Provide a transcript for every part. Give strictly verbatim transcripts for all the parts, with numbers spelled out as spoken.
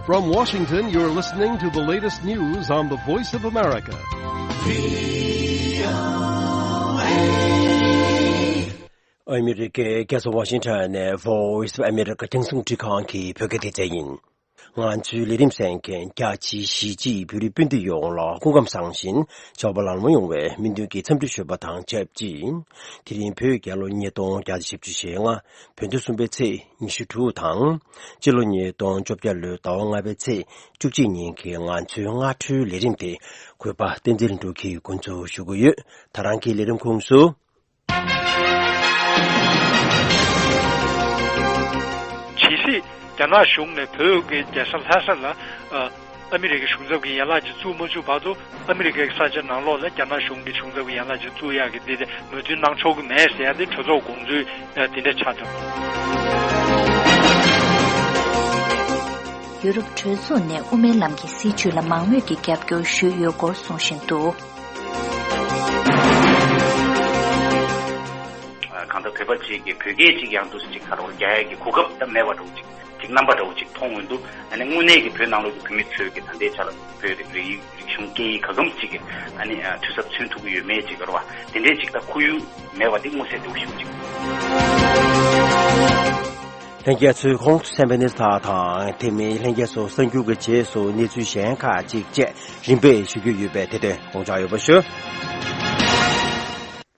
From Washington, you're listening to the latest news on the Voice of America. ཨ་མི་རི་ཀའི་རྒྱལ་ས་ཝ་ཤིང་ཊོན་ནས་Voice of America རྒྱང་སྲིང་འཕྲིན་ཁང་གི་བོད་སྐད་སྡེ་ཚན་ཡིན། ང་ཚོའི་ལས་རིམ་གསན་མཁན་རྒྱ་ཆེའི་གཞིས་བྱེས་བོད་རིགས་སྤུན་ཟླ་ཡོངས་ལ་སྐུ་ཁམས་བཟང་ཞིང་བྱ་བ་ལམ་ལྷོང་ཡོང་བའི་སྨོན་འདུན་གྱི་འཚམས་འདྲི་ཞུ་བ་དང་ཆབས་ཅིག་དེ་རིང་བོད་རྒྱལ་ལོ་ཉིས་སྟོང་བརྒྱ་དང་བཞི་བཅུ་ཞེ་ལྔ། བོད་ཟླ་གསུམ་པའི་ཚེས་ཉི་ཤུ་དྲུག་དང་། སྤྱི་ལོ་ཉིས་སྟོང་བཅོ་བརྒྱད་ལོའི་ཟླ་བ་ལྔ་པའི་ཚེས་བཅུ་གཅིག་ཉིན་གྱི་ང་ཚོའི་སྔ་དྲོའི་ལས་རིམ་དེ་གུས་པ་བསྟན་འཛིན་ལྷུན་གྲུབ་ཀྱིས་འགོ་འཛུགས་ཞུ་གི་ཡོད། ད་རང་གི་ལས་རིམ་ཁོངས་སུ། ཇི་སྲིད་རྒྱ་ནག་གཞུང་ནས་བོད་ཀྱི་རྒྱལ་ས་ལྷ་ས་ལ་ཨ་ཨ་མི་རི་ཀའི་གཞུང་ཚབ་ཀྱི་ཡན་ལག་ཅིག་བཙུགས་མ་བཅུག་བར་དུ། ཨ་མི་རི་ཀའི་ས་ཆ་ནང་ལོགས་ལ་རྒྱ་ནག་གཞུང་གི་གཞུང་ཚབ་ཀྱི་ཡན་ལག་ཅིག་བཙུགས་ཡག་གི་འདི་དེ་མོས་མཐུན་གནང་ཆོག་གི་མེད་ཟེར་ཡ་དེ་གྲོས་ཚོགས་དགོངས་ཚུལ་དེ་འདྲ་ཆགས་འདུག་ཡུ་རོབ་གྲོས་ཚོགས་ནས་དབུ་མའི་ལམ་གྱི་སྲིད་བྱུས་ལ་མང་མོས་ཀྱི་རྒྱབ་སྐྱོར་ཞུས་ཡོད་སྐོར་གསུངས་བཞིན་འདུག་གང་ལྟར་བོད་པ་ཅིག་གིས་བོད་སྐད་ཅིག་ཡང་དུ་ཅིག་ག་རེ་རྒྱག་ཡ་གི་གོ་སྐབས་ད་མེད་པ་འདྲ་བོ་ཅིག་ཅིག་རྣམ་པ་འདྲ་བོ་ཅིག་མཐོང་ཡོང་དུས། ཨ་ནི་དངོས་གནས་ཀྱི་བོད་ནང་ལོགས་ཀྱི་བོད་མི་ཚོས་ཀྱི་ད་ལྟའི་ཆ་ལ་བོད་རིགས་རིག་རིག་གཞུང་སྐད་ཡིག་ག་གམ་ཅིག་གི་ཨ་ནི་འཐུས་ཚབ་མཚོན་ཐུབ་ཀྱི་ཡོད་མེད་ཅིག་ག་རེ་བ་དེ་འདྲའི་ཅིག་ད་ཁོར་ཡུག་མེད་པ་དེ་མངོན་གསལ་དོད་པོ་ཞིག་ཅིག་ལྷན་རྒྱས་ཚོས་ཁོང་སན་པེ་ནེ་ཐ་དང་དེ་མིན་ལྷན་རྒྱས་ཚོ་གསར་འགྱུར་གྱི་རྗེས་སུ་གནས་ཚུལ་གཞན་ཁག་ཅིག་བཅས་རིམ་པས་ཞུ་རྒྱུ་ཡོད་པས་དེ་དོན་དགོངས་འཇགས་ཡོད་པ་ཞུ།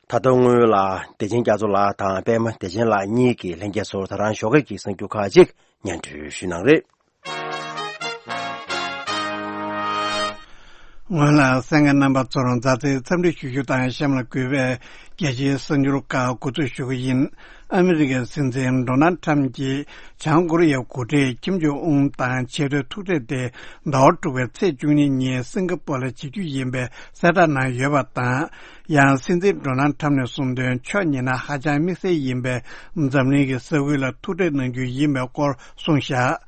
ད་ལྟ་སྔོན་ལ་བདེ་ཆེན་རྒྱ་མཚོ་ལགས་དང་པད་མ་བདེ་ཆེན་ལགས་གཉིས་ཀྱིས་ལྷན་རྒྱས་ཚོར་ད་རང་ཞོགས་ཀས་ཀྱི་གསར་འགྱུར་ཁག་ཅིག་སྙན་སྒྲོན་ཞུས་གནང་རེད། སྔོན་ལ་གསན་མཁན་རྣམ་པ་ཚོར་མཛའ་བརྩེའི་འཚམས་འདྲི་ཞུ་རྒྱུ་དང་གཤམ་ལ་གུས་པས་རྒྱལ་སྤྱིའི་གསར་འགྱུར་ཁག་འགོ་འཛུགས་ཞུ་གི་ཡིན། ཨ་མི་རི་ཀའི་སྲིད་འཛིན་ཌོ་ནལ་ཁྲམ་གྱིས་བྱང་ཀོ་རི་ཡའི་འགོ་ཁྲིད་ཁྱིམ་ཇོ་ཨུན་དང་ཆེས་མཐོའི་ཐུག་འཕྲད་དེ་ཟླ་བ་དྲུག་པའི་ཚེས་བཅུ་གཉིས་ཉིན་སིང་ག་པོར་ལ་བྱེད་རྒྱུ་ཡིན་པའི་གསལ་བསྒྲགས་གནང་ཡོད་པ་དང་། ཡང་སྲིད་འཛིན་ཌོ་ནལ་ཁྲམ་ནས་གསུངས་དོན། ཕྱོགས་གཉིས་ནས་ཧ་ཅང་དམིགས་བསལ་ཡིན་པའི་འཛམ་གླིང་གི་ས་ཁུལ་ལ་ཐུག་འཕྲད་གནང་རྒྱུ་ཡིན་པའི་སྐོར་གསུངས་བཞག་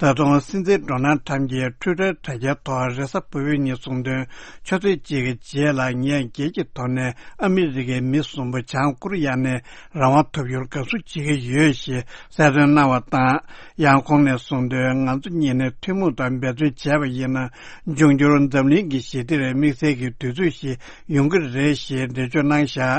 ད་དུང་སྲིད་འཛིན་ཌོ་ནལ་ཁྲམ་གྱིས་ཊུའི་ཊར་དྲ་རྒྱའི་ཐོག་རེས་གཟའ་ཕུར་བུའི་ཉིན་གསུངས་དོན། ཆུ་ཚོད་གཅིག་གི་རྗེས་ལ་ངས་སྒེར་གྱི་ཐོག་ནས་ཨ་མི་རི་ཀའི་མི་གསུམ་པོ་བྱང་ཀོ་རི་ཡ་ནས་རང་དབང་ཐོབ་རྒྱུར་དགའ་བསུ་བྱེད་ཀྱི་ཡོད་ཞེས་གསལ་སྟོན་གནང་བ་དང་། ཡང་ཁོང་ནས་གསུངས་དོན། ང་ཚོ་གཉིས་ནས་ཐུན་མོང་དུ་འབད་བརྩོན་བྱས་པ་ཡིན་ན། འབྱུང་འགྱུར་འཛམ་གླིང་གི་ཞི་བདེར་དམིགས་བསལ་གྱི་དུས་ཚོད་ཞིག་ཡོང་གི་རེད་ཞེས་འགྲེལ་བརྗོད་གནང་བཞག་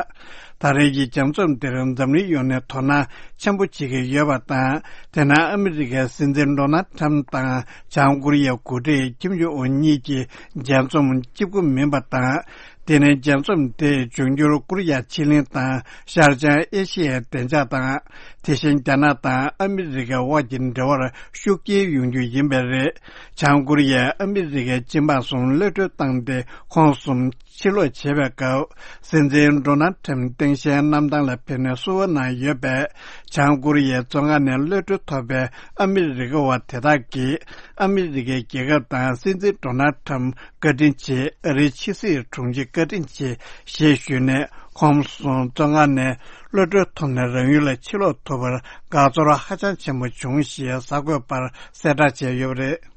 ད་རེས་ཀྱི་མཇལ་འཛོམས་དེར་འཛམ་གླིང་ཡོངས་ནས་དོ་སྣང་ཆེན་པོ་བྱེད་ཀྱི་ཡོད་པ་དང་། དེ་ན་ཨ་མི་རི་ཀའི་སྲིད་འཛིན་ཌོ་ནལ་ཁྲམ་དང་བྱང་ཀོ་རི་ཡའི་འགོ་ཁྲིད་ཁྱིམ་ཇོ་ཨུན་གཉིས་ཀྱི་མཇལ་འཛོམས་གཅིག་པུ་མིན་པ་དང་། དེ་ནས་མཇལ་འཛོམས་དེས་འབྱུང་འགྱུར་ཀོ་རི་ཡ་ཕྱེད་གླིང་དང་ཤར་བྱང་ཨེ་ཤི་ཡའི་བདེ་འཇགས་དང་། དེ་བཞིན་རྒྱ་ནག་དང་ཨ་མི་རི་ཀའི་དབར་གྱི་འབྲེལ་བར་ཤུགས་སྐྱེད་ཡོང་རྒྱུ་ཡིན་པས་རེད། བྱང་ཀོ་རི་ཡས་ཨ་མི་རི་ཀའི་སྤྱི་འབངས་གསུམ་གློད་གྲོལ་བཏང་སྟེ་ཁོང་གསུམ་ཕྱིར་ལོག་བྱས་པའི་སྐབས། སྲིད་འཛིན་ཌོ་ནལ་ཁྲམ་སྟངས་དཔྱལ་གནམ་ཐང་ལ་ཕེབས་ནས་བསུ་བ་གནང་ཡོད་པས། བྱང་ཀོ་རི་ཡའི་བཙོན་ཁང་ནས་གློད་གྲོལ་ཐོབ་པའི་ཨ་མི་རི་ཀ་བ་དེ་དག་གིས་ཨ་མི་རི་ཀའི་རྒྱལ་ཁབ་དང་སྲིད་འཛིན་ཌོ་ནལ་ཁྲམ་བཀའ་དྲིན་ཆེ། ཨ་རིའི་ཕྱི་སྲིད་དྲུང་ཆེ་བཀའ་དྲིན་ཆེ་ཞེས་ཞུས་ནས། ཁོང་གསུམ་བཙོན་ཁང་ནས་གློད་གྲོལ་ཐོབ་ནས་རང་ཡུལ་ལ་ཕྱིར་ལོག་ཐུབ་པར་དགའ་ཚོར་ཧ་ཅང་ཆེན་པོ་བྱུང་ཞེས་གསར་འགོད་པར་གསལ་བསྒྲགས་བྱས་ཡོད་པ་རེད།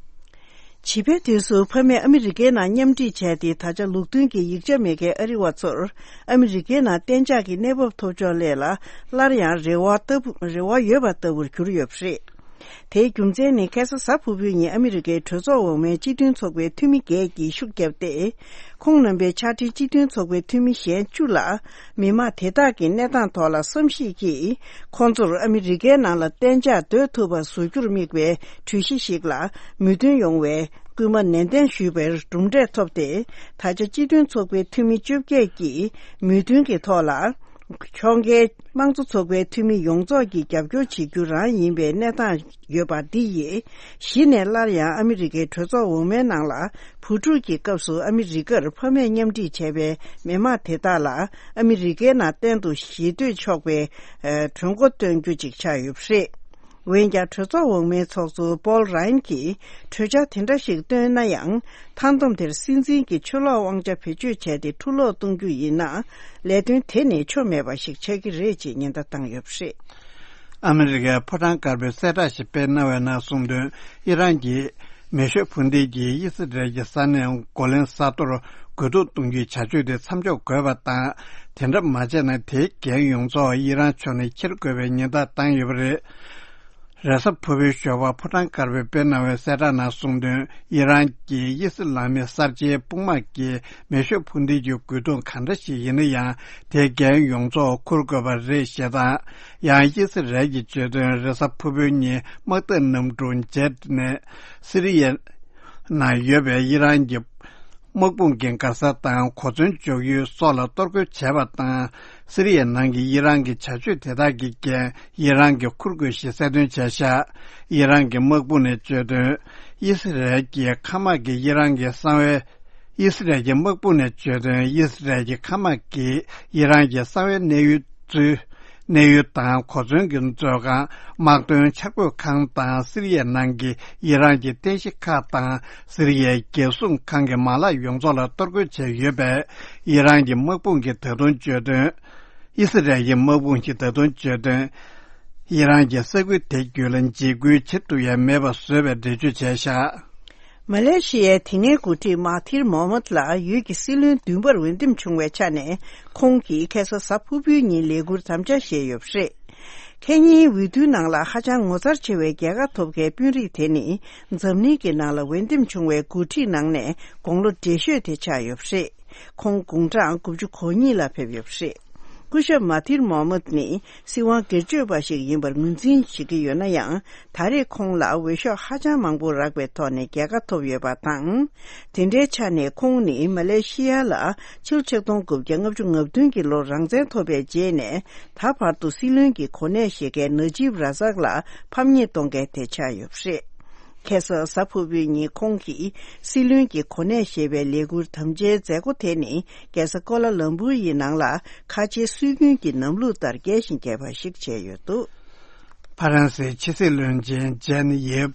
བྱིས་པའི་དུས་སུ་ཕ་མས་ཨ་མི་རི་ཀའི་ནང་མཉམ་འཁྲིད་བྱས་ཏེ། ད་ཆ་ལུགས་མཐུན་གྱི་ཡིག་ཆ་མེད་མཁན་ཨ་རི་བ་ཚོར་ཨ་མི་རི་ཀའི་ནང་གཏན་འཇགས་ཀྱི་གནས་བབ་ཐོབ་ཕྱོགས་སླད་ལ་སླར་ཡང་རེ་བ་ལྟ་བུ་རེ་བ་ཡོད་པ་ལྟ་བུར་གྱུར་ཡོད་པ་རེད། དེའི་རྒྱུ་མཚན་ནི་ཁ་སང་གཟའ་ཕུར་བུའི་ཉིན་ཨ་མི་རི་ཀའི་གྲོས་ཚོགས་འོག་མའི་སྤྱི་མཐུན་ཚོགས་པའི་འཐུས་མི་བརྒྱད་ཀྱིས་ཤུགས་བརྒྱབ་སྟེ། ཁོང་རྣམ་པའི་ཕྱག་སྦྲེལ་སྤྱི་མཐུན་ཚོགས་པའི་འཐུས་མི་གཞན་བཅུ་ལ། མི་མང་དེ་དག་གི་གནས་སྟངས་ཐོག་ལ་བསམ་གཞིགས་ཀྱིས། ཁོང་ཚོར་ཨ་མི་རི་ཀའི་ནང་ལ་གཏན་འཇགས་སྡོད་ཐུབ་པ་བཟོ་རྒྱུར་དམིགས་པའི་གྲོས་གཞི་ཞིག་ལ་མོས་མཐུན་ཡོང་བའི་སྐུལ་མ་ནན་ཏན་ཞུས་པར་གྲུབ་འབྲས་ཐོབ་སྟེ། ད་ཆ་སྤྱི་མཐུན་ཚོགས་པའི་འཐུས་མི་བཅོ་བརྒྱད་ཀྱིས་མོས་མཐུན་གྱི་ཐོག་ལ། ཕྱོགས་འགལ་དམངས་གཙོ་ཚོགས་པའི་འཐུས་མི་ཡོངས་རྫོགས་ཀྱིས་རྒྱབ་སྐྱོར་བྱེད་རྒྱུ་རང་ཡིན་པའི་གནས་སྟངས་ཡོད་པ་འདི་ཡིས། གཞི་ནས་སླར་ཡང་ཨ་མི་རི་ཀའི་གྲོས་ཚོགས་འོག་མའི་ནང་ལ་བུ་ཕྲུག་གི་སྐབས་སུ་ཨ་མི་རི་ཀར་ཕ་མས་མཉམ་འཁྲིད་བྱས་པའི་མི་མང་དེ་དག་ལ་ཨ་མི་རི་ཀའི་ནང་གཏན་དུ་གཞིས་སྡོད་ཆོག་པའི་གྲོས་འགོ་བཏོན་རྒྱུ་ཅིག་ཆགས་ཡོད་པ་རེད། འོན་ཀྱང་། གྲོས་ཚོགས་འོག་མའི་ཚོགས་གཙོ་པོལ་རཱན་གྱིས་གྲོས་འཆར་དེ་འདྲ་ཞིག་བཏོན་ན་ཡང་། མཐའ་སྡོམ་དེར་སྲིད་འཛིན་གྱི་ཆུ་ལོག་དབང་ཆ་བེད་སྤྱོད་བྱས་ཏེ་འཁྲུ་སློག་གཏོང་རྒྱུ་ཡིན་ན། ལས་དོན་དེ་ནི་ཆོ་མེད་པ་ཞིག་ཆགས་ཀྱི་རེད་ཅེས་ཉེན་བརྡ་བཏང་ཡོད་པ་རེད། ཨ་མི་རི་ཀའི་ཕོ་བྲང་དཀར་པོས་གསལ་བསྒྲགས་ཤིག་སྤེལ་གནང་བའི་ནང་གསུངས་དོན། ཨི་རན་གྱིས་མེ་ཤོད་འཕུར་མདེལ་གྱིས་ཨི་སི་རལ་གྱི་ས་གནས་གོ་ལན་ས་མཐོར་རྒོལ་རྡུང་གཏོང་རྒྱུའི་བྱ་སྤྱོད་དེ་མཚམས་འཇོག་དགོས་པ་དང་། དེ་འདྲ་མ་བྱས་ན་དེའི་འགན་ཡོངས་རྫོགས་ཨི་རན་ཕྱོགས་ནས་འཁྱེར་དགོས་པའི་ཉེན་བརྡ་བཏང་ཡོད་པ་རེད། རེས་གཟའ་ཕུར་བུའི་ཞོགས་པར་ཕོ་བྲང་དཀར་པོས་སྤེལ་གནང་བའི་གསལ་བསྒྲགས་ནང་གསུངས་དོན། ཨི་རན་གྱིས་དབྱི་སི་ལམ་མི་གསར་བརྗེའི་དཔུང་དམག་གིས་མེ་ཤུགས་འཕུར་མདེལ་གྱི་རྒོལ་རྡུང་གང་འདྲ་ཞིག་ཡིན་ན་ཡང་དེའི་འགན་ཡོངས་རྫོགས་འཁུར་དགོས་པ་རེད་ཞེས་དང་། ཡང་དབྱི་སི་རལ་གྱིས་བརྗོད་དོན། རེས་གཟའ་ཕུར་བུའི་ཉིན་དམག་འཐབ་གནམ་གྲུ་ཇེཊ་ནས་སི་རི་ཡའི་ནང་ཡོད་པའི་ཨི་རན་གྱི་དམག་དཔུང་གི་མགར་ས་དང་གོ་མཚོན་འཇོག་ཡུལ་སོགས་ལ་གཏོར་རྒོལ་བྱས་པ་དང་། སི་རི་ཡའི་ནང་གི་ཨི་རན་གྱི་བྱ་སྤྱོད་དེ་དག་གི་འགན་ཨི་རན་གྱིས་འཁུར་དགོས་ཞེས་གསལ་སྟོན་བྱས་བཞག་ཨི་རན་གྱི་དམག་དཔུང་ནས་བརྗོད་དོན། ཨི་སི་རལ་གྱི་མཁའ་དམག་གིས་ཨི་རན་གྱི་གསང་བའི། ཨི་སི་རལ་གྱི་དམག་དཔུང་ནས་བརྗོད་དོན། ཨི་སི་རལ་གྱི་མཁའ་དམག་གིས་ཨི་རན་གྱི་གསང་བའི་གནས་ཡུལ་གཙོས། གནས་ཡུལ་དང་གོ་མཚོན་གྱི་མཛོད་ཁང་། དམག་དོན་འཆར་འགོད་ཁང་དང་སི་རི་ཡའི་ནང་གི་ཨི་རན་གྱི་རྟེན་གཞི་ཁག་དང་སི་རི་ཡའི་རྒྱལ་སྲུང་ཁང་གི་མ་ལག་ཡོངས་རྫོགས་ལ་གཏོར་རྒོལ་བྱས་ཡོད་པས། ཨི་རན་གྱི་དམག་དཔུང་གིས་ད་དུང་བརྗོད་དོན། ཨི་སི་རལ་གྱི་དམག་དཔུང་གིས་ད་དུང་བརྗོད་དོན། ཨི་རན་གྱིས་ས་ཁུལ་དེ་བརྒྱུད་ལ་འཇིགས་སྐུལ་བྱེད་ཐུབ་ཡ་མེད་པ་བཟོས་པའི་འགྲེལ་བརྗོད་བྱས་བཞག་མ་ལེ་ཤི་ཡའི་དེ་སྔའི་འགོ་ཁྲིད་མ་ཐིར་མོ་ཧམ་མད་ལགས་ཡུལ་གྱི་སྲིད་བློན་བདུན་པར་འོས་འདེམས་བྱུང་བའི་ཆ་ནས། ཁོང་གིས་ཁ་སང་གཟའ་ཕུར་བུའི་ཉིན་ལས་འཁུར་དམ་བཅའ་བཞེས་ཡོད་པ་རེད། ཁེ་ཉིན་འོས་བསྡུའི་ནང་ལ་ཧ་ཅང་ངོ་མཚར་ཆེ་བའི་རྒྱལ་ཁ་ཐོབ་མཁན་དཔོན་རིགས་དེ་ནི། འཛམ་གླིང་གི་ནང་ལ་འོས་འདེམས་བྱུང་བའི་འགོ་ཁྲིད་ནང་ནས་དགུང་ལོ་བགྲེས་ཤོས་དེ་ཆགས་ཡོད་པ་རེད། ཁོང་དགུང་གྲངས་དགུ་བཅུ་གོ་གཉིས་ལ་ཕེབས་ཡོད་པ་རེད། སྐུ་ཞབས་མ་ཐིར་མོ་ཧམ་མད་ནི་སྲིད་དབང་སྒེར་གཅོད་པ་ཞིག་ཡིན་པར་ངོས་འཛིན་བྱེད་ཀྱི་ཡོད་ན་ཡང་། ད་རེས་ཁོང་ལ་འོས་ཤོག་ཧ་ཅང་མང་པོ་རག་པའི་ཐོག་ནས་རྒྱལ་ཁ་ཐོབ་ཡོད་པ་དང་། དེ་འདྲའི་ཆ་ནས་ཁོང་ནི་མ་ལེ་ཤི་ཡ་ལ་ཕྱི་ལོ་ཆིག་སྟོང་དགུ་བརྒྱ་ལྔ་བཅུ་ང་བདུན་གྱི་ལོར་རང་བཙན་ཐོབ་པའི་རྗེས་ནས་ད་བར་དུ་སྲིད་བློན་གྱི་གོ་གནས་བཞེས་མཁན་ན་ཇིབ་ར་ཛག་ལ་ཕམ་ཉེས་གཏོང་མཁན་དེ་ཆགས་ཡོད་པ་རེད། ཁ་སང་གཟའ་ཕུར་བུའི་ཉིན་ཁོང་གིས་སྲིད་བློན་གྱི་གོ་གནས་བཞེས་པའི་ལས་འཁུར་དམ་བཅའི་མཛད་སྒོ་དེ་ནི་རྒྱལ་ས་ཀོ་ལ་ལམ་པུར་ཡི་ནང་ལ་ཁ་ཆེའི་སྲོལ་རྒྱུན་གྱི་ནམ་ལུགས་ལྟར་རྒྱས་ཤིང་རྒྱས་པ་ཞིག་བྱས་ཡོད་འདུག་ཕ་རན་སིའི་ཕྱི་སྲིད་བློན་ཆེན་ཇན་ཡེབ་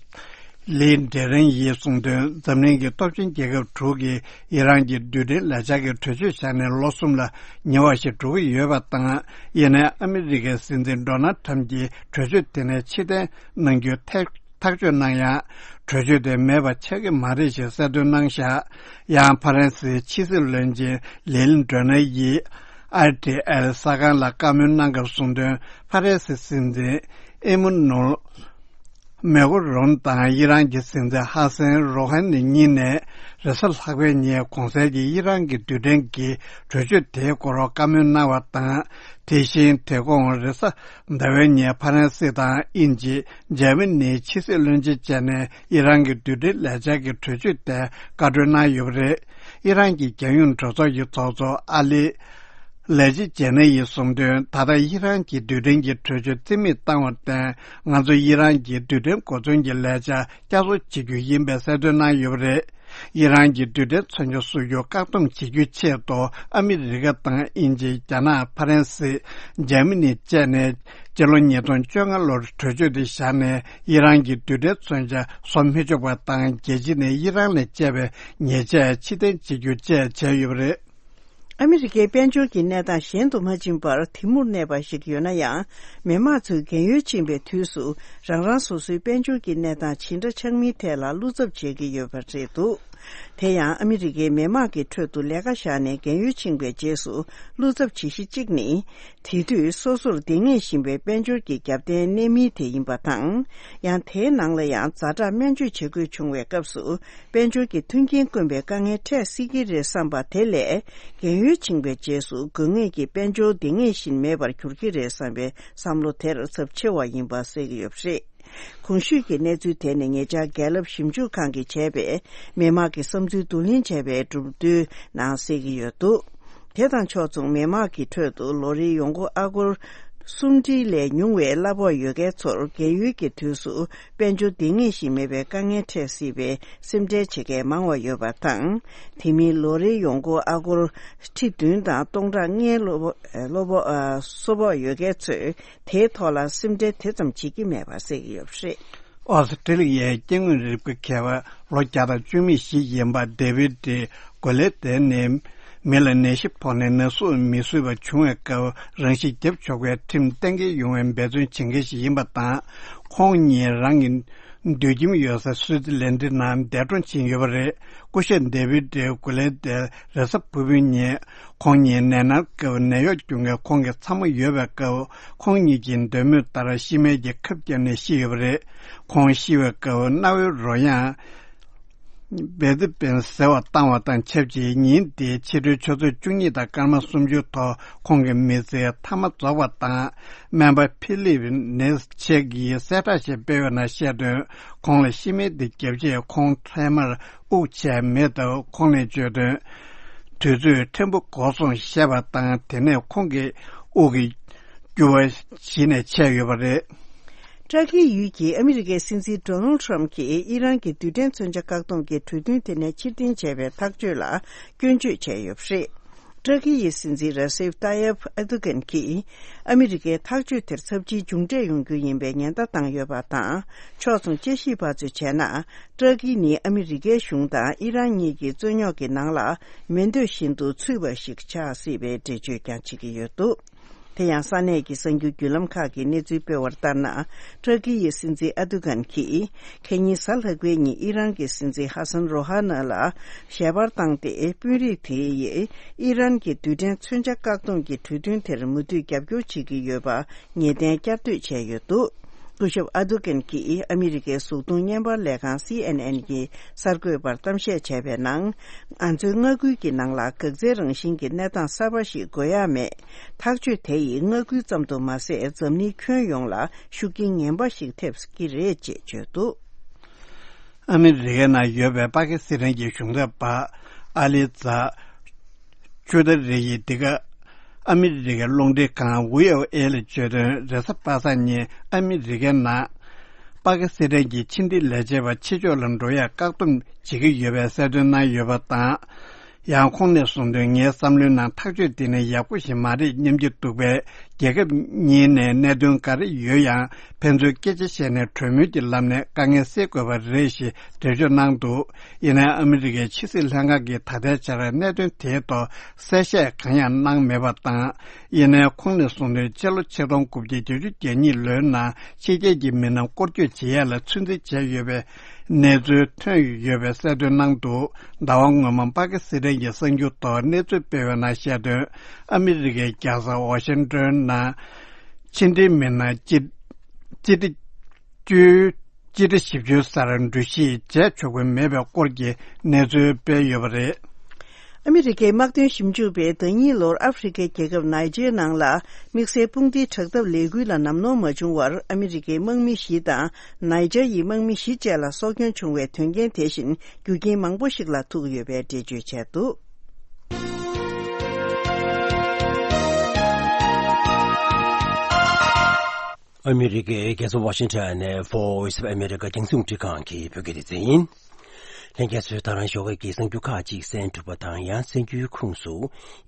ལི་ཌེ་རན་ཡིས་གསུངས་དོན། འཛམ་གླིང་གི་སྟོབས་ཆེན་རྒྱལ་ཁབ་དྲུག་གིས་ཨི་རན་གྱི་རྡུལ་ཕྲན་ལས་འཆར་གྱི་གྲོས་ཆོད་བཞག་ནས་ལོ་གསུམ་ལ་ཉེ་བ་ཞིག་འགྲོ་གི་ཡོད་པ་དང་། ཡིན་ནའི་ཨ་མི་རི་ཀའི་སྲིད་འཛིན་ཌོ་ནལ་ཁྲམ་གྱིས་གྲོས་ཆོད་དེ་ནས་ཕྱིར་འཐེན་གནང་རྒྱུའི་ཐག་ཐག་གཅོད་གནང་ཡང་། གྲོས་ཆོད་དེ་མེད་པ་ཆགས་ཀྱི་མ་རེད་ཞེས་གསལ་སྟོན་གནང་བཞག་ཡང་ཕ་རན་སིའི་ཕྱི་སྲིད་བློན་ཆེན་ལིལ་ཌོ་ནེ་ཡིས་ཨར་ཊི་ཨེལ་གསར་ཁང་ལ་བཀའ་མོལ་གནང་སྐབས་གསུངས་དོན། ཕ་རན་སིའི་སྲིད་འཛིན་ཨེ་མུ་ནུལ་མེ་ཀོ་རོན་དང་ཨི་རན་གྱི་སྲིད་འཛིན་ཧ་སན་རོ་ཧན་ནི་གཉིས་ནས་རེས་གཟའ་ལྷག་པའི་ཉིན་གོང་གསལ་གྱི་ཨི་རན་གྱི་རྡུལ་ཕྲན་གྱི་གྲོས་ཆོད་དེའི་སྐོར་བཀའ་མོལ་གནང་བ་དང་། དེ་བཞིན་དེ་གོང་རེས་གཟའ་ཟླ་བའི་ཉིན་ཕ་རན་སི་དང་དབྱིན་ཇི། འཇར་མ་ནིའི་ཕྱི་སྲིད་བློན་ཆེན་བཅས་ནས་ཨི་རན་གྱི་རྡུལ་ཕྲན་ལས་འཆར་གྱི་གྲོས་ཆོད་དེ་བཀའ་འཁྲོལ་གནང་ཡོད་པ་རེད། ཨི་རན་གྱི་རྒྱལ་ཡོངས་གྲོས་ཚོགས་ཀྱི་ཚོགས་གཙོ་ཨ་ལི་ལེ་ཇི་ཇེ་ནེ་ཡིས་གསུངས་དོན། ད་ལྟ་ཨི་རན་གྱིས་རྡུལ་ཕྲན་གྱི་གྲོས་ཆོད་རྩིས་མེད་བཏང་བར་བརྟེན། ང་ཚོ་ཨི་རན་གྱི་རྡུལ་ཕྲན་གོ་མཚོན་གྱི་ལས་འཆར་བསྐྱར་གསོ་བྱེད་རྒྱུ་ཡིན་པའི་གསལ་སྟོན་གནང་ཡོད་པ་རེད། ཨི་རན་གྱི་རྡུལ་ཕྲན་མཚོན་ཆ་བཟོ་རྒྱུར་བཀག་སྡོམ་བྱེད་རྒྱུའི་ཆེད་དུ་ཨ་མི་རི་ཀ་དང་དབྱིན་ཇི། རྒྱ་ནག་ཕ་རན་སི། འཇར་མ་ནི་བཅས་ནས་སྤྱི་ལོ་ཉིས་སྟོང་བཅོ་ལྔ་ལོར་གྲོས་ཆོད་དེ་བཞག་ནས་ཨི་རན་གྱི་རྡུལ་ཕྲན་མཚོན་ཆ་བཟོ་མི་ཆོག་པ་དང་། རྒྱལ་སྤྱི་ནས་ཨི་རན་ལ་བཅད་པའི་ཉེས་ཆད་ཕྱིར་འཐེན་བྱེད་རྒྱུ་བཅས་བྱས་ཡོད་པ་རེད། ཨ་མི་རི་ཀའི་དཔལ་འབྱོར་གྱི་གནས་སྟངས་གཞན་དུ་མ་ཕྱིན་པར་དེ་མུར་གནས་པ་ཞིག་ཡོད་ན་ཡང་། མི་དམངས་ཚོས་རྒན་ཡོལ་ཕྱིན་པའི་དུས་སུ་རང་རང་སོ་སོའི་དཔལ་འབྱོར་གྱི་གནས་སྟངས་ཇི་འདྲ་ཆགས་མིན་ཐད་ལ་བློ་འཚབ་བྱེད་ཀྱི་ཡོད་པ་རེད་འདུག་དེ་ཡང་ཨ་མི་རི་ཀའི་མི་དམངས་ཀྱི་ཁྲོད་དུ་ལས་ཀ་བཞག་ནས་རྒན་ཡོལ་ཕྱིན་པའི་རྗེས་སུ་བློ་འཚབ་བྱེད་གཞི་གཅིག་ནི། དེ་དུས་སོ་སོར་བདེ་ངེས་བཞིན་པའི་དཔལ་འབྱོར་གྱི་རྒྱབ་རྟེན་གནས་མིན་དེ་ཡིན་པ་དང་། ཡང་དེའི་ནང་ལ་ཡང་ཛ་དྲག་སྨན་བཅོས་བྱེད་དགོས་བྱུང་བའི་སྐབས་སུ། དཔལ་འབྱོར་གྱི་མཐུན་རྐྱེན་དཀོན་པའི་དཀའ་ངལ་འཕྲད་སྲིད་ཀྱི་རེད་བསམ་པ་དེ་ལས། རྒན་ཡོལ་ཕྱིན་པའི་རྗེས་སུ་དགོས་ངེས་ཀྱི་དཔལ་འབྱོར་བདེ་ངེས་བཞིན་མེད་པར་འགྱུར་གྱི་རེད་བསམ་པའི་བསམ་བློ་དེར་ཚབས་ཆེ་བ་ཡིན་པ་གསལ་གྱི་ཡོད་པ་རེད། གོང་ཞུས་ཀྱི་གནས་ཚུལ་དེ་ནི་ཉེ་ཆར་རྒྱལ་རབས་ཞིབ་འཇུག་ཁང་གིས་བྱས་པའི་མི་དམངས་ཀྱི་བསམ་ཚུལ་བསྡུ་ལེན་བྱས་པའི་གྲུབ་དོན་ནང་གསལ་གྱི་ཡོད་འདུག་དེ་དང་ཕྱོགས་མཚུངས་མི་དམངས་ཀྱི་ཁྲོད་དུ་ལོ་རེའི་ཡོང་སྒོ་ཨ་སྒོར་སུམ་ཁྲིའི་ལས་ཉུང་བའི་གླ་ཕོགས་ཡོད་མཁན་ཚོར་རྒན་ཡོལ་གྱི་དུས་སུ་དཔལ་འབྱོར་བདེ་ངེས་ཤིག་མེད་པའི་དཀའ་ངལ་འཕྲད་སྲིད་པའི་སེམས་ཁྲལ་བྱེད་མཁན་མང་བ་ཡོད་པ་དང་། དེ་མིན་ལོ་རེའི་ཡོང་སྒོ་ཨ་སྒོར་ཁྲི་བདུན་དང་སྟོང་ཕྲག་ལྔའི་གླ་ཕོགས་གླ་ཕོགས་གསོལ་ཕོགས་ཡོད་མཁན་ཚོས་དེའི་ཐོག་ལ་སེམས་ཁྲལ་དེ་ཙམ་བྱེད་ཀྱི་མེད་པ་གསལ་གྱི་ཡོད་པ་རེད། ཨོ་སི་ཀྲི་ལི་ཡའི་སྐྱེ་དངོས་རིག་པའི་མཁས་པ་ལོ་བརྒྱ་དང་བཅུ་མེད་ཞིག་ཡིན་པ་ཌེ་བིད་ཏི་གོ་ལེ་ཏེ་ནི། མི་ལ་ནད་གཞི་ཕོག་ནས་ན་ཟུག་མི་བཟོད་པ་བྱུང་བའི་སྐབས་རང་ཤི་བརྒྱབ་ཆོག་པའི་ཁྲིམས་གཏན་འཁེལ་ཡོང་བའི་འབད་བརྩོན་བྱེད་མཁན་ཞིག་ཡིན་པ་དང་། ཁོང་ཉིད་རང་གི་ སྡོད་ཁྱིམ་ཡོད་ས་སུའི་ཙི་ལན་ཌི་ནང་འདས་གྲོངས་ཕྱིན་ཡོད་པ་རེད། སྐུ་ཞབས་ཌེ་བིད་ཌེ་གུ་ལེ་ཏེ་རེས་གཟའ་ཕུར་བུའི་ཉིན་ཁོང་ཉིད་ནད་མནར་སྐབས་ནད་གཡོག་སྐྱོང་མཁན་ཁོང་གི་ཚ་མོ་ཡོད་པའི་སྐབས་ཁོང་ཉིད་ཀྱི་འདོད་མོས་ལྟར་ཤི་རྨས་ཀྱི་ཁབ་བརྒྱབ་ནས་ཤི་ཡོད་པ་རེད། ཁོང་ཤི་བའི་སྐབས་རྣ་བའི་རོ་དབྱངས་བེ་ཛི་པིན་ཟེར་བ་བཏང་བ་དང་ཆབས་ཅིག་ཉིན་དེའི་ཕྱི་དྲོའི་ཆུ་ཚོད་བཅུ་གཉིས་དང་སྐར་མ་སུམ་ཅུ་ཐོག་ཁོང་གི་མི་ཚེའི་མཐའ་མ་རྫོགས་པ་དང་། སྨན་པ་ཕི་ལིབ་ནེས་ཆེག་གིས་གསལ་བསྒྲགས་ཤིག་སྤེལ་བའི་ནང་བཤད་དོན། ཁོང་ལ་ཤི་རྨས་འདི་བརྒྱབ་རྗེས་ཁོང་འཕྲལ་མར་དབུགས་ཆད་མེད་སྟབས། ཁོང་ནས་བརྗོད་དོན། དུས་ཚོད་ཕྲན་བུ་འགོར་སོང་བཤད་པ་དང་། དེ་ནས་ཁོང་གི་དབུགས་ཀྱི་རྒྱུ་བ་གཞི་ནས་ཆད་ཡོད་པ་རེད། ཏྲ་ཀི་ཡུལ་གྱི་ཨ་མི་རི་ཀའི་སྲིད་འཛིན་ཌོ་ནལ་ཊམ་གྱིས་ཨི་རན་གྱི་རྡུལ་ཕྲན་མཚོན་ཆ་བཀག་སྡོམ་གྱི་གྲོས་མཐུན་དེ་ནས་ཕྱིར་འཐེན་བྱས་པའི་ཐག་གཅོད་ལ་སྐྱོན་བརྗོད་བྱས་ཡོད་པ་རེད། ཏྲ་ཀི་ཡི་སྲིད་འཛིན་ར་སེབ་ཏཱ་ཡབ་ཨེར་དོ་གྷན་གྱིས་ཨ་མི་རི་ཀའི་ཐག་གཅོད་དེར་ཚབས་ཆེའི་མཇུག་འབྲས་ཡོང་རྒྱུ་ཡིན་པའི་ཉེན་བརྡ་བཏང་ཡོད་པ་དང་། ཕྱོགས་མཚུངས་དཔྱད་ཞིབ་པ་ཚོས་བྱས་ན། ཏྲ་ཀི་ནི་ཨ་མི་རི་ཀའི་གཞུང་དང་ཨི་རན་གཉིས་ཀྱི་རྩོད་རྙོག་གི་ནང་ལ་མི་འདོད་བཞིན་དུ་ཚུད་པ་ཞིག་ཆགས་སྲིད་པའི་འགྲེལ་བརྗོད་ཀྱང་བྱེད་ཀྱི་ཡོད་འདུག་དེ་ཡང་ས་གནས་ཀྱི་གསར་འགྱུར་བརྒྱུད་ལམ་ཁག་གིས་གནས་ཚུལ་སྤེལ་བར་ལྟར་ན། ཏྲ་ཀི་ཡི་སྲིད་འཛིན་ཨ་དུ་གན་གྱིས་ཁེ་ཉིན་གཟའ་ལྷག་པའི་ཉིན་ཨི་རན་གྱི་སྲིད་འཛིན་ཧ་སན་རོ་ཧ་ན་ལ་ཞལ་པར་བཏང་སྟེ། དཔོན་རིགས་དེ་ཡིས་ཨི་རན་གྱི་རྡུལ་ཕྲན་མཚོན་ཆ་བཀག་སྡོམ་གྱི་གྲོས་མཐུན་དེར་མུ་མཐུད་རྒྱབ་སྐྱོར་བྱེད་ཀྱི་ཡོད་པ་ངེས་གཏན་བསྐྱར་ཟློས་བྱས་ཡོད་འདུག་སྐུ་ཞབས་ཨ་དུ་གན་གྱིས་ཨ་མི་རི་ཀའི་གཟུགས་མཐོང་བརྙན་པར་ལས་ཁང་སི་ཨེན་ཨེན་གྱི་གསར་འགོད་པར་གཏམ་བཤད་བྱས་པའི་ནང་། ང་ཚོའི་མངའ་ཁུལ་གྱི་ནང་ལ་འགག་རྩའི་རང་བཞིན་གྱི་གནས་སྟངས་གསར་པ་ཞིག་དགོས་ཡ་མེད། ཐག་གཅོད་དེ་ཡིས་མངའ་ཁུལ་ཙམ་དུ་མ་ཟད། འཛམ་གླིང་ཁྱོན་ཡོངས་ལ་ཤུགས་རྐྱེན་ངན་པ་ཞིག་ཐེབས་ཀྱི་རེད་ཅེས་བརྗོད་འདུག་ཨ་མི་རི་ཀའི་ནང་ཡོད་པའི་པ་ཀི་སི་ཐན་གྱི་གཞུང་ཚབ་པ་ཨ་ལི་ཛ་ཇུ་ད་རེ་ཡིས་འདི་ག་ཨ་མི་རི་ཀའི་རླུང་འཕྲིན་ཁང་བྷི་ཨོ་ཨེ་ལ་བརྗོད་དོན། རེས་གཟའ་པ་སངས་ཉིན་ཨ་མི་རི་ཀའི་ནང་པ་ཀི་སི་ཐན་གྱི་ཕྱི་འབྲེལ་ལས་བྱེད་པ་ཕྱི་ཕྱོགས་ལ་འགྲོ་ཡ་བཀག་སྡོམ་བྱེད་ཀྱི་ཡོད་པའི་གསལ་སྟོན་གནང་ཡོད་པ་དང་། ཡང་ཁོང་ནས་གསུངས་དོན། ངའི་བསམ་བློའི་ནང་ཐག་གཅོད་དེ་ནི་ཡག་པོ་ཞིག་མ་རེད་སྙམ་གྱི་འདུག་པས། རྒྱལ་ཁབ་གཉིས་ནས་གནད་དོན་ག་རེ་ཡོད་ཡང་ཕན་ཚུན་སྐད་ཆ་བཤད་ནས་གྲོས་མོལ་གྱི་ལམ་ནས་དཀའ་ངལ་སེལ་དགོས་པ་རེད་ཞེས་འགྲེལ་བརྗོད་གནང་འདུག་ཡིན་ནའི་ཨ་མི་རི་ཀའི་ཕྱི་སྲིད་ལྷན་ཁང་གིས་ད་ལྟའི་ཆར་གནད་དོན་དེའི་ཐོག་གསལ་བཤད་གང་ཡང་གནང་མེད་པ་དང་། ཡིན་ནའི་ཁོང་ནས་གསུངས་དོན། ཕྱི་ལོ་ཆིག་སྟོང་དགུ་བརྒྱ་བརྒྱད་ཅུ་གྱ་གཉིས་ལོའི་ནང་ཕྱི་རྒྱལ་གྱི་མི་སྣ་སྐོར་སྐྱོད་བྱེད་ཡ་ལ་ཚོད་འཛིན་བྱས་ཡོད་པའི་གནས་ཚུལ་ཐོན་ཡོད་པའི་གསལ་སྟོན་གནང་འདུག་ཟླ་བ་སྔོན་མ་པ་ཀི་སི་ཐན་གྱི་གསར་འགྱུར་ཐོག་གནས་ཚུལ་སྤེལ་བའི་ནང་བཤད་དོན། ཨ་མི་རི་ཀའི་རྒྱལ་ས་ཝ་ཤིང་ཏོན་ནང་ཕྱི་འབྲེལ་མི་སྣ་སྤྱི་སྤྱི་ཁྲི་བཅུ་སྤྱི་ཁྲི་བཞི་བཅུ་སར་འགྲུལ་བཞུད་བྱས་ཆོག་གི་མེད་པའི་སྐོར་གྱི་གནས་ཚུལ་སྤེལ་ཡོད་པ་རེད། ཨ་མི་རི་ཀའི་དམག་དོན་ཞིབ་འཇུག་པས་ཟླ་གཉིས་ལོར་ཨ་ཧྥེ་རི་ཁའི་རྒྱལ་ཁབ་ནཱི་ཇེར་ནང་ལ་དམིགས་བསལ་དཔུང་སྡེའི་དྲག་འཐབ་ལས་འགུལ་ལ་ནམ་ནོར་མ་བྱུང་བར། ཨ་མི་རི་ཀའི་དམག་མི་བཞི་དང་ནཱི་ཇར་ཡི་དམག་མི་བཞི་བཅས་ལ་སྲོག་སྐྱོན་བྱུང་བའི་དོན་རྐྱེན་དེ་བཞིན་རྒྱུ་རྐྱེན་མང་པོ་ཞིག་ལ་ཐུག་ཡོད་པའི་འགྲེལ་བརྗོད་བྱས་འདུག་ཨ་མི་རི་ཀའི་རྒྱལ་ས་ཝ་ཤིང་ཊོན་ནས་Voice of America རྒྱང་སྲིང་རླུང་འཕྲིན་ཁང་གི་བོད་སྐད་སྡེ་ཚན་ཡིན། ལྷན་རྒྱས་ཚོས་ད་རང་ཞོགས་ཀས་ཀྱི་གསར་འགྱུར་ཁག་ཅིག་གསན་གྲུབ་པ་དང་། ཡང་གསར་འགྱུར་ཁུངས་སུ་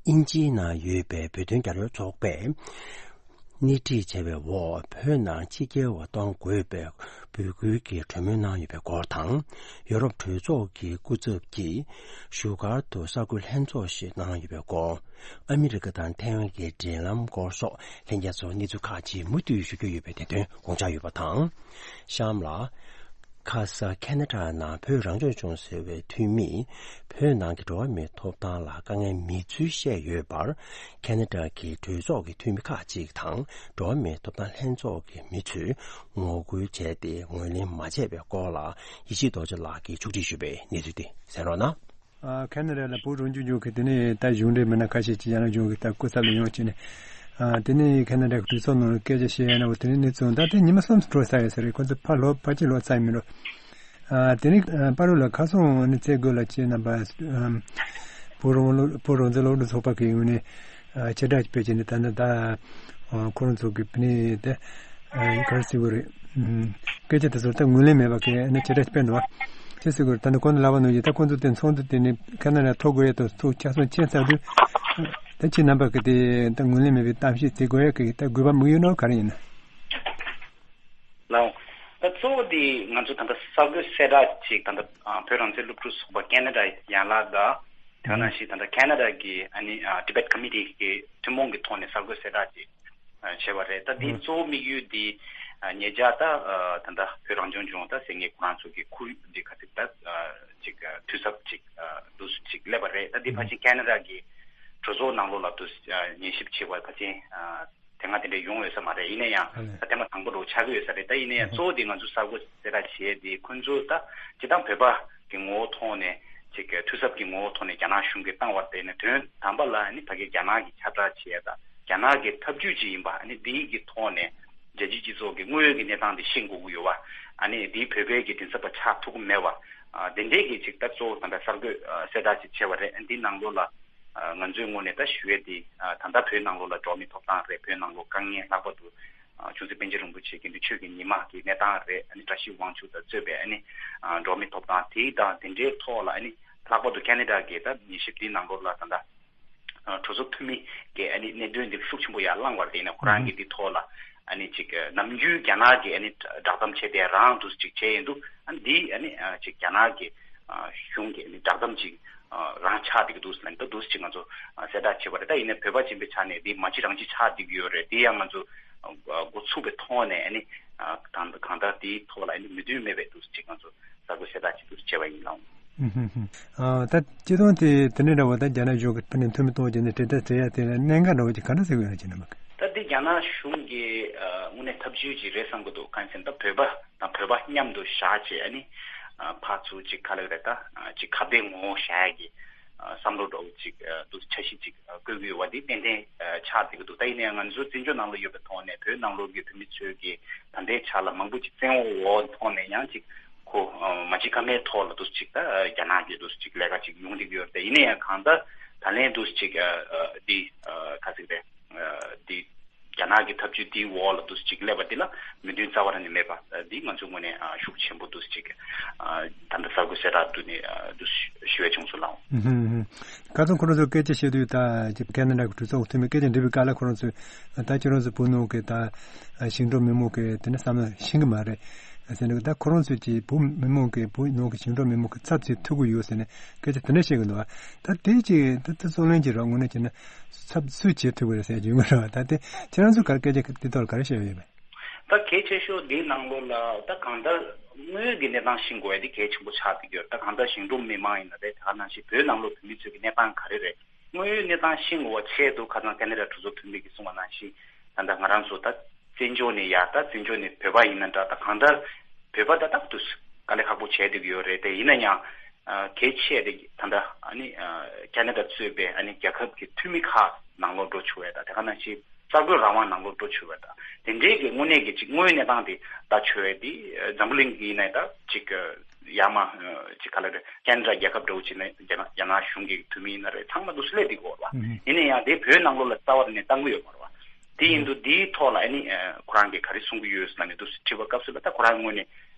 དབྱིན་ཇིའི་ནང་ཡོད་པའི་བོད་དོན་རྒྱབ་སྐྱོར་ཚོགས་པས་སྣེ་ཁྲིད་བྱས་པའི་འོག་བོད་ནང་ཕྱི་རྒྱལ་བ་གཏོང་དགོས་པའི་འབོད་སྐུལ་གྱི་གྲོས་མོལ་གནང་ཡོད་པའི་སྐོར་དང་། ཡོ་རོབ་གྲོས་ཚོགས་ཀྱི་སྐུ་ཚབ་ཀྱིས་བཞུགས་སྒར་དུ་གསར་འགོད་ལྷན་ཚོགས་ཤིག་གནང་ཡོད་པའི་སྐོར། ཨ་མི་རི་ཀ་དང་ཐའེ་ཝན་གྱི་འབྲེལ་ལམ་སྐོར་སོགས་ལྷན་རྒྱས་ཚོར་གནས་ཚུལ་ཁག་ཅིག་མུ་མཐུད་ཞུ་རྒྱུ་ཡོད་པའི་དེ་དོན་དགོངས་འཇགས་ཡོད་པ་དང་། གཤམ་ལ། ཁ་ས་ཁེ་ན་ཌ་ནང་བོད་རང་སྐྱོང་ལྗོངས་ཟེར་བའི་འཐུས་མིས་བོད་ནང་གི་འགྲོ་བ་མིའི་ཐོབ་ཐང་ལ་དཀའ་ངལ་མེད་ཚུལ་བཤད་ཡོད་པར། ཁེ་ན་ཌ་གི་གྲོས་ཚོགས་ཀྱི་འཐུས་མི་ཁག་ཅིག་དང་འགྲོ་བ་མིའི་ཐོབ་ཐང་ལྷན་ཚོགས་ཀྱི་མི་ཚོས་ངོ་རྒོལ་བྱས་ཏེ་ངོས་ལེན་མ་བྱས་པའི་སྐོར་ལ་ཡེ་ཤེས་རྡོ་རྗེ་ལགས་ཀྱིས་ཕྱོགས་སྒྲིག་ཞུས་པའི་གནས་ཚུལ་དེ་གསན་རོགས་གནང་། ཨ། ཁེ་ན་ཌ་ལ་བོད་རང་སྐྱོང་ལྗོངས་ཀྱི་དེ་ནས་ད་གཞུང་འབྲེལ་མི་སྣ་ཁ་ཤས་ཅིག་རྒྱ་ནག་གཞུང་གི་ད་སྐུ་ཚབ་ལ་ཡོང་བྱས་ནས། ཨ། དེ་ནས་ཁེ་ན་ཌ་གི་གྲོས་ཚོགས་ནང་ལ་སྐད་ཆ་བཤད་ཡ་ན། འོ་དེ་ནས་གནས་ཚུལ་ད་ལྟ་ཉི་མ་གསུམ་འགྲོ་ཚར་ཡོད་ས་རེད། ཁོ་ཚོ་ཕར་ལོག་ཕར་ཅིག་ལོག་ཚར་ཡོད་མེད་འགྲོ། ཨ། དེ་ནས་ཨ། པ་རུ་ལ་ཁ་སང་ནས་ཚེ་རྒོད་ལ་ཁྱེད་རྣམ་པ། ཨམ། བོད་རང་བོད་རང་བཙན་སློབ་ཕྲུག་ཚོགས་པ་གི་ངོས་ནས། ཨ། ཕྱིར་བསྒྲགས་སྤེལ་བྱས་ནས། ད་ནི་ད། ཨ། ཁོ་རང་ཚོ་གི་ཕ་ནི་དེ། ཨ། ག་རེ་ཟེར་དགོས་རེད། ཨམ། སྐད་ཆ་དེ་ཚོ་ད་ངོས་ལེན་མེད་པ་གི་ནི་ཕྱིར་བསྒྲགས་སྤེལ་འདུག་བ། ཅི་ཟེར་དགོས་རེད། ད་ནི་གོང་དུ་ལབ་པ་ནང་བཞིན་ད་ཁོང་ཚོ་དེ་ཚོགས་འདུ་དེ་ནི་ཁ་ན་ལ་ཐོ་དགོས་ཡ་དང་ཚོགས་ཆ་ཚང་ཕྱིན་ཚར་དུས། ད་ཁྱེད་རྣམ་པ་གི་དེ་ད་ངོས་ལེན་མེད་པའི་གཏམ་བཤད་དེ་དགོས་ཡ་གི་ད་དགོས་པ་དམིགས་ཡུལ་ནི་ག་རེ་ཡིན་ན། ལགས། ད་གཙོ་བོ་དེ་ང་ཚོ་ད་ལྟ་གསར་འགོད་གསལ་བསྒྲགས་ཅིག་ད་ལྟ་ཨ། བོད་རང་བཙན་སློབ་ཕྲུག་ཚོགས་པ་ཁེ་ན་ཌ་ཡན་ལག་དང་། དེ་ག་ནང་བཞིན་ད་ལྟ་ཁེ་ན་ཌ་གི་ཨ་ནི་ཨ། Tibet Committee གི་ཐུན་མོང་གི་ཐོག་ནས་གསར་འགོད་གསལ་བསྒྲགས་ཅིག་ཨ། བྱས་པ་རེད། ད་དེའི་གཙོ་བོ་དམིགས་ཡུལ་དེ་ ཉེ་ཆར་ད་ད་ལྟ་བོད་རང་སྐྱོང་ལྗོངས་ད་ཟེར་མཁན་ཁོ་རང་ཚོ་གི་ཁོར་ཡུག་འདི་ག་ཚོད་ད་ཅིག་འཐུས་ཚབ་ཅིག་འདུག་ཅིག་སླེབས་པ་རེད། ད་འདི་ཕལ་ཆེར་ཁེ་ན་ཌ་གི་གྲོས་ཚོགས་ནང་ལོགས་ལ་འདུག་ཉན་ཞིབ་བྱེད་པ་ཕལ་ཆེར་དེ་སྔ་དེ་འདྲ་ཡོང་ཡོད་ས་མ་རེད། ཡིན་ན་ཡང་ད་ཐེངས་མ་དང་པོ་འདྲ་བོ་ཆགས་ཀྱི་ཡོད་ས་རེད། ད་ཡིན་ན་ཡང་གཙོ་བོ་དེ་ང་ཚོ་གསར་འགོད་གསལ་བསྒྲགས་བྱས་དེ་ཁོང་ཚོ་ད་སྤྱིར་བཏང་བོད་པ་གི་ངོ་བོ་ཐོག་ནས་ཅིག་འཐུས་ཚབ་ཀྱི་ངོ་བོ་ཐོག་ནས་རྒྱ་ནག་གཞུང་གིས་བཏང་བ་དེ་ནི་དོན་དམ་པ་ལ་ནི་ཕ་གི་རྒྱ་ནག་གིས་ཁྱབ་བསྒྲགས་བྱས་ད་རྒྱ་ནག་གི་ཐབས་ཇུས་ཅིག་ཡིན་པ་ནི་འདིའི་གི་ཐོག་ནས་རྒྱལ་སྤྱིའི་སྤྱི་ཚོགས་ཀྱི་དངོས་ཡོད་ཀྱི་གནས་སྟངས་དེ་ཤེས་དགོས་ཀྱི་ཡོད་པ། ཨ་ནི་འདིའི་བོད་པའི་གི་མགྲིན་ཚབ་པ་ཆགས་ཐུབ་ཀྱི་མེད་པ། ཨ་དེ་འདྲའི་གི་ཅིག་ད་གཙོ་བོ་ད་ལྟ་གསར་འགོད་ཨ་གསལ་བསྒྲགས་ཅིག་བྱས་པ་རེད། འདི་ནང་ལོགས་ལ་ཨ་ང་ཚོའི་ངོས་ནས་ད་ཞུ་ཡས་འདི་ཨ་ད་ལྟ་བོད་ནང་ལོགས་ལ་འགྲོ་བ་མིའི་ཐོབ་ཐང་རེད། བོད་ནང་ལོགས་དཀའ་ངལ་ལྷག་པར་དུ་ཨ་ཆུང་སྲིད་པཎ་ཆེན་རིན་པོ་ཆེ་དགེ་འདུན་ཆོས་ཀྱི་ཉི་མ་གི་གནས་སྟངས་རེད། ཨ་ནི་བཀྲ་ཤིས་དབང་ཕྱུག་དང་གཙོས་པའི་ཨ་ནི་ཨ་འགྲོ་བ་མིའི་ཐོབ་ཐང་དེའི་དང་དེ་འདྲའི་ཐོག་ལ་ཨ་ནི་ལྷག་པར་དུ་ཁེ་ན་ཌ་གི་ད་ཉན་ཞིབ་འདི་ནང་ལོགས་ལ་ད་ལྟ་ཨ་གྲོས་ཚོགས་འཐུས་མི་གིས་ཨ་ནི་གནད་དོན་འདི་ཤུགས་ཆེན་པོ་ཡར་བསླངས་པ་དེ་ནས་ཁོ་རང་གིས་འདི་ཐོག་ལ་ཨ་ནི་ཅིག་ནམ་རྒྱུན་རྒྱ་ནག་གིས་ཨ་ནི་བསྒྲགས་གཏམ་བྱས་ཏེ་རང་འདུག་ཅིག་བྱས་ཡིན་འདུག་ཨ་ནི་འདི་ཨ་ནི་ཅིག་རྒྱ་ནག་གི་གཞུང་གིས་ཨ་ནི་བསྒྲགས་གཏམ་ཅིག་རང་ཆགས་བསྡད་ཀྱི་འདུག་ཟེར་ནས་ད་འདུག་ཅིག་ང་ཚོ་གསལ་བསྒྲགས་བྱས་པ་རེད། ད་ཡིན་ནའི་བོད་པ་ཡིན་པའི་ཆ་ནས་འདི་མ་གཅིག་རང་གཅིག་ཆགས་བསྡད་ཀྱི་ཡོད་རེད། དེ་ཡང་ང་ཚོ་འགོ་ཚུགས་པའི་ཐོག་ནས་ཨ་ནི་གང་གང་ལྟར་དེའི་ཐོག་ལ་ཨ་ནི་མོས་མཐུན་མེད་པའི་འདུག་ཅིག་ང་ཚོ་གསར་འགོད་གསལ་བསྒྲགས་ཅིག་འདུག་བྱས་པ་ཡིན་ལགས། ཨ་ད་སྤྱི་དོན་དེ་དེ་འདྲ་འདྲ་བོ་ད་རྒྱ་ནག་གཞུང་གི་ཕུ་ནས་འཐུས་མི་གཏོང་རྒྱུ་ནས་གྲོས་བསྡུར་བྱེད་ཡ་དེ་ལ་གནད་འགག་འདྲ་བོ་ཅིག་ག་འདྲ་ཟེར་དགོས་ཡོད་ཅེ་ན་མ། ད་འདི་རྒྱ་ནག་གཞུང་གི་དངོས་གནས་ཐབས་ཇུས་ཅིག་རེད་བསམ་གི་འདུག་གང་ཟེར་ན་ད་བོད་པ་དང་བོད་པ་མཉམ་དུ་བཞག་བྱས་ཨ་ནི་ཕར་ཚུར་ཅིག་ག་ལབ་རེད་ད་ཅིག་ཁ་གཏད་ངོ་བོ་བཞག་ཡ་གི་བསམ་བློ་འདྲ་བོ་ཅིག་འདུག་འཆར་གཞི་ཅིག་བཀོད་ཀྱི་ཡོད་པ་འདི་ཏན་ཏན་ཆགས་བསྡད་ཀྱི་འདུག་ད་ཡིན་ན་ཡང་ང་ཚོ་བཙན་བྱོལ་ནང་ལ་ཡོད་པའི་ཐོག་ནས་བོད་ནང་ལོགས་ཀྱི་བོད་མི་ཚོས་ཀྱི་ད་ལྟའི་ཆ་ལ་མང་པོ་ཅིག་བཙན་འོག་འོག་ཐོག་ནས་ཡང་ཅིག་ཁོ་མ་ཅིག་ཁ་མའི་ཐོག་ལ་འདུག་ཅིག་ད་རྒྱ་ནག་གི་འདུག་ཅིག་ལས་ཀ་ཅིག་ཡོང་བསྡད་ཀྱི་ཡོད་རེད། ཡིན་ན་ཡང་གང་ལྟར་ད་ལན་འདུག་ཅིག་འདི་ག་ཟིག་རེད་འདི་རྒྱ་ནག་གི་ཐབས་ཇུས་འདིའི་འོག་ལ་འདུག་ཅིག་སླེབས་པ་འདི་ལ་མོས་མཐུན་རྩ་བ་རང་ནས་མེད་པ་འདི་ང་ཚོའི་ངོས་ནས་ཤུགས་ཆེན་པོ་འདུག་ཅིག་ད་ལྟ་གསར་འགོད་གསལ་བསྒྲགས་འདི་ནས་འདུག་ཞུ་ཡས་བྱུང་སོང་ལགས། ཁ་སང་ཁོ་རང་ཚོ་སྐད་ཆ་བཤད་དུས་ད་ཅིག་ཁེ་ན་ཌ་གི་གྲོས་ཚོགས་འཐུས་མི་སྐད་ཆ་འདྲི་བའི་སྐབས་ལ་ཁོ་རང་ཚོས་ད་ཁྱེད་རང་ཚོ་བོད་ནང་གི་ད་ཞིང་འབྲོག་མི་མང་གི་དེ་འདྲ་བསམ་བློ་ཤེས་ཀྱི་མ་རེད་ཟེར་ནས། ད་ཁོ་རང་ཚོས་ཀྱི་བོད་མི་མང་གི་བོད་ནང་གི་ཞིང་འབྲོག་མི་མང་གི་ཚབ་བྱེད་ཐུབ་ཀྱི་ཡོད་ཟེར་ནས་སྐད་ཆ་དེ་འདྲ་བཤད་ཀྱི་འདུག་ད་དེ་ཅིག་ད་ད་རྩོད་ལེན་གྱི་རོགས་དངོས་གནས་བྱས་ན་ཚབ་སུས་བྱེད་ཐུབ་ཀྱི་རེད་ཟེར་གྱི་ཡོད་རེད་བ། ད་དེ་ཁྱེད་རང་ཚོས་ག་སྐད་ཆ་དེ་ཐོག་ལ་ག་རེ་བཤད་ཡོད་མེད། ད་གལ་ཆེ་ཤོས་འདིའི་ནང་ལོགས་ལ་ད་གང་ལྟར་དངོས་ཡོད་ཀྱི་གནས་སྟངས་ཤེས་དགོས་ཡ་དེ་གལ་ཆེན་པོ་ཆགས་བསྡད་ཀྱི་ཡོད། ད་གང་ལྟར་ཞིང་འབྲོག་མི་མང་ཡིན་ན་རེད། དེ་ག་ནང་བཞིན་བོད་ནང་ལོགས་བོད་མི་ཚོའི་གི་གནས་སྟངས་ག་རེ་རེད། དངོས་ཡོད་གནས་སྟངས་ཤེས་དགོས་པ་ཆེད་དུ་ཁ་སང་ཁེ་ན་ཌ་གྲོས་ཚོགས་འཐུས་མི་གིས་གསུངས་པ་ནང་བཞིན་ད་ལྟ་ང་རང་ཚོ་ད་བཙན་བྱོལ་ནས་ཡ་ད་བཙན་བྱོལ་ནས་བོད་པ་ཡིན་ན་འདྲ། ད་གང་ལྟར་བོད་པ་ད་ཏག་ཏུ་དཀའ་ལས་ཁག་པོ་བྱས་བསྡད་ཀྱི་ཡོད་རེད། དེ་ཡིན་ན་ཡང་གལ་ཆེ་རེད། ད་ལྟ་ཨ་ནི་ཁེ་ན་ཌ་གཙོས་པའི་ཨ་ནི་རྒྱལ་ཁབ་ཀྱི་འཐུས་མི་ཁག་ནང་ལོགས་འགྲོ་ཆོག་ཡ་ད་དེ་ག་ནང་བཞིན་གསར་འགོད་རང་དབང་ནང་ལོགས་འགྲོ་ཆོག་པ་དང་དེ་འདྲའི་གི་དངོས་གནས་ཀྱི་ཅིག་དངོས་ཡོད་གནས་སྟངས་དེ་ལྟ་ཆོག་ཡ་དེ་འཛམ་བུ་གླིང་གི་ཡིན་ན་ད་ཅིག་ཡར་མར་ཅིག་ག་ལ་རེད། ཁེ་ན་ཌ་རྒྱལ་ཁབ་འདྲ་བོ་ཅིག་ནས་རྒྱ་ནག་རྒྱ་ནག་གཞུང་གི་འཐུས་མི་ཡིན་ན་རེད། ཚང་མ་འདུག་སེ་སླེབས་བསྡད་ཀྱི་ཡོད་རེད་བ། ཡིན་ན་ཡང་དེ་བོད་ནང་ལོགས་ལ་རྩ་བ་ནས་བཏང་གི་ཡོད་མ་རེད་བ། དེ་ཡིན་དུས་དེའི་ཐོག་ལ་ཨ་ནི་ཁོ་རང་གིས་ག་རེ་གསུང་གི་ཡོད་ཟེར་ནས་འདུག་སེ་དྲིས་པ་སྐབས་སུ་ལ་ད་ཁོ་རང་ངོས་ནས་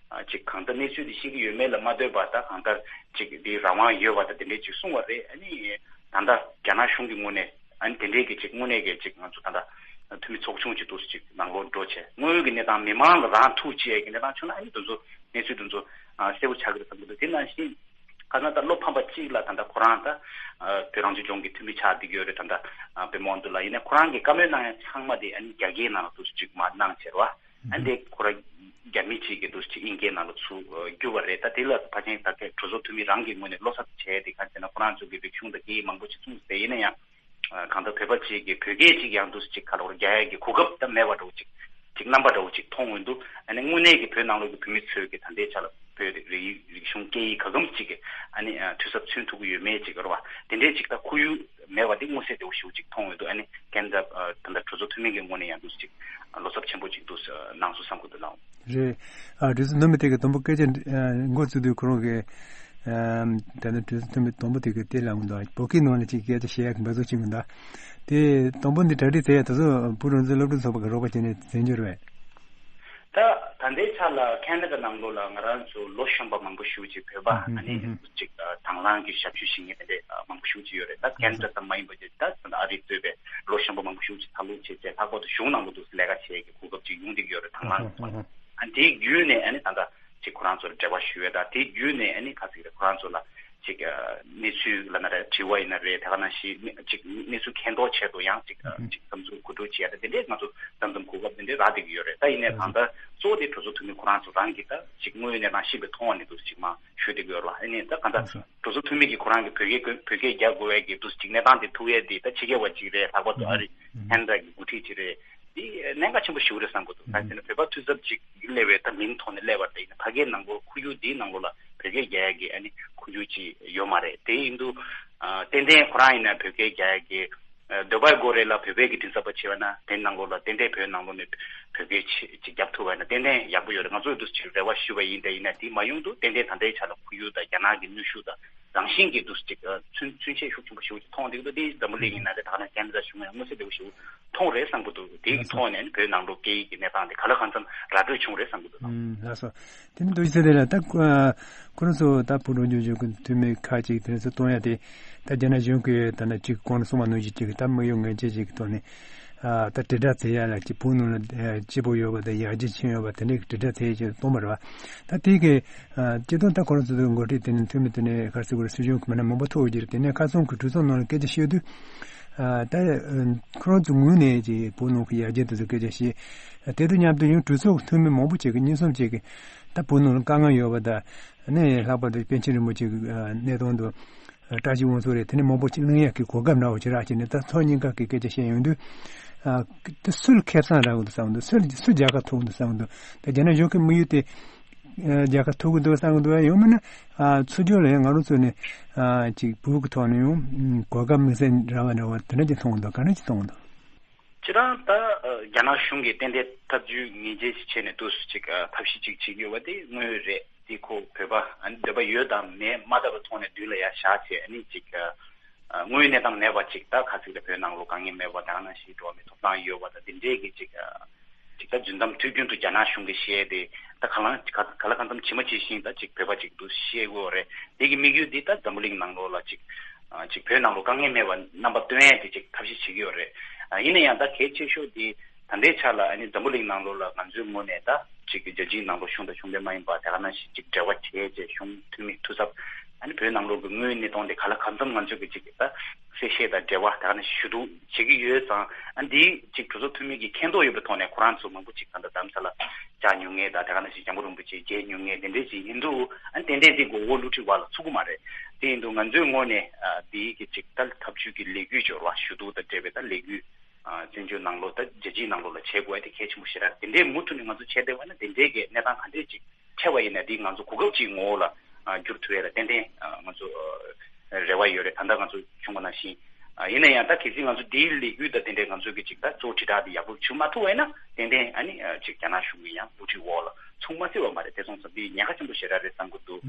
ཅིག་གང་ལྟར་གནས་ཚུལ་དེ་ཤེས་ཀྱི་ཡོད་མེད་ལ་མ་ལྟོས་པར་ད་གང་ལྟར་ཅིག་དེའི་རང་དབང་ཡོད་པ་དང་དེ་འདྲའི་ཅིག་གསུངས་པ་རེད། ཨ་ནི་ད་ལྟ་རྒྱ་ནག་གཞུང་གི་ངོས་ནས། ཨ་ནི་དེ་འདྲའི་གི་ཅིག་དངོས་གནས་ཀྱི་ཅིག་ང་ཚོ་ད་ལྟ་འཐུས་མི་ཚོགས་ཆུང་ཅིག་འདུག་སེ་ཅིག་ནང་ལོགས་འགྲོ་བྱས་དངོས་ཡོད་ཀྱི་གནས་སྟངས་མི་མང་ལ་རང་ཐུག་བྱེད་ཀྱི་གནས་སྟངས་བྱུང་ན་ཨ་ནི་དེ་ཚོ་གནས་ཚུལ་དེ་ཚོ་གསལ་པོ་ཆགས་ཀྱི་རེད་བསམ་གྱི་འདུག་དེ་ནང་བཞིན་ཁ་སང་ད་བློ་ཕམ་པ་གཅིག་ལ་ད་ལྟ་ཁོ་རང་ད་བོད་རང་སྐྱོང་ལྗོངས་ཀྱི་འཐུས་མི་ཆགས་བསྡད་ཀྱི་ཡོད་རེད། ད་ལྟ་པད་མ་དབང་འདུས་ལགས་ཡིན་ན་ཁོ་རང་གིས་བཀའ་མོལ་གནང་ཡ་ཚང་མ་དེ་ཨ་ནི་རྒྱ་སྐད་ནང་ལ་འདུག་སེ་ཅིག་མར་གནང་བྱས་རེད་བ། ཨ་ནི་དེ་ཁོ་རང་རྒྱ་མི་གཅིག་གིས་འདུག་སེ་ཅིག་དབྱིན་སྐད་ནང་ལ་ཚུར་བསྒྱུར་བ་རེད། ད་དེ་ལ་ཕལ་ཆེར་ད་གྲོས་ཚོགས་འཐུས་མི་རང་གི་ངོས་ནས་བློ་འཚབ་བྱས་ཏེ་ག་རེ་ཟེར་ན་ཁོ་རང་ཚོ་གི་རིག་གཞུང་དང་སྐད་ཡིག་མང་པོ་ཅིག་མཚུངས་ཟེར་ཡིན་ན་ཡང་། གང་ལྟར་བོད་པ་གཅིག་གིས་བོད་སྐད་ཅིག་ཡང་འདུག་སེ་ཅིག་ག་ལ་བར་རྒྱག་ཡ་གི་གོ་སྐབས་ད་མེད་པ་འདྲ་བོ་ཅིག་ཅིག་རྣམ་པ་འདྲ་བོ་ཅིག་མཐོང་ཡོང་དུས་ཨ་ནི་དངོས་གནས་ཀྱི་བོད་ནང་ལོགས་ཀྱི་བོད་མི་ཚོས་ཀྱི་ད་ལྟའི་ཆ་ལ་བོད་རིགས་རིག་གཞུང་སྐད་ཡིག་ག་གམ་ཅིག་གི་ཨ་ནི་འཐུས་ཚབ་མཚོན་ཐུབ་ཀྱི་ཡོད་མེད་ཅིག་རེད་བ། དེ་འདྲའི་ཅིག་ད་ཁོར་ཡུག་མེད་པ་དེ་མངོན་གསལ་དོད་པོ་ཞེ་པོ་ཅིག་མཐོང་ཡོང་དུས་ཨ་ནི་ཁེ་ན་ཌ་ད་ལྟ་གྲོས་ཚོགས་འཐུས་མི་གི་ངོས་ནས་ཡང་འདུག་སེ་ཅིག་བློ་འཚབ་ཆེན་པོ་ཅིག་འདུག་གནང་སོང་བསམ་གྱི་འདུག་ལགས། རེད། ཨ་གྲོས་ཚོགས་འཐུས་མི་དེ་གི་དང་པོ་སྐད་ཆ་འགོ་བཙུགས་དུས་ཁོ་རང་གིས་ད་ནི་གྲོས་ཚོགས་འཐུས་མི་དང་པོ་དེ་གི་དེ་ལབ་འདུག་བོད་སྐད་ནང་ལ་ཅིག་སྐད་ཆ་བཤད་ཡག་གི་འབད་རྩོལ་བྱེད་གི་འདུག་དེ་དང་པོ་འདི་གྲ་སྒྲིག་བྱས་ཡ་དེ་ཚོ་བོད་རང་བཙན་སློབ་ཕྲུག་ཚོགས་པ་གི་རོགས་པ་བྱས་ནས་མཛད་རྒྱུ་རེད། ད་ད་ལྟའི་ཆ་ལ་ཁེ་ན་ཌ་ནང་ལོགས་ལ་ང་རང་ཚོ་ལོ་གཞོན་པ་མང་པོ་ཞེ་པོ་ཅིག་བོད་པ་ཨ་ནི་ཅིག་དང་བླངས་ཀྱི་ཞབས་ཞུ་བྱེད་མཁན་དེ་འདྲ་མང་པོ་ཞེ་པོ་ཅིག་ཡོད་རེད། ད་ཁེ་ན་ཌ་ཙམ་མ་ཡིན་པ་ཅིག་ད་ད་ལྟ་ཨ་རི་གཙོས་པའི་ལོ་གཞོན་པ་མང་པོ་ཞེ་པོ་ཅིག་ཐབས་ལུགས་བྱས་ཚེ་ལྷག་པར་དུ་གཞུང་ནང་ལོགས་སུ་ལས་ཀ་བྱེད་ཡས་ཀྱི་གོ་སྐབས་ཅིག་ཡོང་བསྡད་ཀྱི་ཡོད་རེད། དང་བླངས་ཐོག་ནས་ཨ་དེའི་བརྒྱུད་ནས་ཨ་ནི་ད་ལྟ་ཅིག་ཁོ་རང་ཚོར་འབྲེལ་བ་ཞུ་ཡས་དང་དེའི་བརྒྱུད་ནས་ཨ་ནི་ག་ཟེར་གི་རེད། ཁོ་རང་ཚོ་ལ་ ཅིག་གནས་ཚུལ་ལབ་ན་རེད། དྲི་བ་ཡིན་ན་རེད། དེ་ག་ནང་བཞིན་ཅིག་གནས་ཚུལ་མཁྱེན་རྟོགས་ཆེད་དུ་ཡང་ཅིག་ཅིག་བསམ་ཚུལ་གོ་སྒྲིག་བྱེད་ཡ་དེ་འདྲས་ང་ཚོ་མཚམས་མཚམས་གོ་སྐབས་དེ་འདྲས་རག་བསྡད་ཀྱི་ཡོད་རེད། ད་ཡིན་ནའི་གང་ལྟར་གཙོ་བོ་དེ་གྲོས་ཚོགས་འཐུས་མི་ཁོ་རང་ཚོ་རང་གིས་ད་ཅིག་དངོས་ཡོད་གནས་སྟངས་ཤེས་པའི་ཐོག་ནས་འདུག་ཅིག་མ་ཞུ་བསྡད་ཀྱི་ཡོད་རེད་བ། ཨ་ནི་ད་གང་ལྟར་གྲོས་ཚོགས་འཐུས་མི་གིས་ཁོ་རང་གི་བོད་སྐད་བོད་སྐད་རྒྱག་དགོས་པའི་གི་འདུག་ཅིག་གནས་སྟངས་དེ་ཐུག་ཡས་དེ་ད་ཕྱི་རྒྱལ་བ་ཅིག་རེད། ལྷག་པར་དུ་ཨ་རི་ཁེ་ན་ཌ་གི་འགོ་ཁྲིད་ཅིག་རེད། དེ་གནད་འགག་ཆེན་པོ་ཞིག་རེད་བསམ་གྱི་འདུག་གང་ཟེར་ན་བོད་པ་འཐུས་ཚབ་ཅིག་སླེབས་པའི་ད་མིང་ཐོག་ནས་སླེབས་པ་རེད། ཡིན་ན་ཕ་གིའི་ནང་ལོགས་ཁོར་ཡུག་འདིའི་ནང་ལོགས་ལ་བོད་སྐད་རྒྱག་ཡ་གི་ཨ་ནི་ཁོར་ཡུག་ཅིག་ཡོད་མ་རེད། དེ་ཡིན་དུས་ཨ་ཏན་ཏན་ཁོ་རང་ཡིན་ན་བོད་སྐད་རྒྱག་ཡ་གི་ཨ་འདོད་པ་དགོས་རེད་ལ། བོད་པའི་གི་མགྲིན་ཚབ་པ་བྱས་པ་ན་དེ་ནང་ལོགས་ལ་ཏན་ཏན་བོད་ནང་ལོགས་ནས་བོད་སྐད་ཅིག་ཅིག་རྒྱབ་ཐུབ་པ་ཡིན་ན་ཏན་ཏན་ཡག་པོ་ཡོད་རེད། ང་ཚོས་འདུག་ཅིག་རེ་བ་ཞུས་པ་ཡིན། དེ་ཡིན་ན་དེ་མ་ཡོང་དུས་ཏན་ཏན་ད་ལྟའི་ཆ་ལ་ཁོར་ཡུག་དང་རྒྱ་ནག་གི་གནོན་ཤུགས་དང་རང་བཞིན་གྱིས་འདུག་ཅིག་ཨ་ཚུན་ཚུན་ཆད་ཤུགས་ཆེན་པོ་ཞེ་པོ་ཅིག་མཐོང་བསྡད་ཀྱི་འདུག་དེ་འཛམ་བུ་གླིང་ཡིན་ན་རེད། ད་ག་ནང་ཁེ་ན་ཌ་གཞུང་ཡང་མངོན་གསལ་དོད་པོ་ཞིག་མཐོང་རེད་བསམ་གྱི་འདུག་དེའི་ཐོག་ནས་བོད་ནང་ལོགས་སྐད་ཡིག་གི་གནས་སྟངས་དེ་ག་ལ་གང་འཚམ་ར་སྤྲོད་བྱུང་རེད་བསམ་གྱི་འདུག་ཨུམ། ལགས་སོ། དེ་ནི་རྡོ་རྗེ་ཚེ་རིང་ལགས། ད་ཁོ་ཁོ་རང་ཚོ་ད་བོད་འགྲོ་རྒྱུ་རྒྱུ་གི་འཐུས་མི་ཁག་ཅིག་དེ་ཚོ་གཏོང་ཡ་དེ་ད་རྒྱ་ནག་གཞུང་གིས་ད་ནི་ཅིག་གོང་ལ་གསུངས་པ་ནང་བཞིན་ཅིག་ད་དམིགས་ཡུལ་ངན་བྱས་ཅིག་གི་ཐོག་ནས་ཨ་ད་དྲིལ་བསྒྲགས་བྱེད་ཡ་ལ་ཅིག་བོད་ནང་ལ་ཨ་སྐྱིད་པོ་ཡོད་པ་དང་ཡར་རྒྱས་ཕྱིན་ཡོད་པ་དེ་འདྲའི་དྲིལ་བསྒྲགས་བྱེད་ཡ་ཅིག་གཏོང་བ་རེད་བ། ད་དེ་གི་ཨ་སྤྱིར་བཏང་ད་ཁོ་རང་ཚོ་འགོ་ཁྲིད་དེ་ནས་འཐུས་མི་དེ་ནས་ག་རེ་ཟེར་དགོས་རེད། སྲིད་གཞུང་གི་མི་སྣ་མང་པོ་ཐུག་ཡོད་ཀྱི་རེད། དེ་ནས་ཁ་སང་གི་གྲོས་ཚོགས་ནང་ལ་སྐད་ཆ་བཤད་དུས་ཨ་ད་ཨ་ཁོ་རང་ཚོ་ངོས་ནས་ཀྱི་བོད་ནང་གི་ཡར་རྒྱས་དེ་ཚོ་སྐད་ཆ་བཤད། དེ་དང་མཉམ་དུ་ཡང་གྲོས་ཚོགས་ཀྱི་འཐུས་མི་མང་པོ་ཅིག་གིས་སྙན་སེང་ཅིག་གིས་ད་བོད་ནང་ལ་དཀའ་ངལ་ཡོད་པ་དང་། ཨ་ནི་ལྷག་པར་དུ་པཎ་ཆེན་རིན་པོ་ཆེ་གི་ཨ་གནས་སྟངས་དང་། ཨ་བཀྲ་ཤིས་དབང་ཕྱུག་རེད། དེ་ནས་མང་པོ་ཅིག་གླེང་ཡག་གི་གོ་སྐབས་འདྲ་བོ་ཅིག་རག་བྱས་ནས་ད་ཚོགས་གཉིས་ཀ་གི་སྐད་ཆ་བཤད་ཡོང་དུས། ཨ་དེ་སུ་ལ་ཁེ་བཟང་རག་གི་འདུག་བསམ་གི་འདུག་སུ་ལ་སུ་རྒྱལ་ཁ་ཐོབ་གི་འདུག་བསམ་གི་འདུག་ད་རྒྱ་ནག་གཞུང་གི་དམིགས་ཡུལ་དེ་ཨ་རྒྱལ་ཁ་ཐོབ་གི་འདུག་བསམ་གི་འདུག་ཡང་མིན་ན་ཨ་ཚུར་ཕྱོགས་ལ་ཡང་ང་རང་ཚོ་ནས་ཨ་ཅིག་བོད་ཀྱི་ཐོག་ནས་ཡང་གོ་སྐབས་དམིགས་བསལ་རག་པ་འདྲ་བོ་དེ་འདྲ་ཅིག་མཐོང་གི་འདུག་ག་འདྲ་ཅིག་མཐོང་གི་འདུག་སྤྱིར་བཏང་ད་ཨ་རྒྱ་ནག་གཞུང་གིས་ཏན་ཏན་ཐབས་ཇུས་ངེས་ཅན་ཞིག་བྱས་ནས་འདུག་སེ་ཅིག་ཨ་ཐབས་ཤེས་ཅིག་བྱེད་ཀྱི་ཡོད་པ་དེ་དངོས་ཡོད་རེད། དེ་ཁོ་བོད་པ་ཨ་ནི་འདོད་པ་ཡོད་དང་མེད་མ་ལྟ་བའི་ཐོག་ནས་མདུན་ལ་ཡར་བཞག་བྱས་ཨ་ནི་ཅིག་ཨ་དངོས་ཡོད་གནས་སྟངས་མེད་པ་ཅིག་ད་ག་ཚོད་ལ་བོད་ནང་ལོགས་དཀའ་ངལ་མེད་པ་དེ་ག་ནང་བཞིན་འགྲོ་བ་མིའི་ཐོབ་ཐང་ཡོད་པ་དང་དེ་འདྲའི་གི་ཅིག་ཨ་ཅིག་ད་རྫུན་གཏམ་དུས་རྒྱུན་དུ་རྒྱ་ནག་གཞུང་གིས་བཤད་དེ་ད་ག་ལ་ག་ག་ལ་གང་འཚམ་ཇི་མ་ཇི་བཞིན་ད་ཅིག་བོད་པ་ཅིག་འདུག་བཤད་དགོས་རེད། དེ་གི་དམིགས་ཡུལ་འདི་ད་འཛམ་བུ་གླིང་ནང་ལོགས་ལ་ཅིག་ཨ་ཅིག་བོད་ནང་ལོགས་དཀའ་ངལ་མེད་པ་རྣམ་པ་སྟོན་ཡས་དེ་ཅིག་ཐབས་ཤེས་བྱེད་ཀྱི་ཡོད་རེད། ཨ་ཡིན་ན་ཡང་ད་གལ་ཆེ་ཤོས་དེ་ད་ལྟའི་ཆ་ལ་ཨ་ནི་འཛམ་བུ་གླིང་ནང་ལོགས་ལ་ང་ཚོའི་ངོས་ནས་ད་ཅིག་རྒྱལ་སྤྱིའི་ནང་ལོགས་གཞུང་དང་གཞུང་འབྲེལ་མ་ཡིན་པ་དེ་ག་ནང་བཞིན་ཅིག་འབྲེལ་བ་བྱས་བྱས་གཞུང་འཐུས་མི་འཐུས་ཚབ་ཨ་ནི་བོད་ནང་ལོགས་ཀྱི་དངོས་ཡོད་གནས་སྟངས་དེ་ག་ལ་གང་འཚམ་ང་ཚོས་ཀྱི་ཅིག་ད་གསལ་བཤད་དང་འབྲེལ་བ་དེ་ག་ནང་བཞིན་ཞུ་གཏུག་བྱེད་ཀྱི་ཡོད་ཙང་། ཨ་འདི་ཅིག་གྲོས་ཚོགས་འཐུས་མི་གིས་མཁྱེན་རྟོགས་ཡོད་པའི་ཐོག་ནས་ཁོ་རང་ཚོ་མང་པོ་ཅིག་ད་ལྟ་རྡ་རམ་ས་ལ་བཅར་མྱོང་མཁན་དང་དེ་ག་ནང་བཞིན་སྐྱབས་མགོན་རིན་པོ་ཆེ་མཇལ་མྱོང་མཁན་དེ་འདྲས་ཅིག་ཡིན་དུས་ཨ་ཏན་ཏན་དེ་མགོ་བོ་བསླུ་བྲིད་འོག་ལ་ཚུད་ཀྱི་མ་རེད། དེ་ཡིན་དུས་ང་ཚོའི་ངོས་ནས་ཨ་འདི་གི་ཅིག་ད་ཐབས་ཇུས་ཀྱི་ལས་འགུལ་སྦྱོར་བ་ཞུ་གཏུག་དང་འབྲེལ་བའི་ད་ལས་འགུལ་ཨ་བཙན་བྱོལ་ནང་ལོགས་ད་རྒྱལ་སྤྱིའི་ནང་ལོགས་ལ་བྱེད་དགོས་ཡ་དེ་གལ་ཆེན་པོ་ཞེ་དྲག་དེ་འདྲའི་མུ་མཐུད་ནས་ང་ཚོ་བྱས་བསྡད་པ་ན་དེ་འདྲའི་གི་གནས་སྟངས་ག་འདྲས་ཅིག་འཕྲད་པ་ཡིན་ན་དེ་ང་ཚོ་གོ་སྐབས་ཅིག་ངོ་བོ་ལ་ཨ་འགྱུར་ཐུབ་ཡ་ལ་ཏན་ཏན་ཨ་ང་ཚོ་ཨ་རེ་བ་ཡོད་རེད། ད་ལྟ་ང་ཚོ་བྱུང་བ་ནང་བཞིན་ཨ་ཡིན་ན་ཡང་ད་གལ་སྲིད་ང་ཚོ་དེའི་ལས་འགུལ་དང་དེ་འདྲའི་ང་ཚོ་གི་ཅིག་ད་གཙོ་བོ་དྲིལ་བསྒྲགས་དེ་ཡག་པོ་བྱུང་མ་ཐུབ་པ་ཡིན་ན་ཏན་ཏན་ཨ་ནི་ཨ་ཅིག་རྒྱ་ནག་གཞུང་གི་ཡང་དབུ་ཁྲིད་འོག་ལ་ཚུད་མ་སྲིད་པ་མ་རེད། དེ་སོང་ཙང་དེ་ཉེན་ཁ་ཆེན་པོ་ཞེ་དྲག་རེད་བསམ་གྱི་འདུག་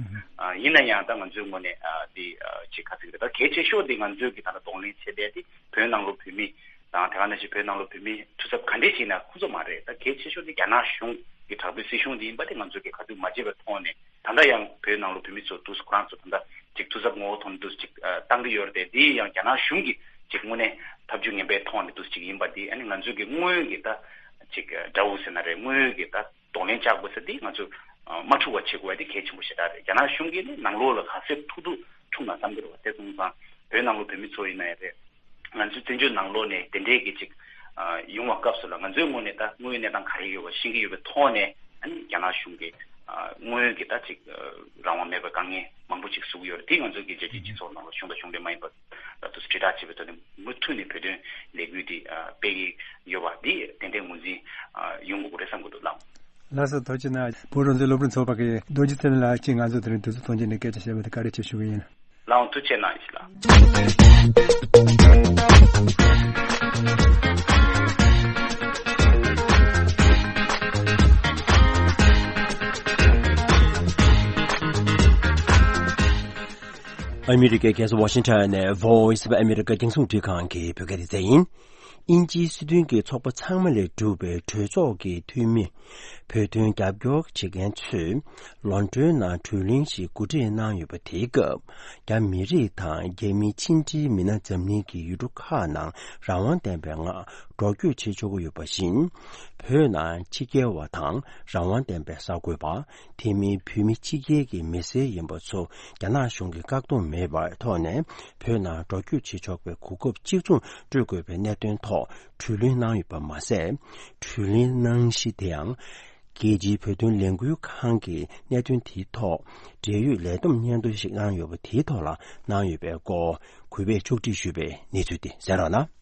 ཨ་ཡིན་ན་ཡང་ད་ང་ཚོའི་ངོས་ནས་ཨ་དེ་ཨ་ཅིག་ག་ཚོད་རེད། ད་གལ་ཆེ་ཤོས་དེ་ང་ཚོས་གི་ད་ལྟ་གདོང་ལེན་བྱེད་བསྡད་དེ་བོད་ནང་ལོགས་བོད་མི་དང་དེ་ག་ནང་བཞིན་བོད་ནང་ལོགས་བོད་མི་འཐུས་ཚབ་ག་འདྲས་བྱས་ན་ཁོ་ཚོ་མ་རེད། ད་གལ་ཆེ་ཤོས་དེ་རྒྱ་ནག་གཞུང་གི་དྲག་པོའི་སྲིད་གཞུང་དེ་ཡིན་པ་དེ་ང་ཚོ་གི་ག་དུས་མ་བརྗེད་པའི་ཐོག་ནས་ད་ལྟ་ཡང་བོད་ནང་ལོགས་བོད་མི་ཚོ་འདུག་སེ་ཁོ་རང་ཚོ་ད་ལྟ་ཅིག་འཐུས་ཚབ་ངོ་བོ་ཐོག་ནས་འདུག་སེ་ཅིག་ཨ་བཏང་གི་ཡོད་རེད་དེ། དེ་ཡང་རྒྱ་ནག་གཞུང་གི་ཅིག་དངོས་གནས་ཐབས་ཇུས་ངན་པའི་ཐོག་ནས་འདུག་སེ་ཅིག་ཡིན་པ་དེ་ཨ་ནི་ང་ཚོ་གི་དངོས་ཡོད་ཀྱི་ད་ཅིག་དགྲ་བོ་ཟེར་ན་རེད། དངོས་ཡོད་ཀྱི་ད་གདོང་ལེན་བཅག་དགོས་ཟེར་དེ་ང་ཚོ་ཨ་མ་འཁྲུག་པ་བྱེད་དགོས་པ་དེ་གལ་ཆེན་པོ་ཞེ་དྲག་རེད། རྒྱ་ནག་གཞུང་གིས་ནི་ནང་ལོགས་ལ་ག་ཚོད་ཐུག་ཐུག་འཁྲུག་ན་བསམ་གྱི་རེད་བ། དེ་སོང་ཙང་བོད་ནང་ལོགས་བོད་མི་ཚོ་ཡིན་ན་ཡང་རེད། ང་ཚོའི་བཙན་བྱོལ་ནང་ལོགས་ནས་དེ་འདྲའི་གི་ཅིག་ཨ་ཡོང་བ་སྐབས་སུ་ལ་ང་ཚོའི་ངོས་ནས་ད་དངོས་ཡོད་གནས་སྟངས་ག་རེ་ཡོད་པ་ཤེས་ཀྱི་ཡོད་པའི་ཐོག་ནས་ཨ་ནི་རྒྱ་ནག་གཞུང་གིས་ཨ་དངོས་ཡོད་ཀྱི་ད་ཅིག་ཨ་རང་དབང་མེད་པའི་དཀའ་ངལ་མང་པོ་ཅིག་བཟོ་གི་ཡོད་རེད། དེ་ང་ཚོའི་གི་རྒྱལ་སྤྱིའི་སྤྱི་ཚོགས་ནང་ལ་གཞུང་དང་གཞུང་འབྲེལ་མ་ཡིན་པ་ལ་དུ་དྲིལ་བསྒྲགས་བྱེད་པའི་ཐོག་ནས་མུ་མཐུད་ནས་བོད་དོན་ལས་འགུལ་འདི་ཨ་སྤེལ་གྱི་ཡོད་པ་འདི་ཏན་ཏན་ངོས་འཛིན་ཨ་ཡོང་དགོས་ཀྱི་རེད་བསམ་གྱི་འདུག་ལགས། ལགས་སོ། ཐུགས་རྗེ་གནང་། བོད་རང་བཙན་སློབ་ཕྲུག་ཚོགས་པ་གི་རྡོ་རྗེ་ཚེ་རིང་ལགས་ཀྱིས་ང་ཚོ་དེ་རིང་དུས་ཚོད་ཐོན་རྗེས་ནས་སྐད་ཆ་བཤད་པ་དེ་བཀའ་དྲིན་ཆེ་ཞུ་གི་ཡིན། ལགས་འོང་། ཐུགས་རྗེ་གནང་། ཡིན་ཞུ་ལགས། ཨ་མི་རི་ཀའི་རྒྱལ་ས་ཝ་ཤིང་ཊོན་ནས་Voice of America རྒྱང་སྲིང་རླུང་འཕྲིན་ཁང་གི་བོད་སྐད་སྡེ་ཚན་ཡིན། དབྱིན་ཇིའི་སྲིད་དོན་གྱི་ཚོགས་པ་ཚང་མ་ལས་གྲུབ་པའི་གྲོས་ཚོགས་ཀྱི་འཐུས་མི། བོད་དོན་རྒྱབ་སྐྱོར་བྱེད་མཁན་ཚོས་ལོན་ཌོན་ནང་གྲོས་གླེང་ཞིག་གོ་སྒྲིག་གནང་ཡོད་པ། དེའི་སྐབས་རྒྱ་མི་རིགས་དང་རྒྱ་མིའི་ཕྱི་འབྲེལ་མི་སྣ་འཛམ་གླིང་གི་ཡུལ་གྲུ་ཁག་ནང་རང་དབང་ལྡན་པའི་ངང་ འགྲོ་སྐྱོད་བྱེད་ཆོག་གི་ཡོད་པ་བཞིན། བོད་ནང་ཕྱི་རྒྱལ་བ་དང་རང་དབང་ལྡན་པའི་གསར་འགོད་པ། དེ་མིན་བོད་མི་ཕྱི་རྒྱལ་གྱི་མི་སེར་ཡིན་པ་ཚོ་རྒྱ་ནག་གཞུང་གི་བཀག་སྡོམ་མེད་པའི་ཐོག་ནས་བོད་ནང་འགྲོ་སྐྱོད་བྱེད་ཆོག་པའི་གོ་སྐབས་གཅིག་མཚུངས་སྤྲོད་དགོས་པའི་གནད་དོན་ཐོག་གྲོས་གླེང་གནང་ཡོད་པ་མ་ཟད། གྲོས་གླེང་གནང་གཞི་དེའང་རྒྱལ་སྤྱིའི་བོད་དོན་ལས་འགུལ་ཁང་གི་གནད་དོན་དེའི་ཐོག་འབྲེལ་ཡོད་ལས་བསྡོམས་སྙན་ཐོ་ཞིག་གནང་ཡོད་པ་དེའི་ཐོག་ལ་གནང་ཡོད་པའི་སྐོར་གུས་པས་ཕྱོགས་སྒྲིག་ཞུས་པའི་གནས་ཚུལ་དེ་གསན་རོགས་གནང་།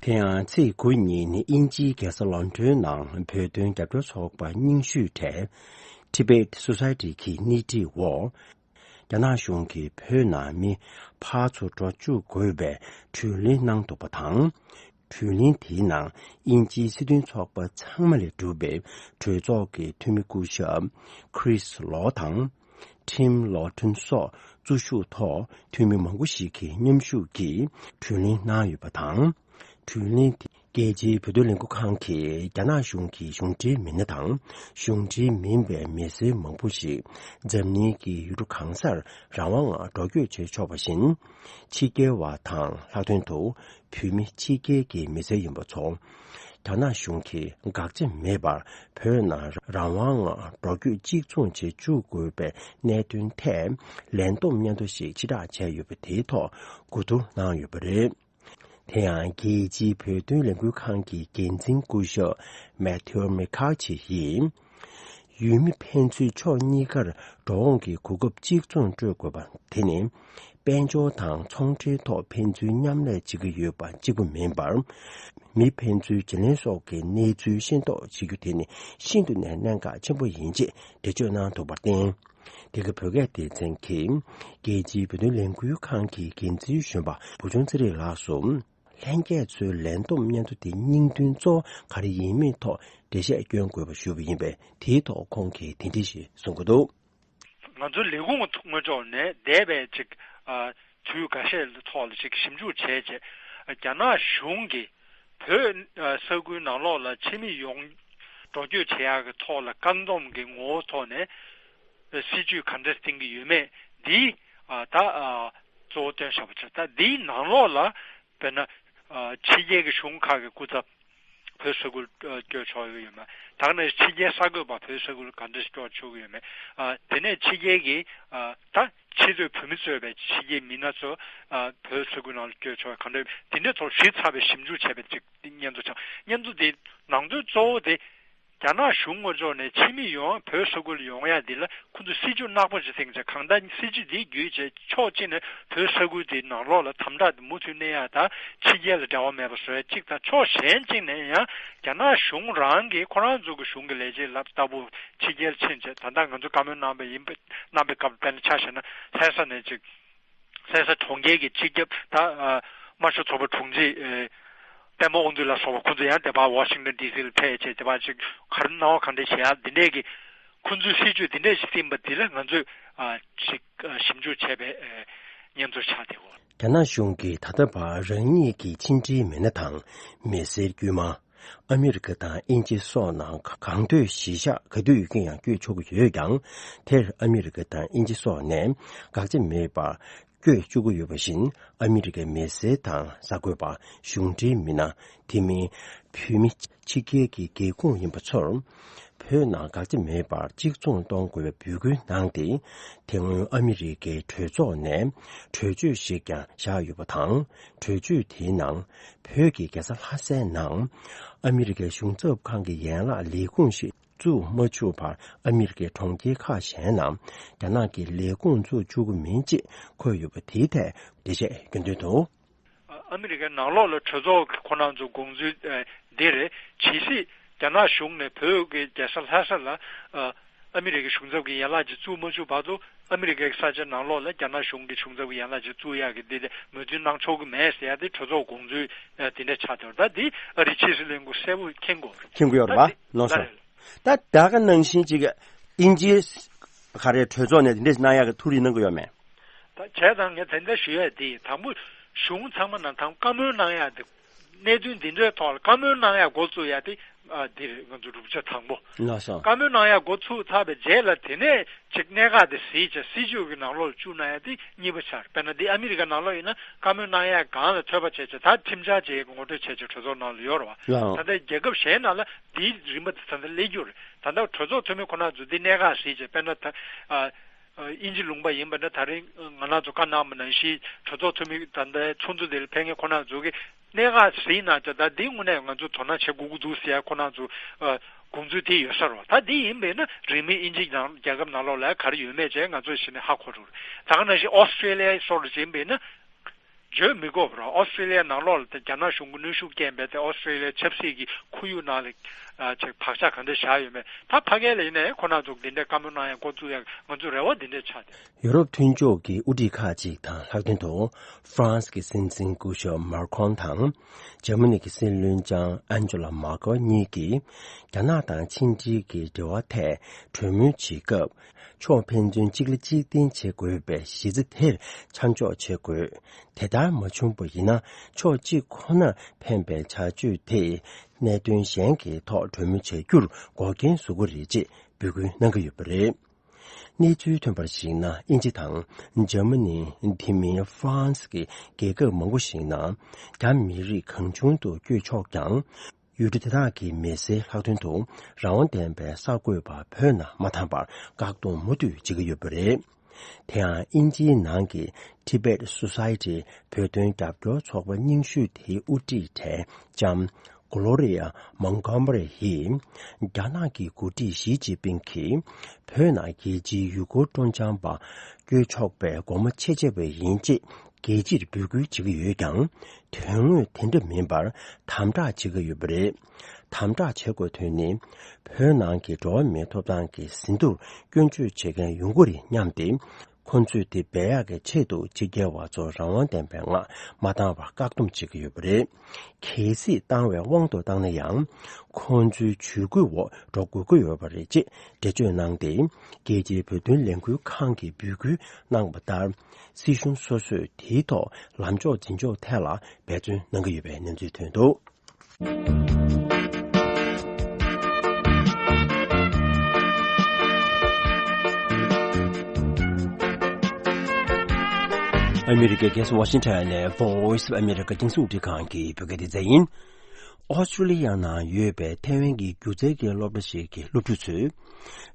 དེ་ཡང་ཚེས་དགུ་ཉིན་དབྱིན་ཇིའི་རྒྱལ་ས་ལོན་ཌོན་ནང་བོད་དོན་རྒྱབ་སྐྱོར་ཚོགས་པ་རྙིང་ཤོས་གྲས་Tibet Society གི་སྣེ་ཁྲིད་འོག་རྒྱ་ནག་གཞུང་གིས་བོད་ནང་མི་ཕར་ཚུར་འགྲོ་བཅུག་དགོས་པའི་གྲོས་གླེང་གནང་འདུག་པ་དང་། གྲོས་གླེང་དེའི་ནང་དབྱིན་ཇིའི་སྲིད་དོན་ཚོགས་པ་ཚང་མ་ལས་གྲུབ་པའི་གྲོས་ཚོགས་ཀྱི་འཐུས་མི་སྐུ་ཞབས་Chris Law དང་Tim Loughton སོགས་གཙོ་བཞུགས་ཐོག་འཐུས་མི་མང་པོ་ཞིག་གིས་མཉམ་ཞུགས་ཀྱིས་གྲོས་གླེང་གནང་ཡོད་པ་དང་། གྲོས་གླེང་དེ་རྒྱལ་སྤྱིའི་བོད་དོན་ལས་འགུལ་ཁང་གིས་རྒྱ་ནག་གཞུང་གི་གཞུང་འབྲེལ་མི་སྣ་དང་གཞུང་འབྲེལ་མིན་པའི་མི་སེར་མང་པོ་ཞིག་འཛམ་གླིང་གི་ཡུལ་གྲུ་གང་སར་རང་དབང་ངང་འགྲོ་སྐྱོད་བྱེད་ཆོག་པ་བཞིན། ཕྱི་རྒྱལ་བ་དང་ལྷག་དོན་དུ་བོད་མི་ཕྱི་རྒྱལ་གྱི་མི་སེར་ཡིན་པ་ཚོ། རྒྱ་ནག་གཞུང་གིས་དགག་བྱ་མེད་པར་བོད་ནང་རང་དབང་ངང་འགྲོ་སྐྱོད་གཅིག་མཚུངས་བྱེད་བཅུག་དགོས་པའི་གནད་དོན་ཐད་ལས་བསྡོམས་སྙན་ཐོ་ཞིག་ཕྱིར་བསྒྲགས་བྱས་ཡོད་པ་དེའི་ཐོག་གོ་བསྡུར་གནང་ཡོད་པ་རེད། དེ་ཡང་རྒྱལ་སྤྱིའི་བོད་དོན་ལས་འགུལ་ཁང་གི་འགན་འཛིན་སྐུ་ཞབས་Matthew McCaughey ཡིས། ཡུལ་མི་ཕན་ཚུན་ཕྱོགས་གཉིས་ཀར་འགྲོ་འོང་གི་གོ་སྐབས་གཅིག་མཚུངས་སྤྲོད་དགོས་པ་དེ་ནི། དཔལ་འབྱོར་དང་ཚོང་འབྲེལ་ཐོག་ཕན་ཚུན་མཉམ་ལས་བྱེད་ཀྱི་ཡོད་པ་གཅིག་པུ་མིན་པར། མི་ཕན་ཚུན་བརྗེ་ལེན་སོགས་ཀྱི་གནས་ཚུལ་ཤེས་རྟོགས་བྱེད་རྒྱུ་དེ་ནི་ཤིན་ཏུ་ནས་གནད་འགག་ཆེན་པོ་ཡིན་ཅེས་འགྲེལ་བརྗོད་གནང་འདུག་པར་བརྟེན། དེ་གའི་བོད་སྐད་སྡེ་ཚན་གྱིས་རྒྱལ་སྤྱིའི་བོད་དོན་ལས་འགུལ་ཁང་གི་འགན་འཛིན་གཞོན་པ་བུ་ཆུང་ཚེ་རིང་ལགས་སུ། ལྷན་རྒྱས་ཚོའི་ལས་བསྡོམས་སྙན་ཐོ་དེའི་སྙིང་དོན་གཙོ་བོ་ག་རེ་ཡིན་མིན་ཐོག་འགྲེལ་བཤད་སྐྱོན་དགོས་པ་ཞུས་པ་ཡིན་པས། དེའི་ཐོག་ཁོང་གིས་དེ་འདྲ་ཞིག་གསུང་གི་འདུག། ང་ཚོ་ལས་ཁུངས་ངོས་ཕྱོགས་ནས་འདས་པའི་ཅིག་ཨ་དུས་འགའ་ཤས་ཐོག་ལ་ཅིག་ཞིབ་འཇུག་བྱས་རྗེས། རྒྱ་ནག་གཞུང་གིས་བོད་ཨ་ས་ཁུལ་ནང་ལོགས་ལ་ཕྱི་མི་ཡོང་འགྲོ་སྐྱོད་བྱེད་ཡག་གི་ཐོག་ལ་བཀག་སྡོམ་གྱི་ངོ་བོ་ཐོག་ནས་སྲིད་ཇུས་ག་འདྲ་བཏིང་གི་ཡོད་མེད་འདི་ཨ་ད་ཨ་གཙོ་བོ་སྟོན་བཞག་པ་བྱས། ད་འདིའི་ནང་ལོགས་ལ་དཔེར་ན་ཨ་ཕྱི་རྒྱལ་གྱི་གཞུང་ཁག་གི་སྐུ་ཚབ་བོད་ས་ཁུལ་ཨ་སྐྱོད་ཆོག་གི་ཡོད་མེད། ད་ག་ནང་བཞིན་ཕྱི་རྒྱལ་གསར་འགོད་པ་བོད་ས་ཁུལ་ག་འདྲ་སྐྱོད་ཆོག་གི་ཡོད་མེད། ཨ་དེ་ནས་ཕྱི་རྒྱལ་གྱི་ཨ་ད་ཕྱི་སྡོད་བོད་མི་གཙོས་པའི་ཕྱི་རྒྱལ་མི་སྣ་ཚོ་ཨ་བོད་ས་ཁུལ་ནང་ལ་སྐྱོད་ཆོག་ག་འདྲ་དེ་འདྲའི་ཐོག་ཞིབ་ཚགས་པའི་ཞིབ་འཇུག་བྱས་པའི་ཅིག་སྙན་ཐོ་ཆགས། སྙན་ཐོ་དེ་ནང་དོན་གཙོ་བོ་དེ་རྒྱ་ནག་གཞུང་ངོས་ཕྱོགས་ནས་ཕྱི་མི་ཡོང་བོད་ས་ཁུལ་ཡོང་ཡ་འདི་ལ་ཁོ་ཚོས་སྲིད་ཇུས་ནག་པོ་ཞིག་བཏིང་བྱས། གང་ལྟར་སྲིད་ཇུས་འདི་བརྒྱུད་བྱས་ཕྱོགས་གཅིག་ནས་བོད་ས་ཁུལ་དེའི་ནང་ལོགས་ལ་དམ་དྲག་དེ་མུ་མཐུད་གནས་ཡ་དང་ཕྱི་རྒྱལ་ལ་འབྲེལ་བ་མེད་པ་བཟོ་ཡ་གཅིག་དང་། ཕྱོགས་གཞན་གཅིག་ནས་ཡང་རྒྱ་ནག་གཞུང་རང་གིས་ཁོ་རང་ཚོ་གི་གཞུང་གི་ལས་བྱེད་ལ་ལྟ་བུ་ཕྱི་རྒྱལ་ཕྱིན་བྱས། ད་ལྟ་ང་ཚོ་བཀའ་མོལ་གནང་བ་ཡིན་པ་གནང་བའི་སྐབས་དཔེར་ན་ཆ་བཞག་ན་ལྷ་ས་ནས་ཅིག་ལྷ་ས་གྲོང་ཁྱེར་གྱི་སྤྱི་ཁྱབ་ད་ཨ་དམར་ཤོག་ཚོགས་པ་དྲུང་ཆེ་ཨེ་པད་མ་དབང་འདུས་ལ་སོགས་པ་ཁོ་ཚོ་ཡང་དེ་པར་ཝ་ཤིང་ཊོན་ཌི་སི་ལ་ཕེབས་བྱས། དེ་པར་ཅིག་ག་རེ་གནང་བ་གང་འདྲ་བྱེད་ཡ་འདི་འདྲས་ཀྱི་ཁོ་ཚོའི་སྲིད་ཇུས་འདི་འདྲས་ཞིག་བཏིང་པ་འདི་ལ་ང་ཚོས་ཨ་ཅིག་ཨ་ཞིབ་འཇུག་བྱས་པའི་ཨེ་སྙན་ཐོ་ཆགས་བསྡད་ཡོད། རྒྱ་ནག་གཞུང་གིས་ད་ལྟ་བར་རང་ཉིད་ཀྱི་ཕྱི་འབྲེལ་མི་སྣ་དང་མི་སེར་དཀྱུས་མ། ཨ་མི་རི་ཀ་དང་དབྱིན་ཇི་སོགས་ནང་གང་འདོད་གཞིས་ཆགས་ག་དུས་ཡོད་མཁན་ཡང་བསྐྱོད་ཆོག་གི་ཡོད་ཀྱང་། དེར་ཨ་མི་རི་ཀ་དང་དབྱིན་ཇི་སོགས་ནས་དགག་བྱ་མེད་པར་བསྐྱོད་བཅུག་གི་ཡོད་པ་བཞིན། ཨ་མི་རི་ཀའི་མི་སེར་དང་གསར་འགོད་པ། གཞུང་འབྲེལ་མི་སྣ། དེ་མིན་བོད་མི་ཕྱི་རྒྱལ་གྱི་སྒེར་ཁོངས་ཡིན་པ་ཚོར་བོད་ནང་དགག་བྱ་མེད་པར་གཅིག་མཚུངས་གཏོང་དགོས་པའི་འབོད་སྐུལ་གནང་སྟེ། དེ་སྔོན་ཨ་མི་རི་ཀའི་གྲོས་ཚོགས་ནས་གྲོས་ཆོད་ཞིག་ཀྱང་བཞག་ཡོད་པ་དང་། གྲོས་ཆོད་དེའི་ནང་བོད་ཀྱི་རྒྱལ་ས་ལྷ་སའི་ནང་ཨ་མི་རི་ཀའི་གཞུང་ཚབ་ཁང་གི་ཡན་ལག་ལས་ཁུངས་ཤིག་བཙུགས་མ་བཅུག་བར་ཨ་མི་རི་ཀའི་གྲོང་ཁྱེར་ཁག་གཞན་ནང་རྒྱ་ནག་གི་ལས་ཁུངས་བཙུགས་བཅུག་གི་མིན་ཅེས་འཁོད་ཡོད་པ་དེའི་ཐད་འགྲེལ་བཤད་སྐྱོན་དོན་དུ། ཨ་མི་རི་ཀའི་ནང་ལོགས་ལ་གྲོས་ཚོགས་ཀྱི་ཁོ་རང་ཚོ་དགོངས་ཚུལ་ཨ་འདི་རེད། ཇི་སྲིད་རྒྱ་ནག་གཞུང་ནས་བོད་ཀྱི་རྒྱལ་ས་ལྷ་ས་ལ་ཨ་ཨ་མི་རི་ཀའི་གཞུང་ཚབ་ཀྱི་ཡན་ལག་ཅིག་བཙུགས་མ་བཅུག་བར་དུ། ཨ་མི་རི་ཀའི་ས་ཆ་ནང་ལོགས་ལ་རྒྱ་ནག་གཞུང་གི་གཞུང་ཚབ་ཀྱི་ཡན་ལག་ཅིག་བཙུགས་ཡག་གི་འདི་དེ་མོས་མཐུན་གནང་ཆོག་གི་མེད་ཟེར་ཡ་དེ་གྲོས་ཚོགས་དགོངས་ཚུལ་ཨ་དེ་འདྲ་ཆགས་འདུག། ད་འདི་ཨ་རིའི་ཕྱི་སྲིད་བློན་ཁོ་གསལ་པོ་མཁྱེན་དགོས་རེད། མཁྱེན་དགོས་ཡོད་རེད་པ། ལགས་སོ། ད་ད་ག་ནང་བཞིན་ཅིག་དབྱིན་ཇིའི་ག་རེ་གྲོས་ཚོགས་ནས་དེ་འདྲ་གནང་ཡག་གི་ཐུགས་རེ་གནང་གི་ཡོད་མེད། ད་བྱས་ཙང་ངས་དེ་འདྲ་ཞུ་ཡ་དེ་དང་པོ་གཞུང་ཚང་མ་ནང་དང་བཀའ་མོལ་གནང་ཡ་དེ་གནད་དོན་འདི་འདྲའི་ཐོག་ལ་བཀའ་མོལ་གནང་ཡ་འགོ་བཙུགས་ཡ་དེ་ ཨ་འདིར་ང་ཚོ་གྲུབ་ཆ་དང་པོ། ལགས་སོ། བཀའ་མོལ་གནང་ཡག་འགོ་ཚུགས་ཚར་བའི་རྗེས་ལ་དེ་ནས་ཅིག་གནད་འགག་དེ་གཟིགས་བྱས་སྲིད་ཇུས་ཀྱི་ནང་ལོགས་ལ་བཅུག་གནང་ཡག་དེ་གཉིས་པ་ཆགས་རེད། དཔེར་ན་འདི་ཨ་མི་རི་ཀ་ནང་ལོགས་ཡིན་ན་བཀའ་མོལ་གནང་ཡག་སྒང་ལ་ཐོད་པ་བྱས་བྱས་ད་ཁྲིམས་འཆར་བྱས་ངོ་སྤྲོད་བྱས་བྱས་གྲོས་ཚོགས་ནང་ལ་ཡོད་རེད་བ། ལགས། ད་ལྟ་རྒྱལ་ཁབ་གཞན་ནང་ལ་འདིའི་རིམ་པ་དེ་ད་ལྟ་སླེབས་རྒྱུ་རེད། ད་ལྟ་གྲོས་ཚོགས་འཐུས་མི་ཁོ་ན་ཚོ་འདི་གནད་འགག་གཟིགས་བྱས་དཔེར་ན་ད་ཨ། ཨིན་ཇི་ལུང་པ་ཡིན་པ་ན་ད་རིང་ང་རང་ཚོ་བཀའ་གནང་བ་ནང་བཞིན་གྲོས་ཚོགས་འཐུས་མི་ད་ལྟའི་ཚོགས་འདུ་དེ་ལ་ཕེབས་མཁན་ཁོ་རང་ཚོ་གིས་གནད་འགག་ཟིན་ན་ཅི་ད་འདི་དངོས་གནས་ང་ཚོ་དོ་སྣང་བྱེད་དགོས་ཀྱི་འདུག་ཟེར་ཡ་ཁོ་རང་ཚོ་དགོངས་ཚུལ་དེ་ཡོད་ས་རེད་བ། ད་འདི་ཡིན་པས་ན་རིང་མིན་ཨིན་ཇི་ནང་རྒྱལ་ཁབ་ནང་ལོགས་ལ་ག་རེ་ཡོད་མེད་བྱས་ང་ཚོ་གཞི་ནས་ཧ་གོ་འགྲོ་རེད། ད་ག་ནང་བཞིན་ཨོ་སི་ཀྲེ་ལི་ཡའི་སོར་ཡིན་པས་ན། བརྗོད་མི་དགོས་པར་ཨོ་སི་ཀྲེ་ལི་ཡ་ནང་ལོགས་ལ་དེ་རྒྱ་ནག་གཞུང་གི་གནོན་ཤུགས་རྐྱེན་པས་དེ་ཨོ་སི་ཀྲེ་ལི་ཡའི་ཆབ་སྲིད་ཀྱི་ཁོར་ཡུག་ནང་ལ་ཨ་ཅིག་བག་ཆགས་ག་འདྲ་བཞག་ཡོད་མེད་ད་ཕ་གི་ལ་ཡིན་ནའི་ཁོ་རང་ཚོ་འདི་འདྲའི་བཀའ་མོལ་གནང་ཡ་འགོ་བཙུགས་ཡ་ང་ཚོ་རེ་བ་འདི་འདྲ་ཆགས་ཏེ། ཡུ་རོབ་མཐུན་ཕྱོགས་ཀྱི་དབུ་ཁྲིད་ཁག་ཅིག་དང་ལྷག་དོན་དུ་ཧྥ་རན་སི་གི་སྲིད་འཛིན་སྐུ་ཞབས་མཱ་ཁྲོན་དང་འཇར་མ་ནི་གི་སྲིད་བློན་ལྕམ་ཨན་ཇེ་ལ་མར་ཀེལ་གཉིས་ཀྱིས་རྒྱ་ནག་དང་ཕྱི་འབྲེལ་གྱི་འབྲེལ་བ་ཐད་གྲོས་མོལ་བྱེད་སྐབས། ཕྱོགས་ཕན་ཚུན་གཅིག་ལ་གཅིག་བརྟེན་བྱེད་དགོས་པའི་གཞི་རྩ་དེར་ཆ་འཇོག་བྱེད་དགོས། དེ་ལྟར་མ་བྱུང་བ་ཡིན་ན་ཕྱོགས་གཅིག་ཁོ་ནར་ཕན་པའི་བྱ་སྤྱོད་དེས་གནད་དོན་གཞན་གྱི་ཐོག་གྲོས་མོལ་བྱ་རྒྱུར་འགོག་རྐྱེན་བཟོ་གི་རེད་ཅེས་འབོད་སྐུལ་གནང་གི་ཡོད་པ་རེད། གནས་ཚུལ་ཐོན་པར་གཞིགས་ན་དབྱིན་ཇི་དང་འཇར་མ་ནི་དེ་མིན་ཧྥ་རན་སི་གི་རྒྱལ་ཁབ་མང་པོ་ཞིག་ནང་རྒྱ་མི་རིགས་གང་བྱུང་དུ་བསྐྱོད་ཆོག་ཀྱང་། ཡུལ་གྲུ་དེ་དག་གི་མི་སེར་ལྷག་དོན་དུ་རང་དབང་ལྡན་པའི་གསར་འགོད་པ་བོད་ནང་མ་བཏང་བར་བཀག་སྡོམ་མུ་མཐུད་བྱེད་ཀྱི་ཡོད་པ་རེད། དེ་ཡང་དབྱིན་ཇིའི་ནང་གི་Tibet Society བོད་དོན་རྒྱབ་སྐྱོར་ཚོགས་པ་རྙིང་ཤོས་དེའི་དབུ་ཁྲིད་གྲས་ལྕམ་Gloria Montgomery ཡིས་རྒྱ་ནག་གི་འགོ་ཁྲིད་ཞི་ཅིན་ཕིང་གིས་བོད་ནང་རྒྱལ་སྤྱིའི་ཡུལ་སྐོར་སྤྲོ་འཆམ་པ་བསྐྱོད་ཆོག་པའི་སྒོ་མོ་ཕྱེ་བྱས་པ་ཡིན་ཅེས། རྒྱལ་སྤྱིར་འབོད་སྐུལ་བྱེད་ཀྱི་ཡོད་ཀྱང་། དོན་དངོས་དེ་འདྲ་མིན་པར་དམ་དྲག་བྱེད་ཀྱི་ཡོད་པ་རེད། དམ་དྲག་བྱེད་དགོས་དོན་ནི། བོད་ནང་གི་འགྲོ་བ་མིའི་ཐོབ་ཐང་གི་ཟིན་ཐོར་སྐྱོན་བརྗོད་བྱེད་མཁན་ཡོང་གི་རེད་སྙམ་སྟེ། ཁོ་ཚོས་དེ་སྦས་ཡག་གི་ཆེད་དུ་ཕྱི་རྒྱལ་བ་ཚོ་རང་དབང་ལྡན་པའི་ངང་མ་བཏང་བར་བཀག་སྡོམ་བྱེད་ཀྱི་ཡོད་པ་རེད། གལ་སྲིད་བཏང་བའི་དབང་དུ་བཏང་ན་ཡང་། ཁོང་ཚོའི་ཇུས་འགོད་འོག་འགྲོ་དགོས་ཀྱི་ཡོད་པ་རེད་ཅེས་འགྲེལ་བརྗོད་གནང་སྟེ། རྒྱལ་སྤྱིའི་བོད་དོན་ལས་འགུལ་ཁང་གིས་འབོད་སྐུལ་གནང་བ་ལྟར། སྲིད་གཞུང་སོ་སོས་དེའི་ཐོག་ལམ་ཕྱོགས་འཛིན་ཕྱོགས་ཐད་ལ་འབད་བརྩོན་གནང་གི་ཡོད་པའི་གནས་ཚུལ་ཐོན་འདུག་ཨ་མི་རི་ཀའི་རྒྱལ་ས་ཝ་ཤིང་ཊོན་ནས་Voice of America རྒྱང་སྲིང་རླུང་འཕྲིན་ཁང་གི་བོད་སྐད་སྡེ་ཚན་ཡིན། ཨོ་སི་ཀྲུ་ལི་ཡ་ནང་ཡོད་པའི་ཐའེ་ཝན་གྱི་སྒྱུ་རྩལ་གྱི་སློབ་གྲྭ་ཞིག་གི་སློབ་ཕྲུག་ཚོས།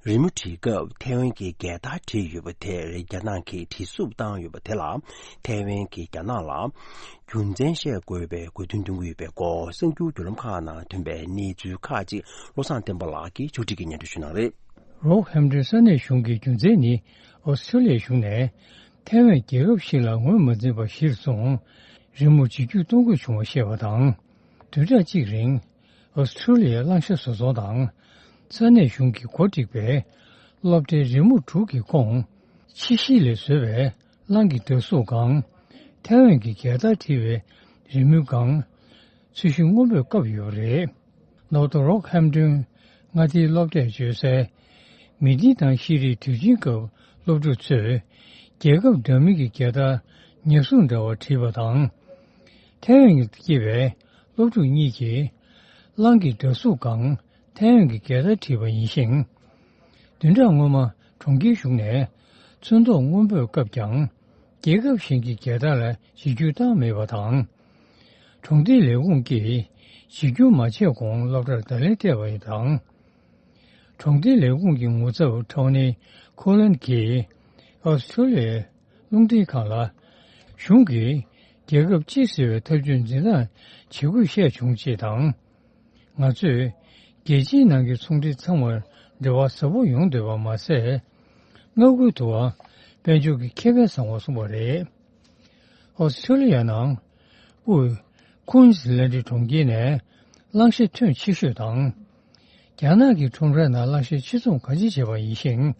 རི་མོ་བྲིས་སྐབས་ཐའེ་ཝན་གྱི་རྒྱལ་དར་བྲིས་ཡོད་པ་དེར་རྒྱ་ནག་གིས་བྲིས་གཟུགས་བཏང་ཡོད་པ་དེ་ལ། ཐའེ་ཝན་གྱིས་རྒྱ་ནག་ལ་རྒྱུ་མཚན་བཤད་དགོས་པའི་དགོས་འདུན་འདོན་གྱི་ཡོད་པའི་སྐོར་གསར་འགྱུར་བརྒྱུད་ལམ་ཁག་ནང་ཐོན་པའི་གནས་ཚུལ་ཁག་ཅིག་བློ་བཟང་བསྟན་པ་ལགས་ཀྱིས་ཕྱོགས་སྒྲིག་གིས་སྙན་སྒྲོན་ཞུ་གནང་རེད། རོག་ཧེམ་ཏོན་ས་གནས་གཞུང་གི་རྒྱུ་མཚན་ནི། ཨོ་སི་ཀྲུ་ལི་ཡའི་གཞུང་ནས་ཐའེ་ཝན་རྒྱལ་ཁབ་ཞིག་ལ་ངོས་མ་འཛིན་པ་གཞིར་བཟུང་། རི་མོ་བརྗེ་བསྒྱུར་གཏོང་དགོས་བྱུང་བ་བཤད་པ་དང་། བདུན་ཕྲག་གཅིག་རིང་། ཨོ་སི་ཀྲུ་ལི་ཡའི་གླང་ཤ་བཟོ་ཚོང་དང་། ས་གནས་གཞུང་གིས་གོ་སྒྲིག་པའི་སློབ་གྲྭའི་རི་མོ་དྲུག་གི་ཁོངས། ཕྱི་བཤིག་ལས་བཟོས་པའི་གླང་གི་འདར་གཟུགས་སྒང་། ཐའེ་ཝན་གྱི་རྒྱལ་དར་བྲིས་པའི་རི་མོའི་སྒང་། ཚོས་གཞི་སྔོན་པོས་བཀབ་ཡོད་པ་རེད། ནོར་ཐོ་རོག་ཧེམ་ཏོན་མངའ་སྡེའི་སློབ་གྲྭས་བརྗོད་གསལ། མི་ཏི་དང་ཤེས་རིག་དུས་ཆེན་སྐབས་སློབ་ཕྲུག་ཚོས་རྒྱལ་ཁབ་འདྲ་མིན་གྱི་རྒྱལ་དར་ཉག་གཟུགས་འདྲ་བ་བྲིས་པ་དང་། ཐའེ་ཝན་གྱི་སྐྱེས་པའི་སློབ་ཕྲུག་གཉིས་ཀྱིས་གླང་གི་འདར་གཟུགས་སྒང་ཐའེ་ཝན་གྱི་རྒྱལ་དར་བྲིས་པ་ཡིན་ཞིང་། བདུན་ཕྲག་སྔོན་མ་གྲོང་ཁྱེར་གཞུང་ནས་ཚོན་མདོག་སྔོན་པོས་བཀབ་ཀྱང་། རྒྱལ་ཁབ་གཞན་གྱི་རྒྱལ་དར་ལ་བརྗེ་བསྒྱུར་བཏང་མེད་པ་དང་། གྲོང་སྡེའི་ལས་ཁུངས་ཀྱིས་བརྗེ་བསྒྱུར་མ་བྱས་གོང་སློབ་གྲྭར་བརྡ་ལན་སྤྲད་པ་དང་། གྲོང་སྡེའི་ལས་ཁུངས་ཀྱི་ངོ་ཚབ་ཊོ་ནི་ཁོ་ལན་གྱིས་ཨོ་སི་ཀྲུ་ལི་ཡའི་རླུང་འཕྲིན་ཁང་ལ། གཞུང་གིས་རྒྱལ་ཁབ་སྤྱི་ཟེར་བའི་ཐབས་ཇུས་འཛིན་སྟངས་བྱེད་དགོས་བཤད་བྱུང་ཅེས་དང་། ང་ཚོས་རྒྱལ་སྤྱིའི་ནང་གི་ཚོང་འབྲེལ་ཚང་མར་འབྲེལ་བ་ཟབ་པོ་ཡོང་འདོད་པ་མ་ཟད། མངའ་ཁུལ་དུའང་དཔལ་འབྱོར་གྱི་ཁེ་ཕན་བཟང་བ་གསུངས་པ་རེད། ཨོ་སི་ཀྲུ་ལི་ཡ་ནང་དབུས་ཁུན་སི་ལན་ཌི་གྲོང་ཁྱེར་ནས་གླང་ཤ་ཐོན་ཆེ་ཤོས་དང་། རྒྱ་ནག་གི་ཁྲོམ་རའི་ནང་གླང་ཤ་ཕྱིར་ཚོང་གང་ཅི་བྱས་པ་ཡིན་ཞིང་།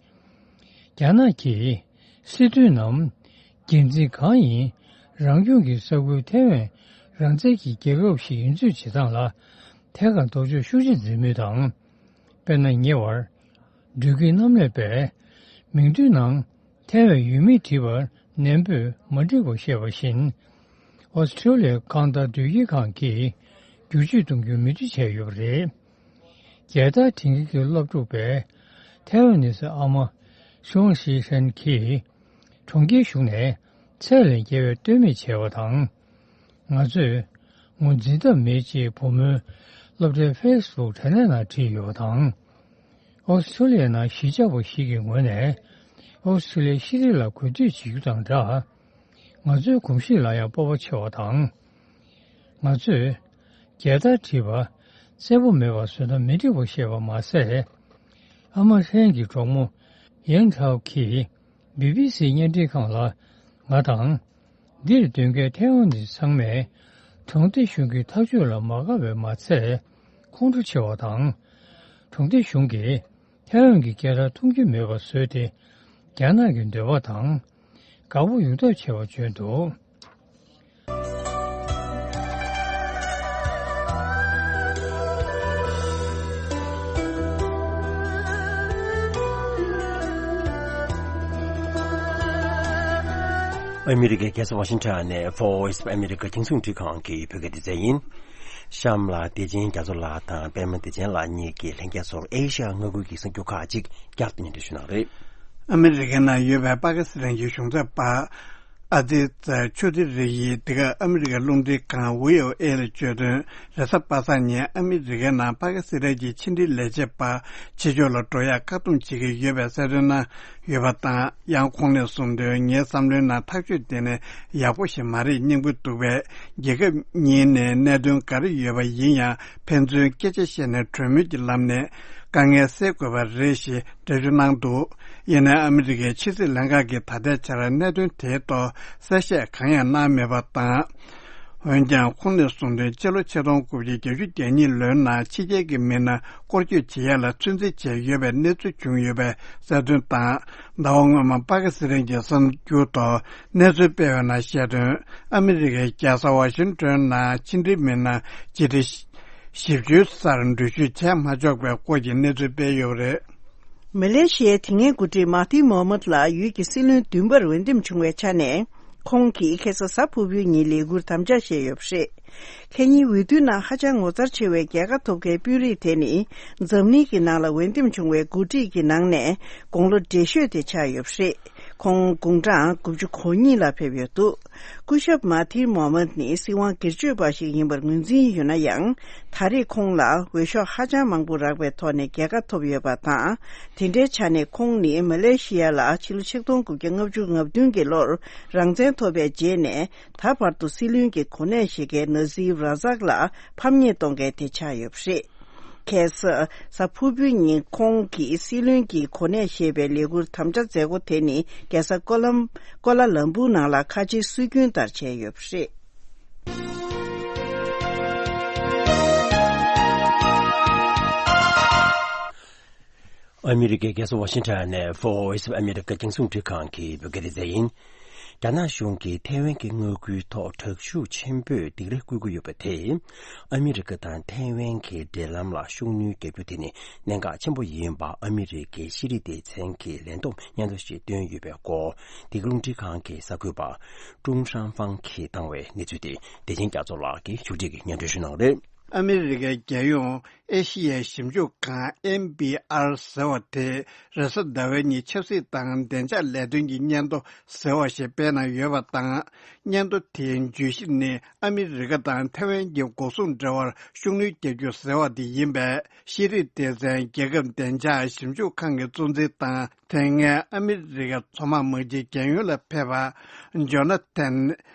རྒྱ་ནག་གི་སྲིད་དོན་ནམ་འགན་འཛིན་གང་ཡིན་རང་སྐྱོང་གི་ས་ཁུལ་ཐའེ་ཝན་རང་བཙན་གྱི་རྒྱལ་ཁབ་ཞིག་ཡིན་ཚུལ་བྱེད་སྟངས་ལ་ཐད་ཀར་ལྡོག་ཕྱོགས་ཤུགས་ཆེ་འཛིན་མུས་དང་། དཔེར་ན་ཉེ་བར། འགྲུལ་སྐྱེལ་གནམ་ལས་པས་མིང་ཐོའི་ནང་ཐའེ་ཝན་ཡོད་མེད་བྲིས་པར་ནན་པོས་མ་འགྲིག་པ་བཤད་པ་བཞིན། ཨོ་སི་ཀྲུ་ལི་ཡའི་གང་ལྟར་དོན་གཅོད་ཁང་གིས་བསྒྱུར་བཅོས་གཏོང་རྒྱུའི་མོས་མཐུན་བྱས་ཡོད་པ་རེད། རྒྱལ་དར་བསྒྲེངས་མཁན་གྱི་སློབ་ཕྲུག་པས་ཐའེ་ཝན་ནི་སི་ཨ་མ་ཤོང་ཤི་ཧྲན་གྱིས་གྲོང་ཁྱེར་གཞུང་ནས་ཚད་ལས་བརྒལ་བའི་བསྟོད་སྨད་བྱས་པ་དང་། ང་ཚོས་ངོས་འཛིན་ཐབས་མེད་ཅེས་བུ་མོའི་སློབ་གྲྭའི་ཕེ་སི་བུག་དྲ་གནས་ནང་བྲིས་ཡོད་པ་དང་། ཨོ་སི་ཁྲུ་ལི་ཡའི་ནང་གཞིས་ཆགས་པ་ཞིག་གི་ངོས་ནས་ཨོ་སི་ཁྲུ་ལི་ཡའི་ཤེས་རིག་ལ་གུས་འདུད་བྱེད་རྒྱུ་དང་སྦྲགས། ང་ཚོའི་གོམས་གཤིས་ལ་ཡང་སྤོབས་པ་ཆེ་བ་དང་། ང་ཚོས་རྒྱལ་དར་བྲིས་པ་གསལ་པོ་མེད་པ་བཟོས་ན་མི་འགྲིག་པ་ཤེས་པ་མ་ཟད། ཨ་མ་ཧྲན་གྱི་གྲོགས་མོ་ཡན་ཁྲའོ་གིས་བི་བི་སི་བརྙན་འཕྲིན་ཁང་ལ་ང་དང་། འདིར་སྡོད་མཁན་ཐའེ་ཝན་ནི་ཚང་མས་གྲོང་སྡེ་གཞུང་གི་ཐག་གཅོད་ལ་མ་དགའ་བས་མ་ཚད། ཁོང་ཁྲོ་ཆེ་བ་དང་། གྲོང་སྡེ་གཞུང་གིས་ཐའེ་ཝན་གྱི་སྐད་གྲགས་མཐོང་རྒྱུ་མེད་པ་བཟོས་ཏེ། རྒྱ་ནག་གི་འདོད་པ་དང་དགའ་པོ་ཡོང་ཐབས་བྱས་པ་བརྗོད་འདུག། ཨ་མི་རི་ཀའི་རྒྱལ་ས་ཝ་ཤིང་ཊོན་ནས་Voice of America་རྒྱང་སྲིང་འཕྲིན་ཁང་གི་བོད་སྐད་སྡེ་ཚན་ཡིན། གཤམ་ལ་བདེ་ཆེན་རྒྱ་མཚོ་ལགས་དང་པད་མ་བདེ་ཆེན་ལགས་གཉིས་ཀྱིས་ལྷན་རྒྱས་ཚོར་ཨེ་ཤ་ཡ་མངའ་ཁུལ་གྱི་གསར་འགྱུར་ཁག་ཅིག་བསྐྱར་དུ་སྙན་སྒྲོན་ཞུ་གནང་རེད། ཨ་མི་རི་ཀའི་ནང་ཡོད་པའི་པ་ཀི་སི་ཐན་གྱི་གཞུང་ཚབ་པ་ཨ་ཛི་ཛ་ཆོ་དི་རི་ཡིས་འདི་ག་ཨ་མི་རི་ཀའི་རླུང་འཕྲིན་ཁང་བྷི་ཨོ་ཨེ་ལ་བརྗོད་དོན། རེས་གཟའ་པ་སངས་ཉིན་ཨ་མི་རི་ཀའི་ནང་པ་ཀི་སི་ཐན་གྱི་ཕྱི་འབྲེལ་ལས་བྱེད་པ་ཕྱི་ཕྱོགས་ལ་འགྲོ་ཡག་བཀག་སྡོམ་བྱེད་ཀྱི་ཡོད་པའི་གསལ་སྟོན་གནང་ཡོད་པ་དང་། ཡང་ཁོང་ནས་གསུངས་དོན། ངའི་བསམ་བློའི་ནང་ཐག་གཅོད་དེ་ནི་ཡག་པོ་ཞིག་མ་རེད། སྙིང་པོ་འདུག་པས། རྒྱལ་ཁབ་གཉིས་ནས་གནད་དོན་ག་རེ་ཡོད་པ་ཡིན་ཡང་ཕན་ཚུན་སྐད་ཆ་བཤད་ནས་གྲོས་མོལ་གྱི་ལམ་ནས་དཀའ་ངལ་སེལ་དགོས་པ་རེད་ཞེས་འགྲེལ་བརྗོད་གནང་འདུག། ཡིན་ནའི་ཨ་མི་རི་ཀའི་ཕྱི་སྲིད་ལྷན་ཁང་གིས་ད་ལྟའི་ཆར་གནད་དོན་དེའི་ཐོག་གསལ་བཤད་གང་ཡང་གནང་མེད་པ་དང་། འོན་ཀྱང་ཁོང་ནས་གསུངས་དོན། ཕྱི་ལོ་ཆིག་སྟོང་དགུ་བརྒྱ་བརྒྱད་ཅུ་གྱ་གཉིས་ལོའི་ནང་ཕྱི་རྒྱལ་གྱི་མི་སྣ་སྐོར་སྐྱོད་བྱེད་ཡ་ལ་ཚོད་འཛིན་བྱས་ཡོད་པའི་གནས་ཚུལ་བྱུང་ཡོད་པའི་གསལ་སྟོན་དང་། ཟླ་བ་སྔོན་མ་པ་ཀི་སི་ཐན་གྱི་གསར་འགྱུར་ཐོག་གནས་ཚུལ་སྤེལ་བའི་ནང་བཤད་དོན། ཨ་མི་རི་ཀའི་རྒྱལ་ས་ཝ་ཤིང་ཊོན་ནང་ཕྱི་འབྲེལ་མི་སྣ་སྤྱི་ཟླ་བཞི་བཅུའི་སར་འགྲུལ་བཞུད་བྱས་མ་ཆོག་པའི་སྐོར་གྱི་གནས་ཚུལ་སྤེལ་ཡོད་པ་རེད། མ་ལེ་ཤི་ཡའི་དེ་སྔའི་འགོ་ཁྲིད་མ་ཧ་ཐིར་མོ་ཧམ་མད་ལགས་ཡུལ་གྱི་སྲིད་བློན་བདུན་པར་འོས་འདེམས་བྱུང་བའི་ཆ་ནས། ཁོང་གིས་ཁ་སང་གཟའ་ཕུར་བུའི་ཉིན་ལས་འཁུར་དམ་བཅའ་བཞེས་ཡོད་པ་རེད། ཁེ་ཉིན་འོས་བསྡུའི་ནང་ཧ་ཅང་ངོ་མཚར་ཆེ་བའི་རྒྱལ་ཁ་ཐོབ་མཁན་དཔོན་རིགས་དེ་ནི་འཛམ་གླིང་གི་ནང་ལ་འོས་འདེམས་བྱུང་བའི་འགོ་ཁྲིད་ཀྱི་ནང་ནས་དགུང་ལོ་བགྲེས་ཤོས་དེ་ཆགས་ཡོད་པ་རེད། ཁོང་དགུང་གྲངས་དགུ་བཅུ་གོ་གཉིས་ལ་ཕེབས་ཡོད་འདུག། སྐུ་ཞབས་མ་ཧ་ཐིར་མོ་ཧམ་མད་ནི་སྲིད་དབང་སྒེར་གཅོད་པ་ཞིག་ཡིན་པར་ངོས་འཛིན་ཡོད་ན་ཡང་། ད་རེས་ཁོང་ལ་འོས་ཤོག་ཧ་ཅང་མང་པོ་རག་པའི་ཐོག་ནས་རྒྱལ་ཁ་ཐོབ་ཡོད་པ་དང་། དེ་འདྲའི་ཆ་ནས་ཁོང་ནི་མ་ལེ་ཤི་ཡ་ལ་ཕྱི་ལོ་ཆིག་སྟོང་དགུ་བརྒྱ་ལྔ་བཅུ་ང་བདུན་གྱི་ལོར་རང་བཙན་ཐོབ་པའི་རྗེས་ནས་ད་བར་དུ་སྲིད་བློན་གྱི་གོ་གནས་བཞེས་མཁན་ན་ཛིབ་ར་ཛག་ལ་ཕམ་ཉེས་གཏོང་མཁན་དེ་ཆགས་ཡོད་པ་རེད། ཁ་སང་གཟའ་ཕུར་བུའི་ཉིན་ཁོང་གིས་སྲིད་བློན་གྱི་གོ་གནས་བཞེས་པའི་ལས་འཁུར་དམ་བཅའ་མཛད་སྒོ་དེ་ནི་རྒྱལ་ས་ཀོ་ལམ་ཀོ་ལ་ལམ་པུར་ནང་ལ་ཁ་ཆེའི་སྲོལ་རྒྱུན་ལྟར་བྱས་ཡོད་པ་རེད། ཨ་མི་རི་ཀའི་རྒྱལ་ས་ཝ་ཤིང་ཊོན་ནས་Voice of America་རྒྱང་སྲིང་འཕྲིན་ཁང་གི་བོད་སྐད་སྡེ་ཚན་ཡིན། རྒྱ་ནག་གཞུང་གིས་ཐའེ་ཝན་གྱི་མངའ་ཁུལ་ཐོག་དྲག་ཤུགས་ཆེན་པོས་སྡིགས་ར་སྐུལ་གྱི་ཡོད་པ་དེས། ཨ་མི་རི་ཀ་དང་ཐའེ་ཝན་གྱི་འབྲེལ་ལམ་ལ་ཤུགས་སྣོན་རྒྱག་རྒྱུ་དེ་ནི་གནད་འགག་ཆེན་པོ་ཡིན་པ་ཨ་མི་རི་ཀའི་ཤེས་རིག་སྡེ་ཚན་གྱིས་ལན་འདེབས་སྙན་ཐོ་ཞིག་བཏོན་ཡོད་པའི་སྐོར། འདི་ག་རླུང་འཕྲིན་ཁང་གི་གསར་འགོད་པ་ཀྲུང་ཧྲང་ཧྥང་གིས་བཏང་བའི་གནས་ཚུལ་དེ་བདེ་ཆེན་རྒྱ་མཚོ་ལགས་ཀྱིས་ཕྱོགས་སྒྲིག་གིས་སྙན་སྒྲོན་ཞུ་གནང་རེད། ཨ་མི་རི་ཀའི་རྒྱལ་ཡོངས་ཨེ་ཤི་ཡའི་ཞིབ་འཇུག་ཁང་ཨེན་བྷི་ཨར་ཟེར་བ་དེས་རེས་གཟའ་ཟླ་བའི་ཉིན་ཆབ་སྲིད་དང་བདེ་འཇགས་ལས་དོན་གྱི་སྙན་ཐོ་ཟེར་བ་ཞིག་སྤེལ་གནང་ཡོད་པ་དང་། སྙན་ཐོ་དེའི་བརྗོད་གཞི་ནི་ཨ་མི་རི་ཀ་དང་ཐའེ་ཝན་གྱི་འགོག་སྲུང་འབྲེལ་བར་ཤུགས་སྣོན་རྒྱག་རྒྱུ་ཟེར་བ་དེ་ཡིན་པས། ཤེས་རིག་སྡེ་ཚན་རྒྱལ་ཁབ་བདེ་འཇགས་ཞིབ་འཇུག་ཁང་གི་གཙོ་འཛིན་དང་། དེ་སྔའི་ཨ་མི་རི་ཀའི་མཚོ་དམག་དམག་སྤྱིའི་རྒྱལ་ཡོངས་ལ་ཕེབས་པ་ཇོ་ན་ཐན་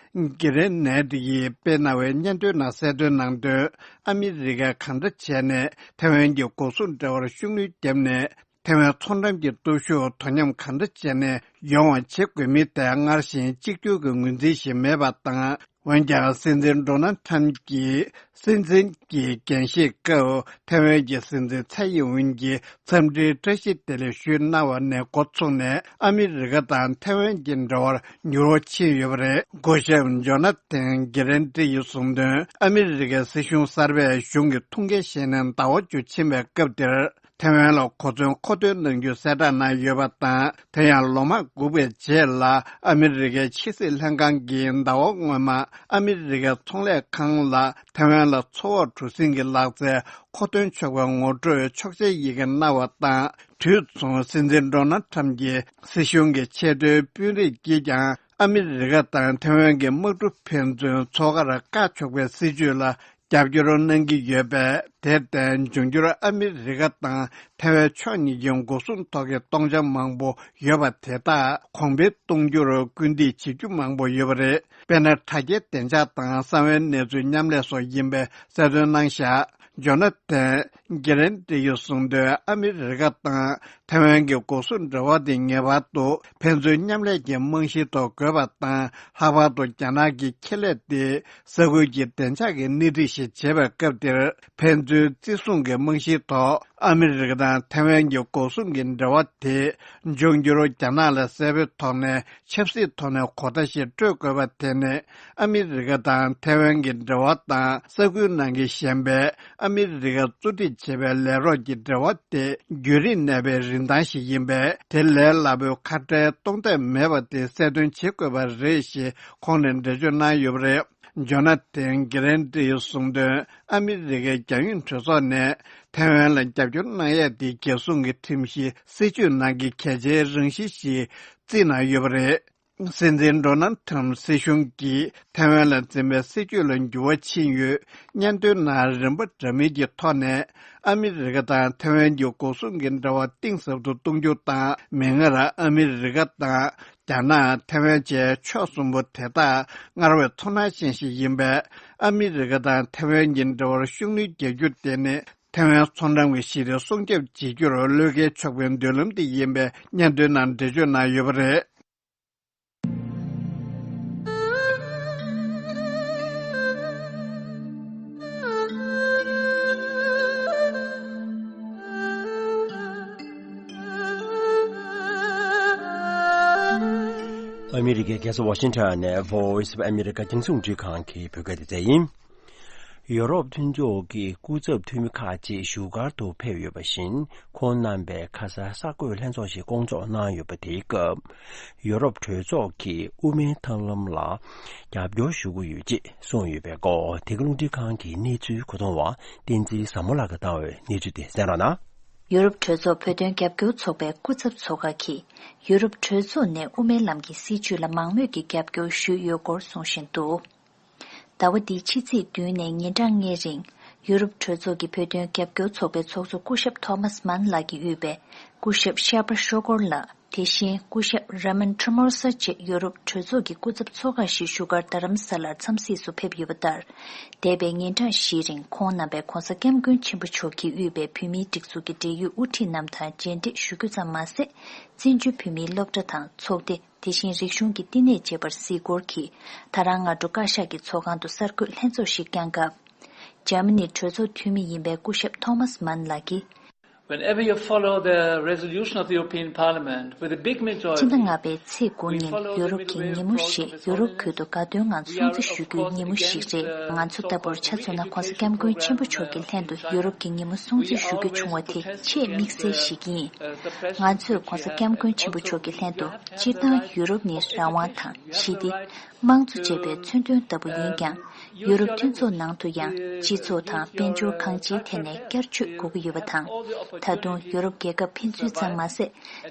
གྷི་རེ་ནེད་ཀྱིས་སྤེལ་གནང་བའི་སྙན་ཐོའི་ནང་གསལ་སྟོན་གནང་དོན། ཨ་མི་རི་ཀས་གང་འདྲ་བྱས་ནས་ཐའེ་ཝན་གྱི་འགོག་སྲུང་འབྲེལ་བར་ཤུགས་སྣོན་བརྒྱབ་ནས། ཐའེ་ཝན་མཚོ་འགྲམ་གྱི་སྟོབས་ཤུགས་དོ་མཉམ་གང་འདྲ་བྱས་ནས་ཡོང་བ་བྱེད་དགོས་མིན་ཐད་སྔར་བཞིན་གཅིག་གྱུར་གྱི་ངོས་འཛིན་ཞིག་མེད་པ་དང་། འོན་ཀྱང་སྲིད་འཛིན་ཌོ་ནལ་ཁྲམ་གྱིས་སྲིད་འཛིན་གྱི་འགན་བཞེས་སྐབས་ཐའེ་ཝན་གྱི་སྲིད་འཛིན་ཚའེ་ཡིན་ཝུན་གྱི་འཚམས་འདྲིར་བཀྲ་ཤིས་བདེ་ལེགས་ཞུས་གནང་བ་ནས་འགོ་བཙུགས་ནས་ཨ་མི་རི་ཀ་དང་ཐའེ་ཝན་གྱི་འབྲེལ་བར་འགྱུར་བ་ཕྱིན་ཡོད་པ་རེད། སྐུ་ཞབས་ཇོ་ན་ཐན་གྷི་རེན་ཏི་ཡིས་གསུངས་དོན། ཨ་མི་རི་ཀའི་སྲིད་གཞུང་གསར་པས་གཞུང་གི་ཐུགས་འགན་བཞེས་ནས་ཟླ་བ་བཅུ་ཕྱིན་པའི་སྐབས་དེར། ཐེ་ཝན་ལ་གོ་མཚོན་མཁོ་འདོན་གནང་རྒྱུ་གསལ་བསྒྲགས་གནང་ཡོད་པ་དང་། དེ་ཡང་ལོ་མང་སྒུག་པའི་རྗེས་ལ་ཨ་མི་རི་ཀའི་ཕྱི་སྲིད་ལྷན་ཁང་གིས་ཟླ་བ་སྔོན་མ་ཨ་མི་རི་ཀའི་ཚོང་ལས་ཁང་ལ་ཐེ་ཝན་ལ་མཚོ་འོག་གྲུ་གཟིངས་ཀྱི་ལག་རྩལ་མཁོ་འདོན་ཆོག་པའི་ངོ་སྤྲོད་ཆོག་མཆན་ཡི་གེ་གནང་བ་དང་། དུས་མཚུངས་སྲིད་འཛིན་ཌོ་ནལ་ཁྲམ་གྱི་སྲིད་གཞུང་གི་ཆེས་མཐོའི་དཔོན་རིགས་ཀྱིས་ཀྱང་ཨ་མི་རི་ཀ་དང་ཐེ་ཝན་གྱི་དམག་གྲུ་ཕན་ཚུན་མཚོ་ཁར་བཀག་ཆོག་པའི་སྲིད་ཇུས་ལ་རྒྱབ་སྐྱོར་གནང་གི་ཡོད་པས། དེར་བརྟེན་འབྱུང་འགྱུར་ཨ་མི་རི་ཀ་དང་ཐེ་ཝན་ཕྱོགས་གཉིས་ཀྱི་འགོག་སྲུང་ཐོག་གི་སྟོང་ཆ་མང་པོ་ཡོད་པ་དེ་དག་གོང་འཕེལ་གཏོང་རྒྱུར་སྐུལ་འདེད་བྱེད་རྒྱུ་མང་པོ་ཡོད་པ་རེད། དཔེར་ན། དྲ་རྒྱའི་བདེ་འཇགས་དང་གསང་བའི་གནས་ཚུལ་མཉམ་ལས་སོགས་ཡིན་པའི་གསལ་སྟོན་གནང་བཞག་ཇོ་ན་ཐན་གྷི་རན་ཏི་ཡིས་གསུངས་དོན། ཨ་མི་རི་ཀ་དང་ཐེ་ཝན་གྱི་འགོག་སྲུང་འབྲེལ་བ་དེ་ངེས་པར་དུ་ཕན་ཚུན་མཉམ་ལས་ཀྱི་རྨང་གཞིའི་ཐོག་དགོས་པ་དང་། ལྷག་པར་དུ་རྒྱ་ནག་གི་ཁེ་ལས་དེ་ས་ཁུལ་གྱི་བདེ་འཇགས་ཀྱི་སྣེ་ཁྲིད་ཞིག་བྱེད་པའི་སྐབས་དེར། ཕན་ཚུན་བརྩི་སྲུང་གི་རྨང་གཞིའི་ཐོག་ཨ་མི་རི་ཀ་དང་ཐེ་ཝན་གྱི་འགོག་སྲུང་གི་འབྲེལ་བ་དེ་འབྱུང་འགྱུར་རྒྱ་ནག་ལ་གསལ་པོའི་ཐོག་ནས་ཆབ་སྲིད་ཐོག་ནས་གོ་བརྡ་ཞིག་སྤྲོད་དགོས་པ་དེ་ནི། ཨ་མི་རི་ཀ་དང་ཐེ་ཝན་གྱི་འབྲེལ་བ་དང་། ས་ཁུལ་ནང་གི་གཞན་པའི་ཨ་མི་རི་ཀ་གཙོ་ཁྲིད་བྱེད་པའི་ལས་རོགས་ཀྱི་འབྲེལ་བ་དེ་རྒྱུན་རིང་གནས་པའི་རིན་ཐང་ཞིག་ཡིན་པས། དེ་ལས་སླ་པོའི་ཁ་བྲལ་གཏོང་འདོད་མེད་པ་དེ་གསལ་སྟོན་བྱེད་དགོས་པ་རེད་ཞེས་ཁོང་ནས་འགྲེལ་བརྗོད་གནང་ཡོད་པ་རེད། ཇོ་ན་ཐན་གྷི་རན་ཏི་ཡིས་གསུངས་དོན། ཨ་མི་རི་ཀའི་རྒྱལ་ཡོངས་གྲོས་ཚོགས་ནས་ཐེ་ཝན་ལ་རྒྱབ་སྐྱོར་གནང་ཡས་དེ་རྒྱལ་སྲུང་གི་ཁྲིམས་གཞི་སྲིད་ཇུས་ནང་གི་གལ་ཆེའི་རང་བཞིན་ཞིག་བརྩིས་གནང་ཡོད་པ་རེད། སྲིད་འཛིན་ཌོ་ནལ་ཁྲམ་སྲིད་གཞུང་གིས་ཐེ་ཝན་ལ་འཛིན་པའི་སྲིད་ཇུས་ལ་འགྱུར་བ་ཕྱིན་ཡོད། སྙན་ཐོའི་ནང་རིམ་པ་འདྲ་མིན་གྱི་ཐོག་ནས། ཨ་མི་རི་ཀ་དང་ཐེ་ཝན་གྱི་འགོག་སྲུང་གི་འབྲེལ་བ་གཏིང་ཟབ་ཏུ་གཏོང་རྒྱུ་དང་། མིག་སྔར་ཨ་མི་རི་ཀ་དང་རྒྱ་ནག་ཐེ་ཝན་བཅས་ཕྱོགས་གསུམ་པོ་དེ་དག་སྔར་བས་ཚོར་སྣང་ཅན་ཞིག་ཡིན་པས། ཨ་མི་རི་ཀ་དང་ཐེ་ཝན་གྱི་འབྲེལ་བར་ཤུགས་སྣོན་རྒྱག་རྒྱུ་དེ་ནི་ཐེ་ཝན་མཚོ་འགྲམ་གྱི་ཞི་བདེ་སྲུང་སྐྱོབ་བྱེད་རྒྱུར་བློས་འགེལ་ཆོག་པའི་མདུན་ལམ་དེ་ཡིན་པའི་སྙན་ཐོའི་ནང་འགྲེལ་བརྗོད་གནང་ཡོད་པ་རེད། ཨ་མི་རི་ཀའི་རྒྱལ་ས་ཝ་ཤིང་ཊོན་ནས་Voice of America་རྒྱང་སྲིང་རླུང་འཕྲིན་ཁང་གི་བོད་སྐད་སྡེ་ཚན་ཡིན། ཡོ་རོབ་མཐུན་ཚོགས་ཀྱི་སྐུ་ཚབ་འཐུས་མི་ཁག་ཅིག་བཞུགས་སྒར་དུ་ཕེབས་ཡོད་པ་བཞིན། ཁོང་རྣམ་པས་ཁ་སང་གསར་འགོད་ལྷན་ཚོགས་ཤིག་བསྐོང་ཚོགས་གནང་ཡོད་པ། དེའི་སྐབས་ཡོ་རོབ་གྲོས་ཚོགས་ཀྱིས་དབུ་མའི་ཐབས་ལམ་ལ་རྒྱབ་སྐྱོར་ཞུ་གི་ཡོད་ཅེས་གསུངས་ཡོད་པའི་སྐོར། འདི་ག་རླུང་འཕྲིན་ཁང་གི་གནས་ཚུལ་གོ་བསྡུར་བ་བསྟན་འཛིན་བཟང་མོ་ལགས་ཀྱིས་བཏང་བའི་གནས་ཚུལ་དེ་གསན་རོགས་གནང་། ཡོ་རོབ་གྲོས་ཚོགས་བོད་དོན་རྒྱབ་སྐྱོར་ཚོགས་པའི་སྐུ་ཚབ་ཚོགས་ཁག་གིས་ཡོ་རོབ་གྲོས་ཚོགས་ནས་དབུ་མའི་ལམ་གྱི་སྲིད་བྱུས་ལ་མང་མོས་ཀྱིས་རྒྱབ་སྐྱོར་ཞུས་ཡོད་སྐོར་གསུང་བཞིན་འདུག་ཟླ་བ་འདིའི་ཕྱི་ཚེས་བདུན་ནས་ཉིན་གྲངས་ལྔའི་རིང་། ཡུ་རོབ་གྲོས་ཚོགས་ཀྱི་བོད་དོན་རྒྱབ་སྐྱོར་ཚོགས་པའི་ཚོགས་གཙོ་སྐུ་ཞབས་ཐོ་མཱས་མཱན་ལགས་ཀྱིས་དབུས་པའི་སྐུ་ཞབས་ཤར་པ་ཤོ་ཀོར་ལགས། དེ་བཞིན་སྐུ་ཞབས་ར་མན་ཁྲི་མོར་ས་བཅས་ཡུ་རོབ་གྲོས་ཚོགས་ཀྱི་སྐུ་ཚབ་ཚོགས་ཁག་ཞིག་བཞུགས་སྒར་རྡ་རམ་ས་ལར་འཚམས་གཟིགས་སུ་ཕེབས་ཡོད་པ་ལྟར། འདས་པའི་ཉིན་གྲངས་བཞིའི་རིང་ཁོང་རྣམ་པས་༧གོང་ས་༧སྐྱབས་མགོན་ཆེན་པོ་མཆོག་གིས་དབུས་པའི་བོད་མིའི་སྒྲིག་འཛུགས་ཀྱི་འབྲེལ་ཡོད་དབུ་ཁྲིད་རྣམས་དང་མཇལ་འཕྲད་ཞུ་རྒྱུ་ཙམ་མ་ཟད། བཙན་བྱོལ་བོད་མིའི་སློབ་གྲྭ་དང་ཚོགས་སྡེ། དེ་བཞིན་རིག་གཞུང་གི་བསྟི་གནས་བཅས་པར་གཟིགས་སྐོར་གྱིས། ད་རང་སྔ་དྲོ་བཀའ་ཤག་གི་ཚོགས་ཁང་དུ་གསར་འགོད་ལྷན་ཚོགས་ཤིག་བསྐྱངས་སྐབས། འཇར་མ་ནིའི་གྲོས་ཚོགས་འཐུས་མི་ཡིན་པའི་སྐུ་ཞབས་ཐོ་མཱས་མཱན་ལགས་ཀྱིས། Whenever you follow the resolution of the European Parliament with a big majority, སྤྱི་ཟླ་ལྔ་པའི་ཚེས་དགུ་ཉིན་ཡོ་རོབ་ཀྱི་ཉིན་མོ་ཞེས་ཡོ་རོབ་ཁུལ་དུ་དགའ་སྟོན་ངང་སྲུང་བརྩི་ཞུ་རྒྱུའི་ཉིན་མོ་ཞིག་རེད། ང་ཚོ་ལྟ་བུར་ཆ་མཚོན་ན་༧གོང་ས་༧སྐྱབས་མགོན་ཆེན་པོ་མཆོག་གི་ལྷན་དུ་ཡོ་རོབ་ཀྱི་ཉིན་མོ་སྲུང་བརྩི་ཞུ་རྒྱུ་བྱུང་བ་དེ་ཆེས་དམིགས་བསལ་ཞིག་ཡིན། ང་ཚོས་༧གོང་ས་༧སྐྱབས་མགོན་ཆེན་པོ་མཆོག་གི་ལྷན་དུ་སྤྱིར་བཏང་ཡུ་རོབ་ནི་རང་དབང་དང་ཞི་བདེ། དམངས་གཙོ་བཅས་པའི་མཚོན་དོན་ལྟ་བུ་ཡིན་ཀྱང་། ཡུ་རོབ་མཐུན་ཚོགས་ནང་དུ་ཡང་སྤྱི་ཚོགས་དང་དཔལ་འབྱོར་གང་ཅིའི་ཐད་ནས་བསྐྱར་བཅོས་དགོས་ཀྱི་ཡོད་པ་དང་། ད་དུང་ཡུ་རོབ་རྒྱལ་ཁབ་ཕན་ཚུན་ཚང་མ་ཟད།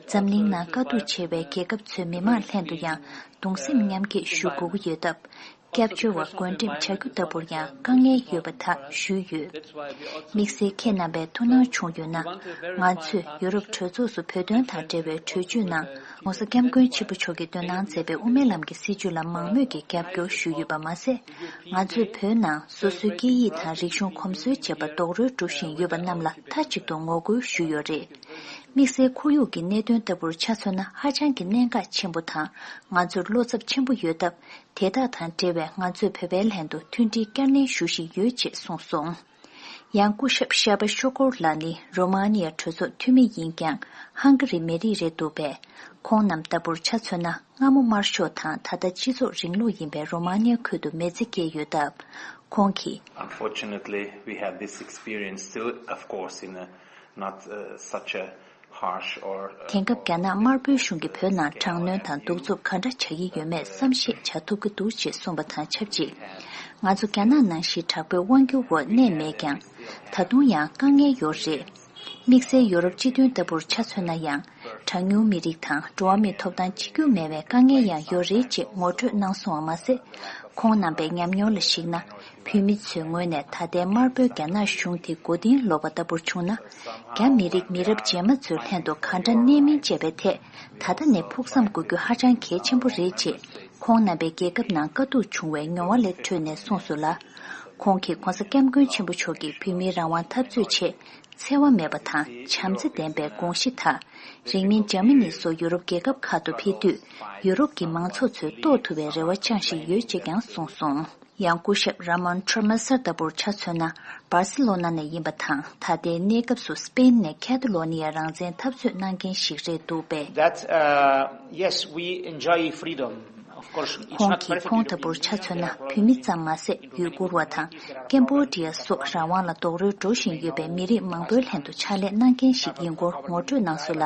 འཛམ་གླིང་ནང་དཀའ་སྡུག་ཆེ་བའི་རྒྱལ་ཁབ་ཚོའི་མི་དམངས་ལྷན་དུ་ཡང་གདུང་སེམས་མཉམ་སྐྱེད་ཞུ་དགོས་ཀྱི་ཡོད་སྟབས། སྐྱབས་བཅོལ་བ་བགོ་འགྲེམས་བྱ་རྒྱུ་ལྟ་བུར་ཡང་དཀའ་ངལ་ཡོད་པ་དག་ཞུས་ཡོད། དམིགས་བསལ་ཁྱེད་རྣམ་པས་ཐུགས་སྣང་བྱུང་ཡོད་ན། ང་ཚོས་ཡུ་རོབ་གྲོས་ཚོགས་སུ་བོད་དོན་དང་འབྲེལ་བའི་གྲོས་ཆོད་ནང་༧གོང་ས་༧སྐྱབས་མགོན་ཆེན་པོ་མཆོག་གིས་འདོན་གནང་མཛད་པའི་དབུ་མའི་ལམ་གྱི་སྲིད་བྱུས་ལ་མང་མོས་ཀྱིས་རྒྱབ་སྐྱོར་ཞུས་ཡོད་པ་མ་ཟད། ང་ཚོས་བོད་ནང་སོ་སོའི་སྐད་ཡིག་དང་རིག་གཞུང་གོམས་སྲོལ་བཅས་པ་རྡོག་རོལ་སྒྲུབ་བཞིན་ཡོད་པ་རྣམས་ལ་མཐའ་གཅིག་ཏུ་ངོ་རྒོལ་ཞུས་ཡོད་རེད། དམིགས་བསལ་ཁོར་ཡུག་གི་གནད་དོན་ལྟ་བུར་ཆ་མཚོན་ན་ཧ་ཅང་གི་གནད་འགག་ཆེན་པོ་དང་། ང་ཚོར་བློ་འཚབ་ཆེན་པོ་ཡོད་སྟབས། དེ་དག་དང་འབྲེལ་བའི་ང་ཚོས་བོད་པའི་ལྷན་དུ་མཐུན་སྒྲིལ་བསྐྱར་ནན་ཞུ་བཞིན་ཡོད་ཅེས་གསུངས་སོང་། ཡང་སྐུ་ཞབས་ཤ་པ་ཤོ་ཀོར་ལགས་ནི་རོ་མ་ནི་ཡ་གྲོས་ཚོགས་འཐུས་མི་ཡིན་ཀྱང་ཧང་ག་རི་མི་རིགས་རེད་འདུག་པས། ཁོང་རྣམས་ལྟ་བུར་ཆ་མཚོན་ན་སྔ་མོ་དམར་ཤོག་དང་ད་ལྟ་སྤྱི་ཚོགས་རིང་ལུགས་ཡིན་པའི་རོ་མ་ནི་ཡ་ཁུལ་དུ་མི་ཚེ་སྐྱེལ་ཡོད་སྟབས། ཁོང་གིས། Unfortunately, we have this experience still, of course, in a Not uh, such a harsh or uh, དེང་སྐབས་རྒྱ་ནག་དམར་པོའི་གཞུང་གིས་བོད་ནང་དྲག་གནོན་དང་གདུག་རྩུབ་ག་འདྲ་བྱ་ཡི་ཡོད་མེད་བསམ་ཤེས་བྱ་ཐུབ་ཀྱི་འདུག་ཅེས་གསུངས་པ་དང་ཆབས་ཅིག་ང་ཚོ་རྒྱ་ནག་ནང་བཞིན་དྲག་པོའི་དབང་སྒྱུར་འོག་གནས་མེད་ཀྱང་། ད་དུང་ཡང་དཀའ་ངལ་ཡོད་རེད། དམིགས་བསལ་ཡོ་རོབ་སྤྱི་མཐུན་ལྟ་བུར་ཆ་མཚོན་ན་ཡང་། གྲངས་ཉུང་མི་རིགས་དང་འགྲོ་བ་མིའི་ཐོབ་ཐང་གཅིག་གྱུར་མེད་པའི་དཀའ་ངལ་ཡང་ཡོད་རེད་ཅེས་ངོ་སྤྲོད་གནང་སོང་བ་མ་ཟད། ཁོང་རྣམ་པའི་ཉམས་མྱོང་ལ་གཞིགས་ན། བོད་མི་ཚོའི་ངོས་ནས་ད་ལྟའི་དམར་པོའི་རྒྱ་ནག་གཞུང་དེ་མགོ་རྟིང་སློག་པ་ལྟ་བུར་བྱུང་ན། རྒྱ་མི་རིགས་མི་རབས་རྗེས་མ་ཚོའི་ལྷན་དུ་ག་འདྲ་གནས་མིན་བཅས་པའི་ཐད། ད་ལྟ་ནས་ཕུགས་བསམ་དགོས་རྒྱུ་ཧ་ཅང་གལ་ཆེན་པོ་རེད་ཅེས། ཁོང་རྣམ་པའི་རྒྱལ་ཁབ་ནང་དཀའ་སྡུག་བྱུང་བའི་མྱོང་བ་ལས་འཕྲོས་ནས་གསུངས་སོང་ལ། ཁོང་གིས་༧གོང་ས་༧སྐྱབས་མགོན་ཆེན་པོ་མཆོག་གིས་བོད་མིའི་རང་དབང་འཐབ་རྩོད་ཆེད། འཚེ་བ་མེད་པ་དང་བྱམས་བརྩེ་ལྡན་པའི་དགོངས་གཞི་དག་རིང་མིན་འཇར་མ་ནི་སོགས་ཡུ་རོབ་རྒྱལ་ཁབ་ཁག་ཏུ་ཕེབས་དུས། ཡུ་རོབ་ཀྱི་མང་ཚོགས་ཚོས་རྟོགས་ཐུབ་པའི་རེ་བ་བཅངས་བཞིན་ཡོད་ཅེས་ཀྱང་གསུངས་སོང་། ཡང་སྐུ་ཞབས་Ramon Tremesa ལྟ་བུར་ཆ་མཚོན་ན། སྦར་སི་ལོ་ན་ནས་ཡིན་པ་དང་། ད་ལྟའི་གནས་སྐབས་སུ་སྤེན་ནས་ཁེ་ཐ་ལོ་ནི་ཡ་རང་བཙན་འཐབ་རྩོད་གནང་མཁན་ཞིག་རེད་འདུག་པས། That uh, yes, we enjoy freedom. Of course, it's ཁོང་not གིས་perfectly ཁོང་ལྟ་བུར་ཆ་མཚོན་ན། བོད་མི་ཙམ་མ་ཟད་ཡུ་གུར་བ་དང་ཀེམ་བྷོ་ཌི་ཡ་སོགས་རང་དབང་ལ་རྡོག་རོལ་འགྲོ་བཞིན་ཡོད་པའི་མི་རིགས་མང་པོའི་ལྷན་དུ་ཕྱག་ལས་གནང་མཁན་ཞིག་ཡིན་སྐོར་ངོ་སྤྲོད་གནང་སོང་ལ།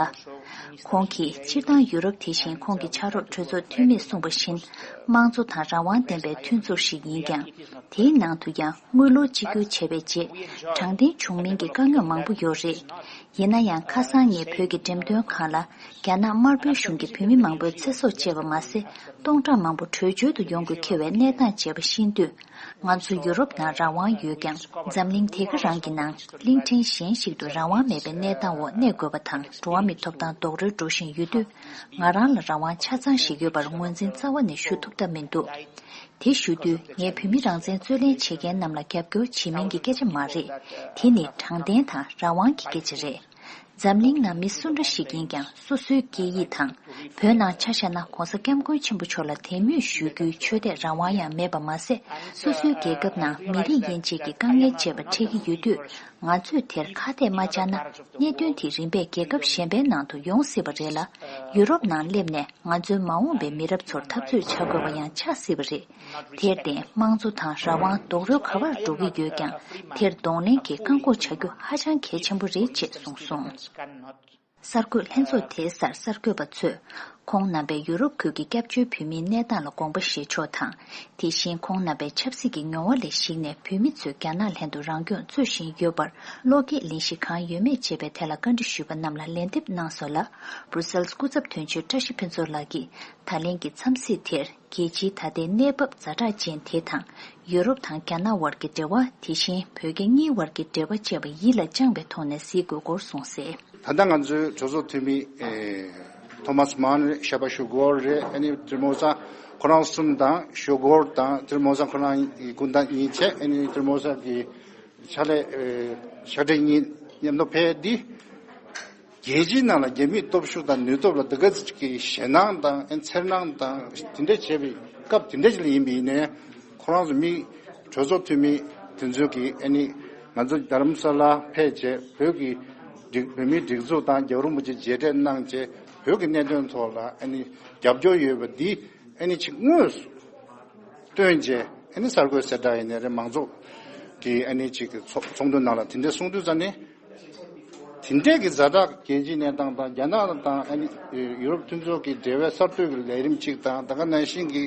ཁོང་གིས་སྤྱིར་བཏང་ཡུ་རོབ་དེ་བཞིན་ཁོང་གི་ཕྱག་རོགས་གྲོས་ཚོགས་འཐུས་མིས་གསུངས་པ་བཞིན། དམངས་གཙོ་དང་རང་དབང་ལྡན་པའི་མཐུན་ཚོགས་ཤིག་ཡིན་ཀྱང་། དེའི་ནང་དུ་ཡང་དངུལ་ལོར་གཅིག་གྱུར་བྱས་པའི་རྗེས། དྲང་བདེན་བྱུང་མིན་གྱི་དཀའ་རྙོག་མང་པོ་ཡོད་རེད། ཡིན་ན་ཡང་། ཁ་སང་ངས་བོད་ཀྱི་འགྲེམས་སྟོན་ཁང་ལ། རྒྱ་ནག་དམར་པོའི་གཞུང་གིས་བོད་མི་མང་པོའི་ཚེ་སྲོག་བཅད་པ་མ་ཟད། སྟོང་ཕྲག་མང་པོ་བྲོས་བྱོལ་དུ་ཡོང་དགོས་འཁེལ་བའི་གནས་སྟངས་བཅས་པ་ཤེས་དུས། ང་ཚོ་ཡུ་རོབ་ནང་རང་དབང་ཡོད་ཀྱང་། འཛམ་གླིང་དེ་ག་རང་གི་ནང་། གླིང་ཕྲན་གཞན་ཞིག་ཏུ་རང་དབང་མེད་པའི་གནས་སྟངས་འོག་གནས་དགོས་པ་དང་། འགྲོ་བ་མིའི་ཐོབ་ཐང་རྡོག་རོལ་འགྲོ་བཞིན་ཡོད་དུས། ང་རང་ལ་རང་དབང་ཆ་ཚང་ཞིག་ཡོད་པར་ངོས་འཛིན་རྩ་བ་ནས་ཞུ་ཐུབ་ཐབས་མི་འདུག་དེ་ཞུ་དུས། ངས་བོད་མི་རང་བཙན་རྩོད་ལེན་བྱེད་མཁན་རྣམས་ལ་རྒྱབ་སྐྱོར་བྱེད་མིན་གྱི་སྐད་ཆ་མ་རེད། དེ་ནི་དྲང་བདེན་དང་རང་དབང་གི་སྐད་ཆ་རེད། འཛམ་གླིང་ནང་མི་སུ་འདྲ་ཞིག་ཡིན་ཀྱང་། སོ་སོའི་སྐད་ཡིག་དང་། བོད་ནང་ཆ་བཞག་ན། ༧གོང་ས་༧སྐྱབས་མགོན་ཆེན་པོ་མཆོག་ལ་དད་མོས་ཞུ་རྒྱུའི་ཆོས་དད་རང་དབང་ཡང་མེད་པ་མ་ཟད། སོ་སོའི་རྒྱལ་ཁབ་ནང་མི་རིགས་དབྱེ་འབྱེད་ཀྱི་དཀའ་ངལ་བཅས་པ་འཕྲད་ཀྱི་ཡོད་དུས། ང་ཚོས་དེར་ཁ་གཏད་མ་བཅག་ན། གནད་དོན་དེ་རིམ་པས་རྒྱལ་ཁབ་གཞན་པའི་ནང་དུ་ཡོང་སྲིད་པ་རེད་ལ། ཡུ་རོབ་ནང་སླེབས་ནས་ང་ཚོའི་མ་འོངས་པའི་མི་རབས་ཚོར་འཐབ་རྩོད་བྱ་དགོས་པ་ཡང་ཆགས་སྲིད་པ་རེད། དེར་བརྟེན། དམངས་གཙོ་དང་རང་དབང་རྡོག་རོལ་ག་པར་འགྲོ་གི་ཡོད་ཀྱང་། དེར་གདོང་ལེན་གྱིས་བཀག་འགོག་བྱ་རྒྱུ་ཧ་ཅང་གལ་ཆེན་པོ་རེད་ཅེས་གསུངས་སོང་། གསར་འགོད་ལྷན་ཚོགས་དེའི་སར་གསར་འགོད་པ་ཚོས། ཁོང་རྣམ་པས་ཡུ་རོབ་ཁུལ་གྱི་སྐྱབས་བཅོལ་བོད་མིའི་གནས་སྟངས་ལ་དགོངས་པ་བཞེས་ཕྱོགས་དང་། དེ་བཞིན་ཁོང་རྣམ་པའི་ཆབ་སྲིད་ཀྱི་མྱོང་བ་ལ་གཞིགས་ནས། བོད་མི་ཚོས་རྒྱ་ནག་ལྷན་དུ་རང་སྐྱོང་རྩོད་བཞིན་ཡོད་པར། བློ་སྐྱེད་ལེན་གཞི་གང་ཡོད་མེད་ཅེས་པའི་ཐད་ལ་བཀའ་འདྲི་ཞུས་པ་རྣམས་ལ་ལན་འདེབས་གནང་སོང་ལ། སྦྲུ་སེལ་སྐུ་ཚབ་དོན་གཅོད་བཀྲ་ཤིས་ཕུན་ཚོགས་ལགས་ཀྱིས། ད་ལན་གྱི་འཚམས་གཟིགས་དེར། རྒྱལ་སྤྱིའི་ད་ལྟའི་གནས་བབ་ཛ་དྲག་ཅན་དེ་དང་། ཡུ་རོབ་དང་རྒྱ་ནག་དབར་གྱི་འབྲེལ་བ། དེ་བཞིན་བོད་རྒྱ་གཉིས་དབར་གྱི་འབྲེལ་བ་བཅས་པ་ཡིད་ལ་བཅངས་པའི་ཐོག་ནས་གཟིགས་དགོས་སྐོར་གསུངས་གསལ། ད་ལྟ་ང་ཚོའི་གྲོས་ཚོགས་འཐུས་མི་ཨེ་ཐོ་མཱས་མཱན་རེད། ཤ་པ་ཞུ་གོར་རེད། ཨ་ནི་ཏིར་མོ་ས་ཁོ་རང་གསུམ་དང་། ཞུ་གོར་དང་ཏིར་མོ་ས་ཁོ་རང་གི་སྐུ་ཟླ་གཉིས་བྱས། ཨ་ནི་ཏིར་མོ་ས་གི་ཕྱག་ལས་ཨེ་ཕྱག་སྦྲེལ་གཉིས་མཉམ་དུ་ཕེབས་ཏེ། རྒྱལ་སྤྱིའི་ནང་ལ་རྒྱ་མིའི་སྟོབས་ཤུགས་དང་ནུས་སྟོབས་ལ་དེ་ག་ཙམ་གྱི་ཞེད་སྣང་དང་། ཨེ་འཚེར་སྣང་དང་། དེ་འདྲ་བྱས་པའི་སྐབས་དེ་འདྲ་ཞིག་ལ་ཡིན་པ་ཡིན་ནའི། ཁོ་རང་ཚོ་མི་གྲོས་ཚོགས་འཐུས་མི་དེ་ཚོ་གིས། ཨ་ནི་ང་ཚོ་རྡ་རམ་ས་ལ་ཕེབས་བྱས། བོད་ཀྱི་སྒྲིག་བོད་མིའི་སྒྲིག་འཛུགས་དང་རྒྱལ་བ་རིན་པོ་ཆེ་མཇལ་འཕྲད་གནང་བྱས། བོད་ཀྱི་གནད་དོན་ཐོག་ལ་ཨ་ནི་རྒྱབ་སྐྱོར་ཡོད་པ་འདི་ཨ་ནི་ཅིག་དངོས་སུ་སྟོན་བྱས། ཨ་ནི་གསར་འགོད་གསལ་བསྒྲགས་ཡིན་ནའི་རེད། མང་ཚོགས་ཀྱི་ཨ་ནི་ཅིག་ཚོགས་ཚོགས་འདུ་ནང་ལ་དེ་འདྲ་གསུང་དུས་ཙ་ནས། དེ་འདྲས་ཀྱི་ཛ་དྲག་རྒྱལ་སྤྱིའི་གནས་སྟངས་དང་། རྒྱ་ནག་དང་ཨ་ནི་ཡུ་རོབ་མཐུན་ཚོགས་ཀྱི་འབྲེལ་བའི་གསར་གཏོད་ཀྱི་ལས་རིམ་གཅིག་དང་། ད་ག་ནང་བཞིན་གྱི་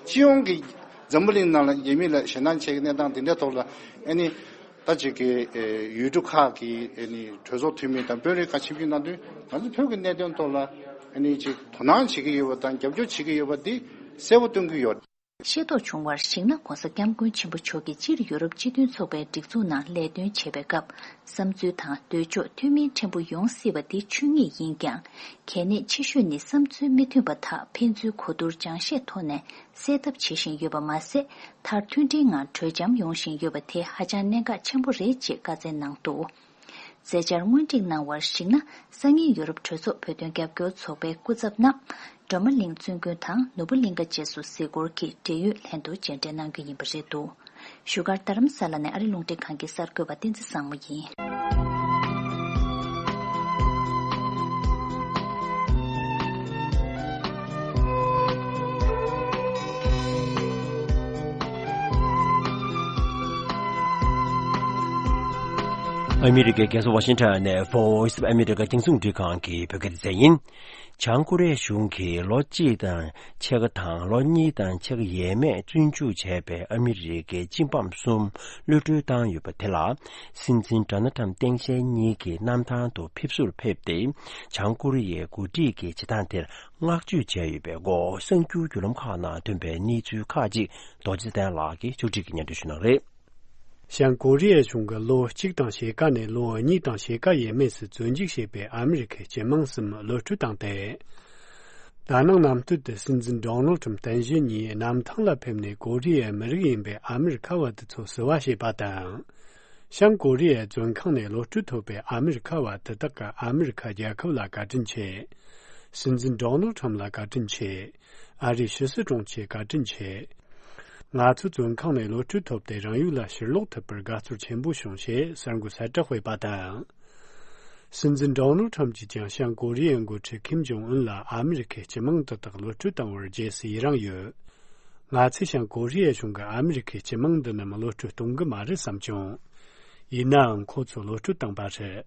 སྤྱི་ཡོངས་ཀྱི་འཛམ་བུ་གླིང་ནང་ལ་རྒྱ་མི་ལ་ཞེད་སྣང་བྱེད་ཀྱི་གནས་སྟངས་དེ་འདྲའི་ཐོག་ལ། ཨ་ནི་ད་ཅིག་གི་ཡུལ་གྲུ་ཁག་གི་ཨ་ནི་གྲོས་ཚོགས་འཐུས་མི་དང་དཔོན་རིགས་ཁག་ཆིབས་བསྒྱུར་གནང་དུས། ང་ཚོ་བོད་ཀྱི་གནད་དོན་ཐོག་ལ་ཨ་ནི་ཅིག་དོ་སྣང་བྱེད་ཀྱི་ཡོད་པ་དང་། རྒྱབ་སྐྱོར་བྱེད་ཀྱི་ཡོད་པ་འདི་གསལ་པོ་སྟོན་གྱི་ཡོད། ཤེས་རྟོགས་བྱུང་བར་གཞིགས་ན། ྋགོང་ས་ྋསྐྱབས་མགོན་ཆེན་པོ་མཆོག་གིས་སྤྱིར་ཡུ་རོབ་སྤྱི་མཐུན་ཚོགས་པའི་སྒྲིག་འཛུགས་ནང་ལས་དོན་བྱེད་པའི་སྐབས། བསམ་ཚུལ་དང་འདོད་ཕྱོགས་མཐུན་མིན་ཕྲན་བུ་ཡོང་སྲིད་པ་འདི་ཆོས་ཉིད་ཡིན་ཀྱང་། གལ་གནད་ཆེ་ཤོས་ནི་བསམ་ཚུལ་མི་མཐུན་པ་དག་ཕན་ཚུན་གོ་བསྡུར་སྦྱང་བཤད་ཐོག་ནས་སེལ་ཐབས་བྱེད་བཞིན་ཡོད་པ་མ་ཟད། མཐར་མཐུན་སྒྲིལ་ངང་གྲོས་འཆམ་ཡོང་བཞིན་ཡོད་པ་དེ་ཧ་ཅང་གནད་འགག་ཆེན་པོ་རེད་ཅེས་བཀའ་སྩལ་གནང་འདུག། མཛད་འཆར་སྔོན་སྒྲིག་གནང་བར་གཞིགས་ན། སང་ཉིན་ཡུ་རོབ་གྲོས་ཚོགས་བོད་དོན་རྒྱབ་སྐྱོར་ཚོགས་པའི་སྐུ་ཚབ་རྣམས་སྒྲོལ་མ་གླིང་བཙུན་དགོན་དང་ནོར་བུ་གླིང་ཁ་བཅས་སུ་གཟིགས་སྐོར་གྱི་བགྲེས་ཡོད་ལྷན་དུ་མཇལ་འཕྲད་གནང་རྒྱུ་ཡིན་པ་རེད་འདུག། བཞུགས་སྒར་རྡ་རམ་ས་ལ་ནས་ཨ་རི་རླུང་འཕྲིན་ཁང་གི་གསར་འགོད་པ་བསྟན་འཛིན་བཟང་མོ་ཡིན། ཨ་མི་རི་ཀའི་རྒྱལ་ས་ཝ་ཤིང་ཊོན་ནས་Voice of America་རྒྱང་སྲིང་རླུང་འཕྲིན་ཁང་གི་བོད་སྐད་སྡེ་ཚན་ཡིན། བྱང་ཀོ་རི་ཡའི་གཞུང་གིས་ལོ་གཅིག་དང་ཕྱེད་ཀ་དང་ལོ་གཉིས་དང་ཕྱེད་ཀ་ཡས་མས་བཙོན་འཇུག་བྱས་པའི་ཨ་མི་རི་ཀའི་སྤྱི་འབངས་གསུམ་གློད་གྲོལ་བཏང་ཡོད་པ་དེ་ལ། སྲིད་འཛིན་ཌོ་ནལ་ཊམ་སྟངས་དཔྱལ་གཉིས་ཀྱི་གནམ་ཐང་དུ་ཕེབས་བསུར་ཕེབས་ཏེ། བྱང་ཀོ་རི་ཡའི་འགོ་ཁྲིད་ཀྱི་བྱེད་སྟངས་དེར་བསྔགས་བརྗོད་བྱས་ཡོད་པའི་སྐོར་གསར་འགྱུར་བརྒྱུད་ལམ་ཁག་ནང་ཐོན་པའི་གནས་ཚུལ་ཁག་ཅིག་རྡོ་རྗེ་བསྟན་ལགས་ཀྱིས་ཕྱོགས་སྒྲིག་གིས་སྙན་སྒྲོན་ཞུ་གནང་རེད། བྱང་ཀོ་རི་ཡའི་གཞུང་གིས་ལོ་གཅིག་དང་ཕྱེད་ཀ་ནས་ལོ་གཉིས་དང་ཕྱེད་ཀ་ཡས་མས་སུ་བཙོན་འཇུག་བྱས་པའི་ཨ་མི་རི་ཁའི་སྤྱི་དམངས་གསུམ་གློད་གྲོལ་བཏང་སྟེ། ད་ནངས་གནམ་སྟོད་དུ་སྲིད་འཛིན་ཌོ་ནལ་ཁྲམ་སྟངས་དཔྱལ་གཉིས་གནམ་ཐང་ལ་ཕེབས་ནས་ཀོ་རི་ཡའི་མི་རིགས་ཡིན་པའི་ཨ་མི་རི་ཁ་བ་དེ་ཚོ་བསུ་བ་བྱས་པ་དང་། བྱང་ཀོ་རི་ཡའི་བཙོན་ཁང་ནས་གློད་གྲོལ་ཐོབ་པའི་ཨ་མི་རི་ཁ་བ་དེ་དག་གིས་ཨ་མི་རི་ཁ་རྒྱལ་ཁབ་ལ་བཀའ་དྲིན་ཆེ། སྲིད་འཛིན་ཌོ་ནལ་ཁྲམ་ལ་བཀའ་དྲིན་ཆེ། ཨ་རིའི་ཕྱི་སྲིད་དྲུང་ཆེ་བཀའ་དྲིན་ཆེ། ང་ཚོ་བཙོན་ཁང་ནས་གློད་གྲོལ་ཐོབ་སྟེ་རང་ཡུལ་ལ་ཕྱིར་ལོག་ཐུབ་པར་དགའ་ཚོར་ཆེན་པོ་བྱུང་ཞེས་གསར་འགོད་གསལ་བསྒྲགས་སྤེལ་པ་དང་། སྲིད་འཛིན་ཌོ་ནལ་ཁྲམ་གྱིས་ཀྱང་བྱང་ཀོ་རི་ཡའི་འགོ་ཁྲིད་ཁིམ་ཇོང་ཨུན་ལ་ཨ་མི་རི་ཁའི་སྤྱི་དམངས་དེ་དག་གློད་གྲོལ་བཏང་བར་རྗེས་སུ་ཡི་རང་ཡོད། ང་ཚོས་བྱང་ཀོ་རི་ཡའི་གཞུང་གིས་ཨ་མི་རི་ཁའི་སྤྱི་དམངས་འདི་རྣམས་གློད་གྲོལ་གཏོང་གི་མ་རེད་བསམ་བྱུང་། ཡིན་ནའང་ཁོ་ཚོ་གློད་གྲོལ་བཏང་པ་རེད།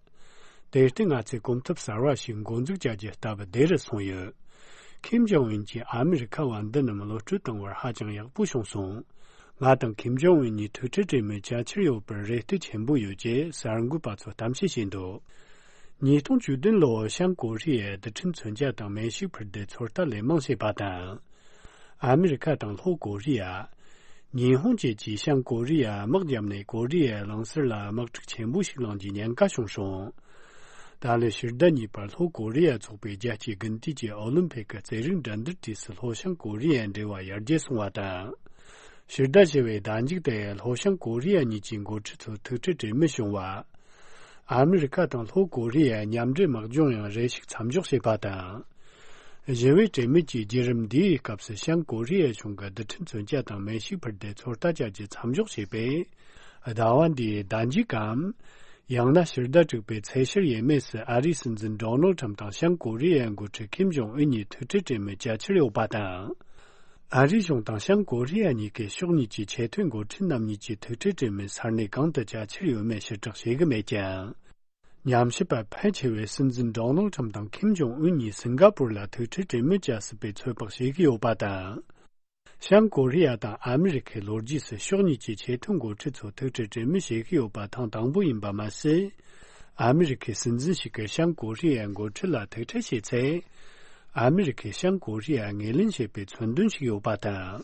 དེར་བརྟེན་ང་ཚོས་གོམ་སྟབས་གསར་བ་ཞིག་འགོ་འཛུགས་བྱ་རྒྱུ་སྟབས་བདེ་རུ་སོང་ཡོད། ཁིམ་ཇོང་ཨུན་གྱིས་ཨ་མི་རི་ཁ་བ་འདི་རྣམས་གློད་གྲོལ་བཏང་བར་ཧ་ཅང་ཡག་པོ་བྱུང་སོང་། ང་དང་ཁིམ་ཇོང་ཨུན་གཉིས་ཐུག་འཕྲད་གྲོས་མོལ་བྱ་འཆར་ཡོད་པར་རེ་ལྟོས་ཆེན་པོ་ཡོད་ཅེས་གསར་འགོད་པ་ཚོར་གཏམ་བཤད་བྱས་འདུག། ཉིས་སྟོང་བཅུ་བདུན་ལོར་བྱང་ཀོ་རི་ཡས་རྡུལ་ཕྲན་མཚོན་ཆ་དང་མེ་ཤུགས་འཕུར་མདེལ་ཚོད་ལྟ་ལས་མང་བྱས་པ་དང་། ཨ་མི་རི་ཁ་དང་ལྷོ་ཀོ་རི་ཡ། ཉི་ཧོང་བཅས་ཀྱིས་བྱང་ཀོ་རི་ཡར་དམག་བརྒྱབ་ནས་ཀོ་རི་ཡའི་གླིང་ཟུར་ལ་དམག་འཁྲུག་ཆེན་པོ་ཞིག་ལངས་རྒྱུའི་ཉེན་ཁ་བྱུང་སོང་། ད་ལོའི་ཕྱི་ཟླ་གཉིས་པར་ལྷོ་ཀོ་རི་ཡ་ཚོགས་པའི་རྒྱལ་སྤྱིའི་དགུན་དུས་ཀྱི་ཨོ་ལིམ་ཕིག་གི་རྩེད་རིགས་འགྲན་བསྡུར་དུས་སུ་ལྷོ་བྱང་ཀོ་རི་ཡའི་འབྲེལ་བ་ཡར་རྒྱས་སོང་བ་དང་། ཕྱི་ཟླ་བཞི་བའི་ཟླ་མཇུག་ཏུ་ལྷོ་བྱང་ཀོ་རི་ཡ་གཉིས་ཀྱི་འགོ་ཁྲིད་ཚོ་ཐུག་འཕྲད་གྲོས་མོལ་བྱུང་བ། ཨ་མི་རི་ཁ་དང་ལྷོ་ཀོ་རི་ཡའི་མཉམ་འབྲེལ་དམག་སྦྱོང་ཡང་རེ་ཞིག་མཚམས་འཇོག་བྱས་པ་དང་། ཞི་བའི་གྲོས་མོལ་གྱི་བརྒྱུད་རིམ་འདིའི་སྐབས་སུ་བྱང་ཀོ་རི་ཡའི་གཞུང་གིས་རྡུལ་ཕྲན་མཚོན་ཆ་དང་མེ་ཤུགས་འཕུར་མདེལ་ཚོད་ལྟ་བྱ་རྒྱུ་མཚམས་འཇོག་བྱས་པས། ཟླ་བ་འདིའི་ཟླ་མཇུག་གམ། ཡང་ན་ཕྱི་ཟླ་དྲུག་པའི་ཚེས་བཅུ་ཡས་མས་སུ་ཨ་རིའི་སྲིད་འཛིན་ཌོ་ནལ་ཁྲམ་དང་བྱང་ཀོ་རི་ཡའི་འགོ་ཁྲིད་ཁིམ་ཇོང་ཨུན་གཉིས་ཐུག་འཕྲད་གྲོས་མོལ་བྱ་འཆར་ཡོད་པ་དང་། ཨ་རིའི་གཞུང་དང་བྱང་ཀོ་རི་ཡ་གཉིས་ཀས་ཕྱོགས་གཉིས་ཀྱི་ཆེས་མཐོའི་འགོ་ཁྲིད་རྣམ་གཉིས་ཀྱི་ཐུག་འཕྲད་གྲོས་མོལ་ས་གནས་གང་དུ་བྱ་འཆར་ཡོད་མེད་ཕྱིར་བསྒྲགས་བྱེད་ཀྱི་མེད་ཀྱང་། ཉམས་ཞིབ་པ་ཕལ་ཆེ་བས་སྲིད་འཛིན་ཌོ་ནལ་ཁྲམ་དང་ཁིམ་ཇོང་ཨུན་གཉིས་སིང་ག་པུར་ལ་ཐུག་འཕྲད་གྲོས་མོལ་བྱ་སྲིད་པའི་ཚོད་དཔག་བྱེད་ཀྱི་ཡོད་པ་དང་། བྱང་ཀོ་རི་ཡ་དང་ཨ་མི་རི་ཁའི་ལོ་རྒྱུས་སུ་ཕྱོགས་གཉིས་ཀྱི་ཆེས་མཐོའི་འགོ་ཁྲིད་ཚོ་ཐུག་འཕྲད་གྲོས་མོལ་བྱེད་ཀྱི་ཡོད་པ་ཐེངས་དང་པོ་ཡིན་པ་མ་ཟད། ཨ་མི་རི་ཁའི་སྲིད་འཛིན་ཞིག་གིས་བྱང་ཀོ་རི་ཡའི་འགོ་ཁྲིད་ལ་ཐུག་འཕྲད་བྱས་ཚེ། ཨ་མི་རི་ཁས་བྱང་ཀོ་རི་ཡར་ངོས་ལེན་བྱེད་པའི་མཚོན་དོན་ཞིག་ཡོད་པ་དང་།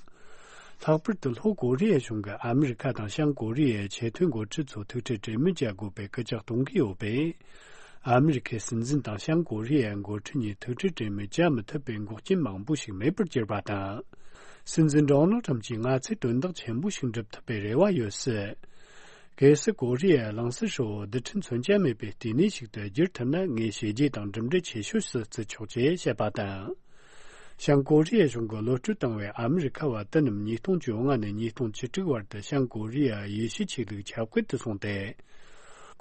ལྷག་པར་དུ་ལྷོ་ཀོ་རི་ཡའི་གཞུང་གིས་ཨ་མི་རི་ཁ་དང་བྱང་ཀོ་རི་ཡའི་ཆེས་མཐོའི་འགོ་ཁྲིད་ཚོ་ཐུག་འཕྲད་གྲོས་མོལ་བྱ་དགོས་པའི་སྐུལ་ལྕག་གཏོང་གི་ཡོད་པས། ཨ་མི་རི་ཁའི་སྲིད་འཛིན་དང་བྱང་ཀོ་རི་ཡའི་འགོ་ཁྲིད་གཉིས་ཐུག་འཕྲད་གྲོས་མོལ་བྱ་མི་ཐུབ་པའི་འགོག་རྐྱེན་མང་པོ་ཞིག་མེད་པར་གྱུར་པ་དང་། སྲིད་འཛིན་ཌོ་ནལ་ཁྲམ་གྱིས་ང་ཚོས་དོན་དག་ཆེན་པོ་ཞིག་འགྲུབ་ཐུབ་པའི་རེ་བ་ཡོད་སྲིད། གལ་སྲིད་ཀོ་རི་ཡའི་གླིང་ཟུར་ཧྲིལ་བོ་རྡུལ་ཕྲན་མཚོན་ཆ་མེད་པའི་ལྟེ་གནས་ཤིག་ཏུ་བསྒྱུར་ཐུབ་ན། ངས་བྱས་རྗེས་དང་གྲུབ་འབྲས་ཆེ་ཤོས་སུ་བརྩི་ཆོག་ཅེས་བཤད་པ་དང་། བྱང་ཀོ་རི་ཡའི་གཞུང་གིས་གློད་གྲོལ་བཏང་བའི་ཨ་མི་རི་ཁ་བ་དེ་རྣམས་ཉིས་སྟོང་བཅོ་ལྔ་ནས་ཉིས་སྟོང་བཅུ་དྲུག་བར་དུ་བྱང་ཀོ་རི་ཡའི་ཡེ་ཤུའི་ཆོས་ལུགས་ཁྱབ་སྤེལ་དུ་སོང་སྟེ།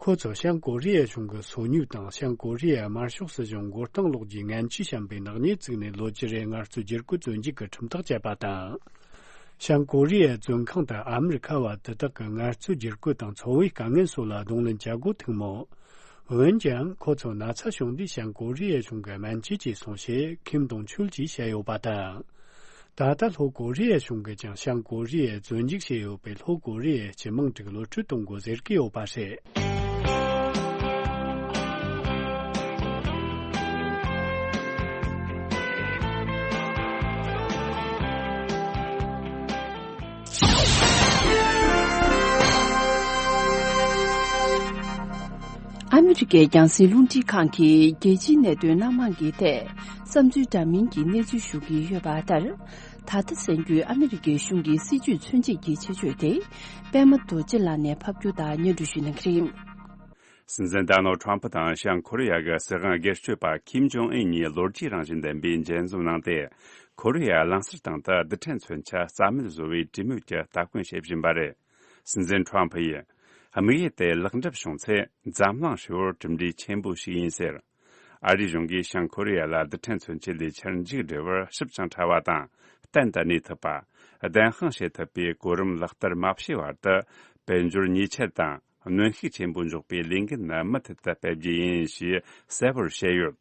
ཁོ་ཚོ་བྱང་ཀོ་རི་ཡའི་གཞུང་གི་སོ་ཉུལ་དང་བྱང་ཀོ་རི་ཡའི་དམར་ཤོག་སྲིད་གཞུང་མགོ་རྟིང་སློག་རྒྱུའི་ངན་ཇུས་བཤམས་པའི་ནག་ཉེས་བཙུགས་ནས་ལོ་བཅུ་རེའི་ངལ་རྩོལ་བསྒྱུར་བཀོད་བཙོན་འཇུག་གི་ཁྲིམས་ཐག་བཅད་པ་དང་། བྱང་ཀོ་རི་ཡའི་བཙོན་ཁང་དུ་ཨ་མི་རི་ཁ་བ་དེ་དག་གི་ངལ་རྩོལ་བསྒྱུར་བཀོད་དང་འཚོ་བའི་དཀའ་ངལ་སོགས་ལ་གདོང་ལེན་བྱ་དགོས་ཐུག་མོད། འོན་ཀྱང་ཁོ་ཚོ་ན་ཚ་བྱུང་དུས་བྱང་ཀོ་རི་ཡའི་གཞུང་གིས་སྨན་བཅོས་བྱས་སོང་ཞེས་ཁིམ་དང་ཆུལ་གྱིས་བཤད་ཡོད་པ་དང་། ད་ལྟ་ལྷོ་ཀོ་རི་ཡའི་གཞུང་གིས་ཀྱང་བྱང་ཀོ་རི་ཡས་བཙོན་འཇུག་བྱས་ཡོད་པའི་ལྷོ་ཀོ་རི་ཡའི་སྤྱི་དམངས་དྲུག་གློད་གྲོལ་གཏོང་དགོས་ཟེར་གྱི་ཡོད་པ་རེད། ཨ་མི་རི་ཀའི་རྒྱང་སྲིང་རླུང་འཕྲིན་ཁང་གིས་རྒྱལ་སྤྱིའི་གནད་དོན་སྣ་མང་གི་ཐད་བསམ་ཚུལ་འདྲ་མིན་གྱི་གནས་ཚུལ་ཞུ་གི་ཡོད་པ་ལྟར། ད་ལྟ་གསན་རྒྱུའི་ཨ་མི་རི་ཀའི་གཞུང་གི་སྲིད་བྱུས་མཚོན་བྱེད་ཀྱི་ཆེད་བརྗོད་དེ། པད་མ་རྡོ་རྗེ་ལགས་ནས་ཕབ་སྒྱུར་དང་སྙན་སྒྲོན་ཞུ་གནང་གི་རེད། སྲིད་འཛིན་ཌོ་ནལ་ཁྲམ་ཕུ་དང་བྱང་ཁོ་རི་ཡ་གི་སྲིད་དབང་སྒེར་གཅོད་པ་ཁིམ་ཇོང་ཨུན་གཉིས་ལོ་རྒྱུས་རང་བཞིན་ལྡན་པའི་མཇལ་འཛོམས་གནང་སྟེ། ཁོ་རི་ཡ་གླིང་ཟུར་སྟེང་དུ་རྡུལ་ཕྲན་མཚོན་ཆ་རྩ་མེད་བཟོ་བའི་གྲོས་མོལ་གྱི་སྟ་གོན་བྱེད་བཞིན་པ་རེད། སྲིད་འཛིན་ཁྲམ་ཕུ་ཡིས། དམིགས་ཡུལ་དེ་ལེགས་འགྲུབ་བྱུང་ཚེ་འཛམ་གླིང་ཧྲིལ་བོར་གྲུབ་འབྲས་ཆེན་པོ་ཞིག་ཡིན་ཟེར། ཨ་རིའི་གཞུང་གིས་བྱང་ཁོ་རི་ཡ་ལ་རྡུལ་ཕྲན་མཚོན་ཆའི་ལས་འཆར་མཇུག་སྒྲིལ་བར་ཞིབ་ཅིང་ཕྲ་བ་དང་གཏན་དུ་གནས་ཐུབ་པ། བདེན་དཔང་བྱེད་ཐུབ་པའི་གོ་རིམ་ལག་བསྟར་མ་བྱས་བར་དུ་དཔལ་འབྱོར་ཉེས་ཆད་དང་ གནོན་ཤུགས་ཆེན་པོ་འཇོག་པའི་ལས་འགན་ནི་མུ་མཐུད་དུ་སྤེལ་རྒྱུ་ཡིན་ཞེས་གསལ་བོར་བཤད་ཡོད།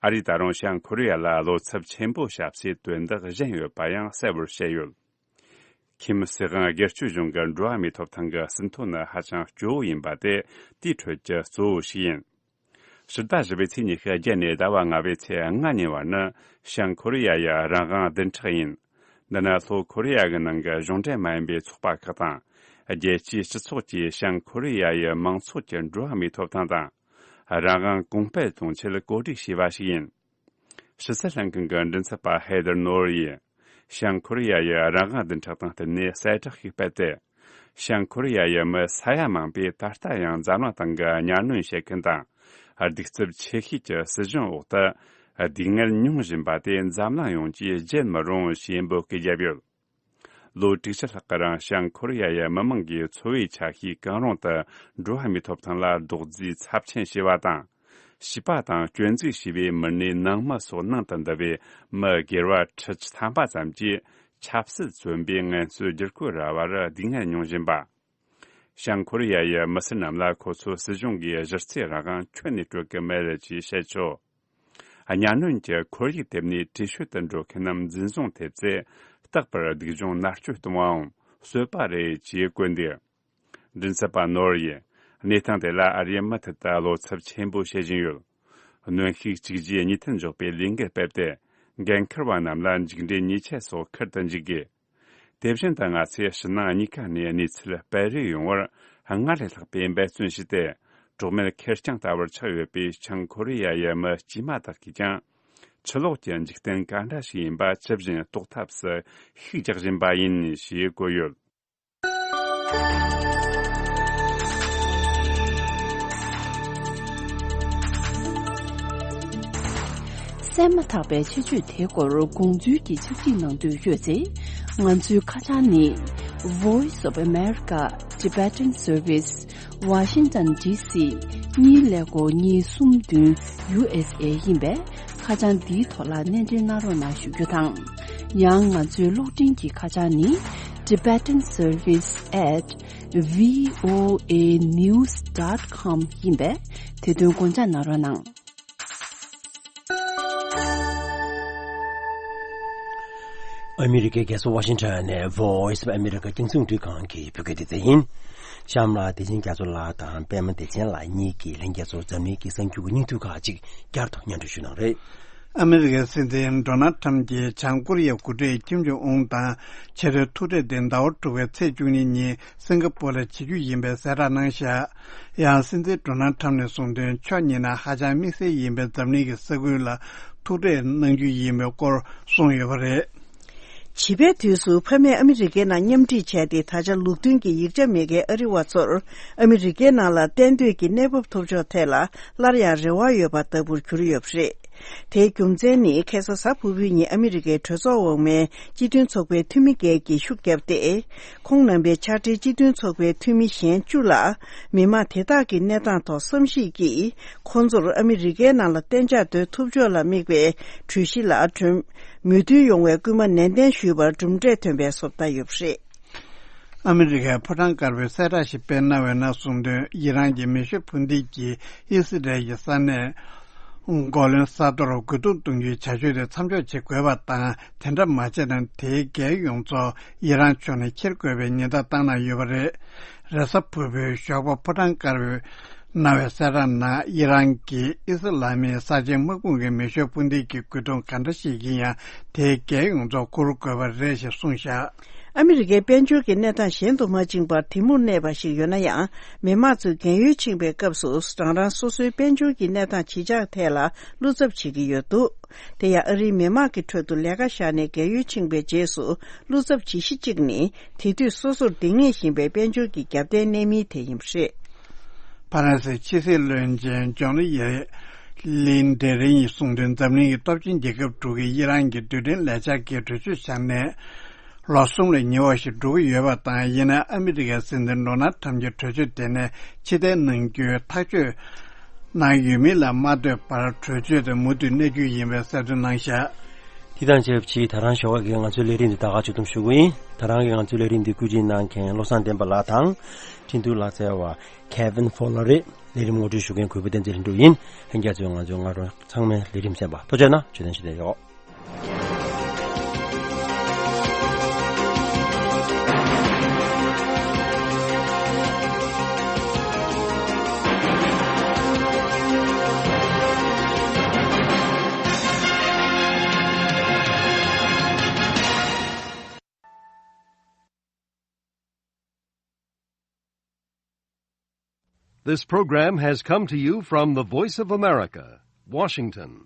ཨ་རིས་ད་རུང་བྱང་ཁོ་རེ་ཡ་ལ་བློ་འཚབ་ཆེན་པོ་བྱ་སའི་དོན་དག་གཞན་ཡོད་པ་ཡང་གསལ་བོར་བཤད་ཡོད། ཁྱིམ་སྲིད་དབང་སྒེར་གཅོད་གཞུང་གི་འགྲོ་བ་མིའི་ཐོབ་ཐང་གི་ཟིན་ཐོ་ནི་ཧ་ཅང་སྐྱོ་བོ་ཡིན་པ་དེ་དེའི་ཁྲོད་ཀྱི་གཙོ་བོ་ཞིག་ཡིན། ཕྱི་ཟླ་བཞི་པའི་ཚེས་ཉི་ཤུ་བརྒྱད་ནས་ཟླ་བ་ལྔ་པའི་ཚེས་ལྔ་ཉིན་བར་ནི་བྱང་ཁོ་རེ་ཡ་ཡི་རང་དབང་བདུན་ཕྲག་ཡིན། འདི་ནི་ལྷོ་ཁོ་རེ་ཡ་གི་ནང་གི་གཞུང་འབྲེལ་མ་ཡིན་པའི་ཚོགས་པ་ཁག་དང་། རྒྱལ་སྤྱིའི་སྤྱི་ཚོགས་ཀྱིས་བྱང་ཁོ་རེ་ཡ་ཡི་མང་ཚོགས་ཀྱི་འགྲོ་བ་མིའི་ཐོབ་ཐང་དང་། རང་དབང་གོང་སྤེལ་གཏོང་ཆེད་གོ་སྒྲིག་བྱས་པ་ཞིག་ཡིན། ཕྱི་སྲིད་ལྷན་ཁང་གི་མགྲིན་ཚབ་པ་ཧེ་དར་ནོར་ཡིས། བྱང་ཁོ་རེ་ཡ་ཡི་རང་དབང་བདུན་ཕྲག་དང་བསྟུན་ནས་གསལ་བསྒྲགས་ཤིག་སྤེལ་ཏེ། བྱང་ཁོ་རེ་ཡ་ཡི་མི་ས་ཡ་མང་པོས་ད་ལྟ་ཡང་འཛམ་གླིང་སྟེང་གི་གཉའ་གནོན་བྱེད་མཁན་དང་། གདུག་རྩུབ་ཆེ་ཤོས་ཀྱི་སྲིད་གཞུང་འོག་ཏུ་སྡུག་བསྔལ་མྱོང་བཞིན་པ་དེ་འཛམ་གླིང་ཡོངས་ཀྱིས་བརྗེད་མི་རུང་ཞེས་འབོད་སྐུལ་བརྒྱབ་ཡོད། ལོ་དྲུག་ཅུ་ལྷག་གི་རིང་བྱང་ཁོ་རེ་ཡ་ཡི་མི་མང་གིས་འཚོ་བའི་ཆ་ཤས་གང་རུང་དུ་འགྲོ་བ་མིའི་ཐོབ་ཐང་ལ་རྡོག་རྫིས་ཚབས་ཆེན་བྱས་པ་དང་། བྱིས་པ་དང་སྐྱོན་འཛུགས་བྱས་པའི་མི་སྣའི་ནང་མི་སོགས་ནང་དུ་འདུ་བའི་མི་སྒེར་བ་ཁྲི་ཐམ་པ་ཙམ་གྱིས་ཆབ་སྲིད་བཙོན་པའི་ངལ་རྩོལ་བསྒྱུར་བཀོད་ར་བར་སྡུག་བསྔལ་མྱོང་བཞིན་པ། བྱང་ཁོ་རེ་ཡ་ཡི་མི་སེར་རྣམས་ལ་ཁོ་ཚོའི་སྲིད་གཞུང་གིས་གཞི་རྩའི་རང་དབང་ཁྱོན་ནས་སྤྲོད་ཀྱི་མེད་ཅེས་བཤད་ཆོག་གཉའ་གནོན་གྱི་ཁོར་ཡུག་དེ་ནས་བྲོས་བྱོལ་དུ་འགྲོ་མཁན་རྣམས་འཛིན་བཟུང་ཐེབས་ཚེ། རྟག་པར་སྡུག་སྦྱོང་མནར་གཅོད་གཏོང་བའམ་གསོད་པ་རེད་ཅེས་བཀོད་འདུག་མགྲིན་ཚབ་པ་ནོར་ཡིས། གནས་སྟངས་དེ་ལ་ཨ་རིས་མུ་མཐུད་དུ་བློ་འཚབ་ཆེན་པོ་བྱེད་བཞིན་ཡོད། གནོན་ཤུགས་གཅིག་རྗེས་གཉིས་མཐུད་འཇོག་པའི་ལས་འགུལ་སྤེལ་ཏེ། འགན་འཁུར་བ་རྣམས་ལ་མཇུག་འབྲས་ཉེས་ཆད་སོགས་འཁུར་དུ་འཇུག་དགོས། དེ་བཞིན་དུ་ང་ཚོས་ཕྱི་ནང་གཉིས་ཀ་ནས་གནས་ཚུལ་སྤེལ་རེས་ཡོང་བར་སྔར་ལས་ལྷག་པའི་འབད་བརྩོན་བྱས་ཏེ། གྲོགས་མེད་ཁེར་རྐྱང་ལྟ་བུར་ཆགས་ཡོད་པའི་བྱང་ཁོ་རེ་ཡ་ཡི་མི་དཀྱུས་མ་དག་གིས་ཀྱང་། ཕྱི་ལོགས་ཀྱི་འཇིག་རྟེན་ག་འདྲ་ཞིག་ཡིན་པ་ཇི་བཞིན་རྟོགས་ཐབས་སུ་ཤུགས་རྒྱག་བཞིན་པ་ཡིན་ཞེས་བཀོད་ཡོད། གསན་མ་ཐག་པའི་ཆེད་བརྗོད་དེའི་སྐོར་དགོངས་ཚུལ་གྱི་ཕྱག་བྲིས་གནང་འདོད་ཡོད་ཚེ། ང་ཚོའི་ཁ་བྱང་ནི། Voice of America Tibetan Service Washington D C གཉིས་ཀླད་ཀོར་གཉིས་གསུམ་བདུན་U S A ཡིན་པས། ཁ་བྱང་འདིའི་ཐོག་ལ་སྣེ་འདྲེན་གནང་རོགས་གནང་ཞུ་རྒྱུ་དང་། ཡང་ང་ཚོའི་གློག་འཕྲིན་གྱི་ཁ་བྱང་ནི། Tibetan Service at voanews dot com ཡིན་པས། དེ་དོན་དགོངས་འཇགས་གནང་རོགས་གནང་། ཨ་མི་རི་ཀའི་རྒྱལ་ས་ཝ་ཤིང་ཊོན་ནས་Voice of America རྒྱང་སྲིང་རླུང་འཕྲིན་ཁང་གི་བོད་སྐད་སྡེ་ཚན་ཡིན། གཤམ་ལ་བདེ་ཆེན་རྒྱ་མཚོ་ལགས་དང་པད་མ་བདེ་ཆེན་ལགས་གཉིས་ཀྱིས་ལྷན་རྒྱས་ཚོར་འཛམ་གླིང་གི་གསར་འགྱུར་གྱི་སྙིང་བསྡུས་ཁག་ཅིག་བསྐྱར་དུ་སྙན་སྒྲོན་ཞུས་གནང་རེད། ཨ་མི་རི་ཀའི་སྲིད་འཛིན་ཌོ་ནལ་ཁྲམ་གྱིས་བྱང་ཀོ་རི་ཡའི་འགོ་ཁྲིད་ཀིམ་ཇོང་ཨུན་དང་ཆེས་མཐོའི་ཐུག་འཕྲད་དེ་ཟླ་བ་དྲུག་པའི་ཚེས་བཅུ་གཉིས་ཉིན་སིང་ག་པོར་ལ་བྱེད་རྒྱུ་ཡིན་པའི་གསལ་བསྒྲགས་གནང་བཞག་ཡང་སྲིད་འཛིན་ཌོ་ནལ་ཁྲམ་ནས་གསུངས་དོན། ཕྱོགས་གཉིས་ནང་ཧ་ཅང་དམིགས་བསལ་ཡིན་པའི་འཛམ་གླིང་གི་ས་ཁུལ་ལ་ཐུག་འཕྲད་གནང་རྒྱུ་ཡིན་པའི་སྐོར་གསུངས་ཡོད་པ་རེད། བྱིས་པའི་དུས་སུ་ཕ་མས་ཨ་མི་རི་ཀའི་ནང་མཉམ་ཁྲིད་བྱས་ཏེ། ད་ཆ་ལུགས་མཐུན་གྱི་ཡིག་ཆ་མེད་མཁན་ཨ་རི་བ་ཚོར་ཨ་མི་རི་ཀའི་ནང་ལ་གཏན་སྡོད་ཀྱི་གནས་བབ་ཐོབ་ཕྱོགས་ཐད་ལ་སླར་ཡང་རེ་བ་ཡོད་པ་ལྟ་བུར་གྱུར་ཡོད་པ་རེད། དེའི་རྒྱུ་མཚན་ནི། ཁ་སང་གཟའ་ཕུར་བུའི་ཉིན་ཨ་མི་རི་ཀའི་གྲོས་ཚོགས་འོག་མའི་སྤྱི་མཐུན་ཚོགས་པའི་འཐུས་མི་འགས་ཀྱིས་ཤུགས་བརྒྱབ་སྟེ། ཁོང་རྣམ་པའི་ཕྱག་སྦྲེལ་སྤྱི་མཐུན་ཚོགས་པའི་འཐུས་མི་གཞན་བཅུ་ལ། མི་མང་དེ་དག་གི་གནས་སྟངས་ཐོག་བསམ་གཞིག་གིས། ཁོང་ཚོར་ཨ་མི་རི་ཀའི་ནང་ལ་གཏན་འཇགས་སྡོད་ཐུབ་ཕྱོགས་ལ་དམིགས་པའི་གྲོས་གཞི་ལ་གྲོས་མོས་མཐུན་ཡོང་བའི་སྐུལ་མ་ནན་ཏན་ཞུས་པར་གྲུབ་འབྲས་ཐོན་པའི་བཟོ་ལྟ་ཡོད་པ་རེད། ཨ་མི་རི་ཀའི་ཕོ་བྲང་དཀར་པོས་གསལ་བསྒྲགས་ཤིག་སྤེལ་གནང་བའི་ནང་གསུངས་དོན། ཡི་རང་གི་མེ་ཤོད་འཕུར་མདེལ་གྱིས་ཨི་སི་རལ་གྱི་ས་གནས་གོ་ལོན་ས་མཐོར་རྒོལ་རྡུང་གཏོང་རྒྱུའི་བྱ་སྤྱོད་དེ་མཚམས་འཇོག་བྱེད་དགོས་པ་དང་། དེ་འདྲ་མ་བྱས་ན་དེའི་འགན་ཡོངས་རྫོགས་ཡི་རང་ཕྱོགས་ནས་འཁྱེར་དགོས་པའི་ཉེན་བརྡ་བཏང་གནང་ཡོད་པ་རེད། རེས་གཟའ་ཕུར་བུའི་ཞོགས་པ་ཕོ་བྲང་དཀར་པོས་གནང་བའི་གསལ་བསྒྲགས་ནང་། ཡི་རང་གིས་ཨི་སི་ལ་མིའི་གསར་བརྗེའི་དམག་དཔུང་གི་མེ་ཤོད་འཕུར་མདེལ་གྱི་རྒོལ་རྡུང་ག་འདྲ་ཞིག་ཡིན་ཡང་། དེའི་འགན་ཡོངས་རྫོགས་འཁུར་དགོས་པ་རེད་ཞེས་གསུངས་བཞག་ཨ་མི་རི་ཀའི་དཔལ་འབྱོར་གྱི་གནས་སྟངས་གཞན་དུ་མ་བཅིངས་པར་དེ་མུར་གནས་པ་ཞིག་ཡོད་ན་ཡང་། མི་དམངས་ཚོས་རྒན་ཡོལ་ཕྱིན་པའི་སྐབས་སུ། རང་རང་སོ་སོའི་དཔལ་འབྱོར་གྱི་གནས་སྟངས་ཇི་ཆགས་ཐད་ལ་བློ་འཚབ་བྱེད་ཀྱི་ཡོད་འདུག་དེ་ཡང་ཨ་རིའི་མི་དམངས་ཀྱི་ཁྲོད་དུ་ལས་ཀ་བཞག་ནས་རྒན་ཡོལ་ཕྱིན་པའི་རྗེས་སུ། བློ་འཚབ་ཇི་བཞི་གཅིག་ནི། དེ་དུས་སོ་སོར་འདང་ངེས་བཞིན་པའི་དཔལ་འབྱོར་གྱི་རྒྱབ་རྟེན་གནས་མིན་དེ་ཡིན་པ་རེད། ཕ་རན་སིའི་ཕྱི་སྲིད་བློན་ཆེན་ཇོན་ལི་ཡེ་ལི་འདྲེ་རིང་ཡིས་གསུངས་དོན། འཛམ་གླིང་གི་སྟོབས་ཆེན་རྒྱལ་ཁབ་དྲུག་གིས་ཨི་རན་གྱི་རྡུལ་ཕྲན་ལས་འཆར་གྱི་གྲོས་ཆོད་བཞག་ནས། ལོ་གསུམ་ལས་ཉེ་བ་ཞིག་འགྲོ་གི་ཡོད་པ་དང་། ཡིན་ནའང་ཨ་མི་རི་ཀའི་སྲིད་འཛིན་ཌོ་ནལ་ཁྲམ་གྱིས་གྲོས་ཆོད་དེ་ནས་ཕྱིར་འཐེན་གནང་རྒྱུའི་ཐག་གཅོད་གནང་ཡོད་མིན་ལ་མ་ལྟོས་པར། གྲོས་ཆོད་དེ་མུ་མཐུད་གནས་རྒྱུ་ཡིན་པའི་གསལ་སྟོན་གནང་བཞག་འདི་དང་ཆབས་ཅིག་ད་རང་ཞོགས་ཀས་ང་ཚོའི་ལས་རིམ་འདི་ད་ག་མཇུག་བསྡོམས་ཞུ་གི་ཡིན། ད་རང་གིས་ང་ཚོའི་ལས་རིམ་འདི་བཀོད་སྒྲིག་གནང་མཁན་བློ་བཟང་བསྟན་པ་ལགས་དང་། འཕྲིན་ཐུང་ལག་རྩལ་བ་Kevin Fowler་རེད། ལས་རིམ་ངོ་སྤྲོད་ཞུ་མཁན་གུས་པ་བསྟན་འཛིན་ལྷུན་གྲུབ་ཡིན། ལྷན་རྒྱས་ཚོས་ང་ཚོའི་སྔ་དྲོ་ཚང་མའི་ལས་རིམ་གསན་པ་ཐུགས་རྗེ་གནང་། བརྗོད་དོན་ཞུ་བདེ་ཡོད། This program has come to you from the Voice of America, Washington.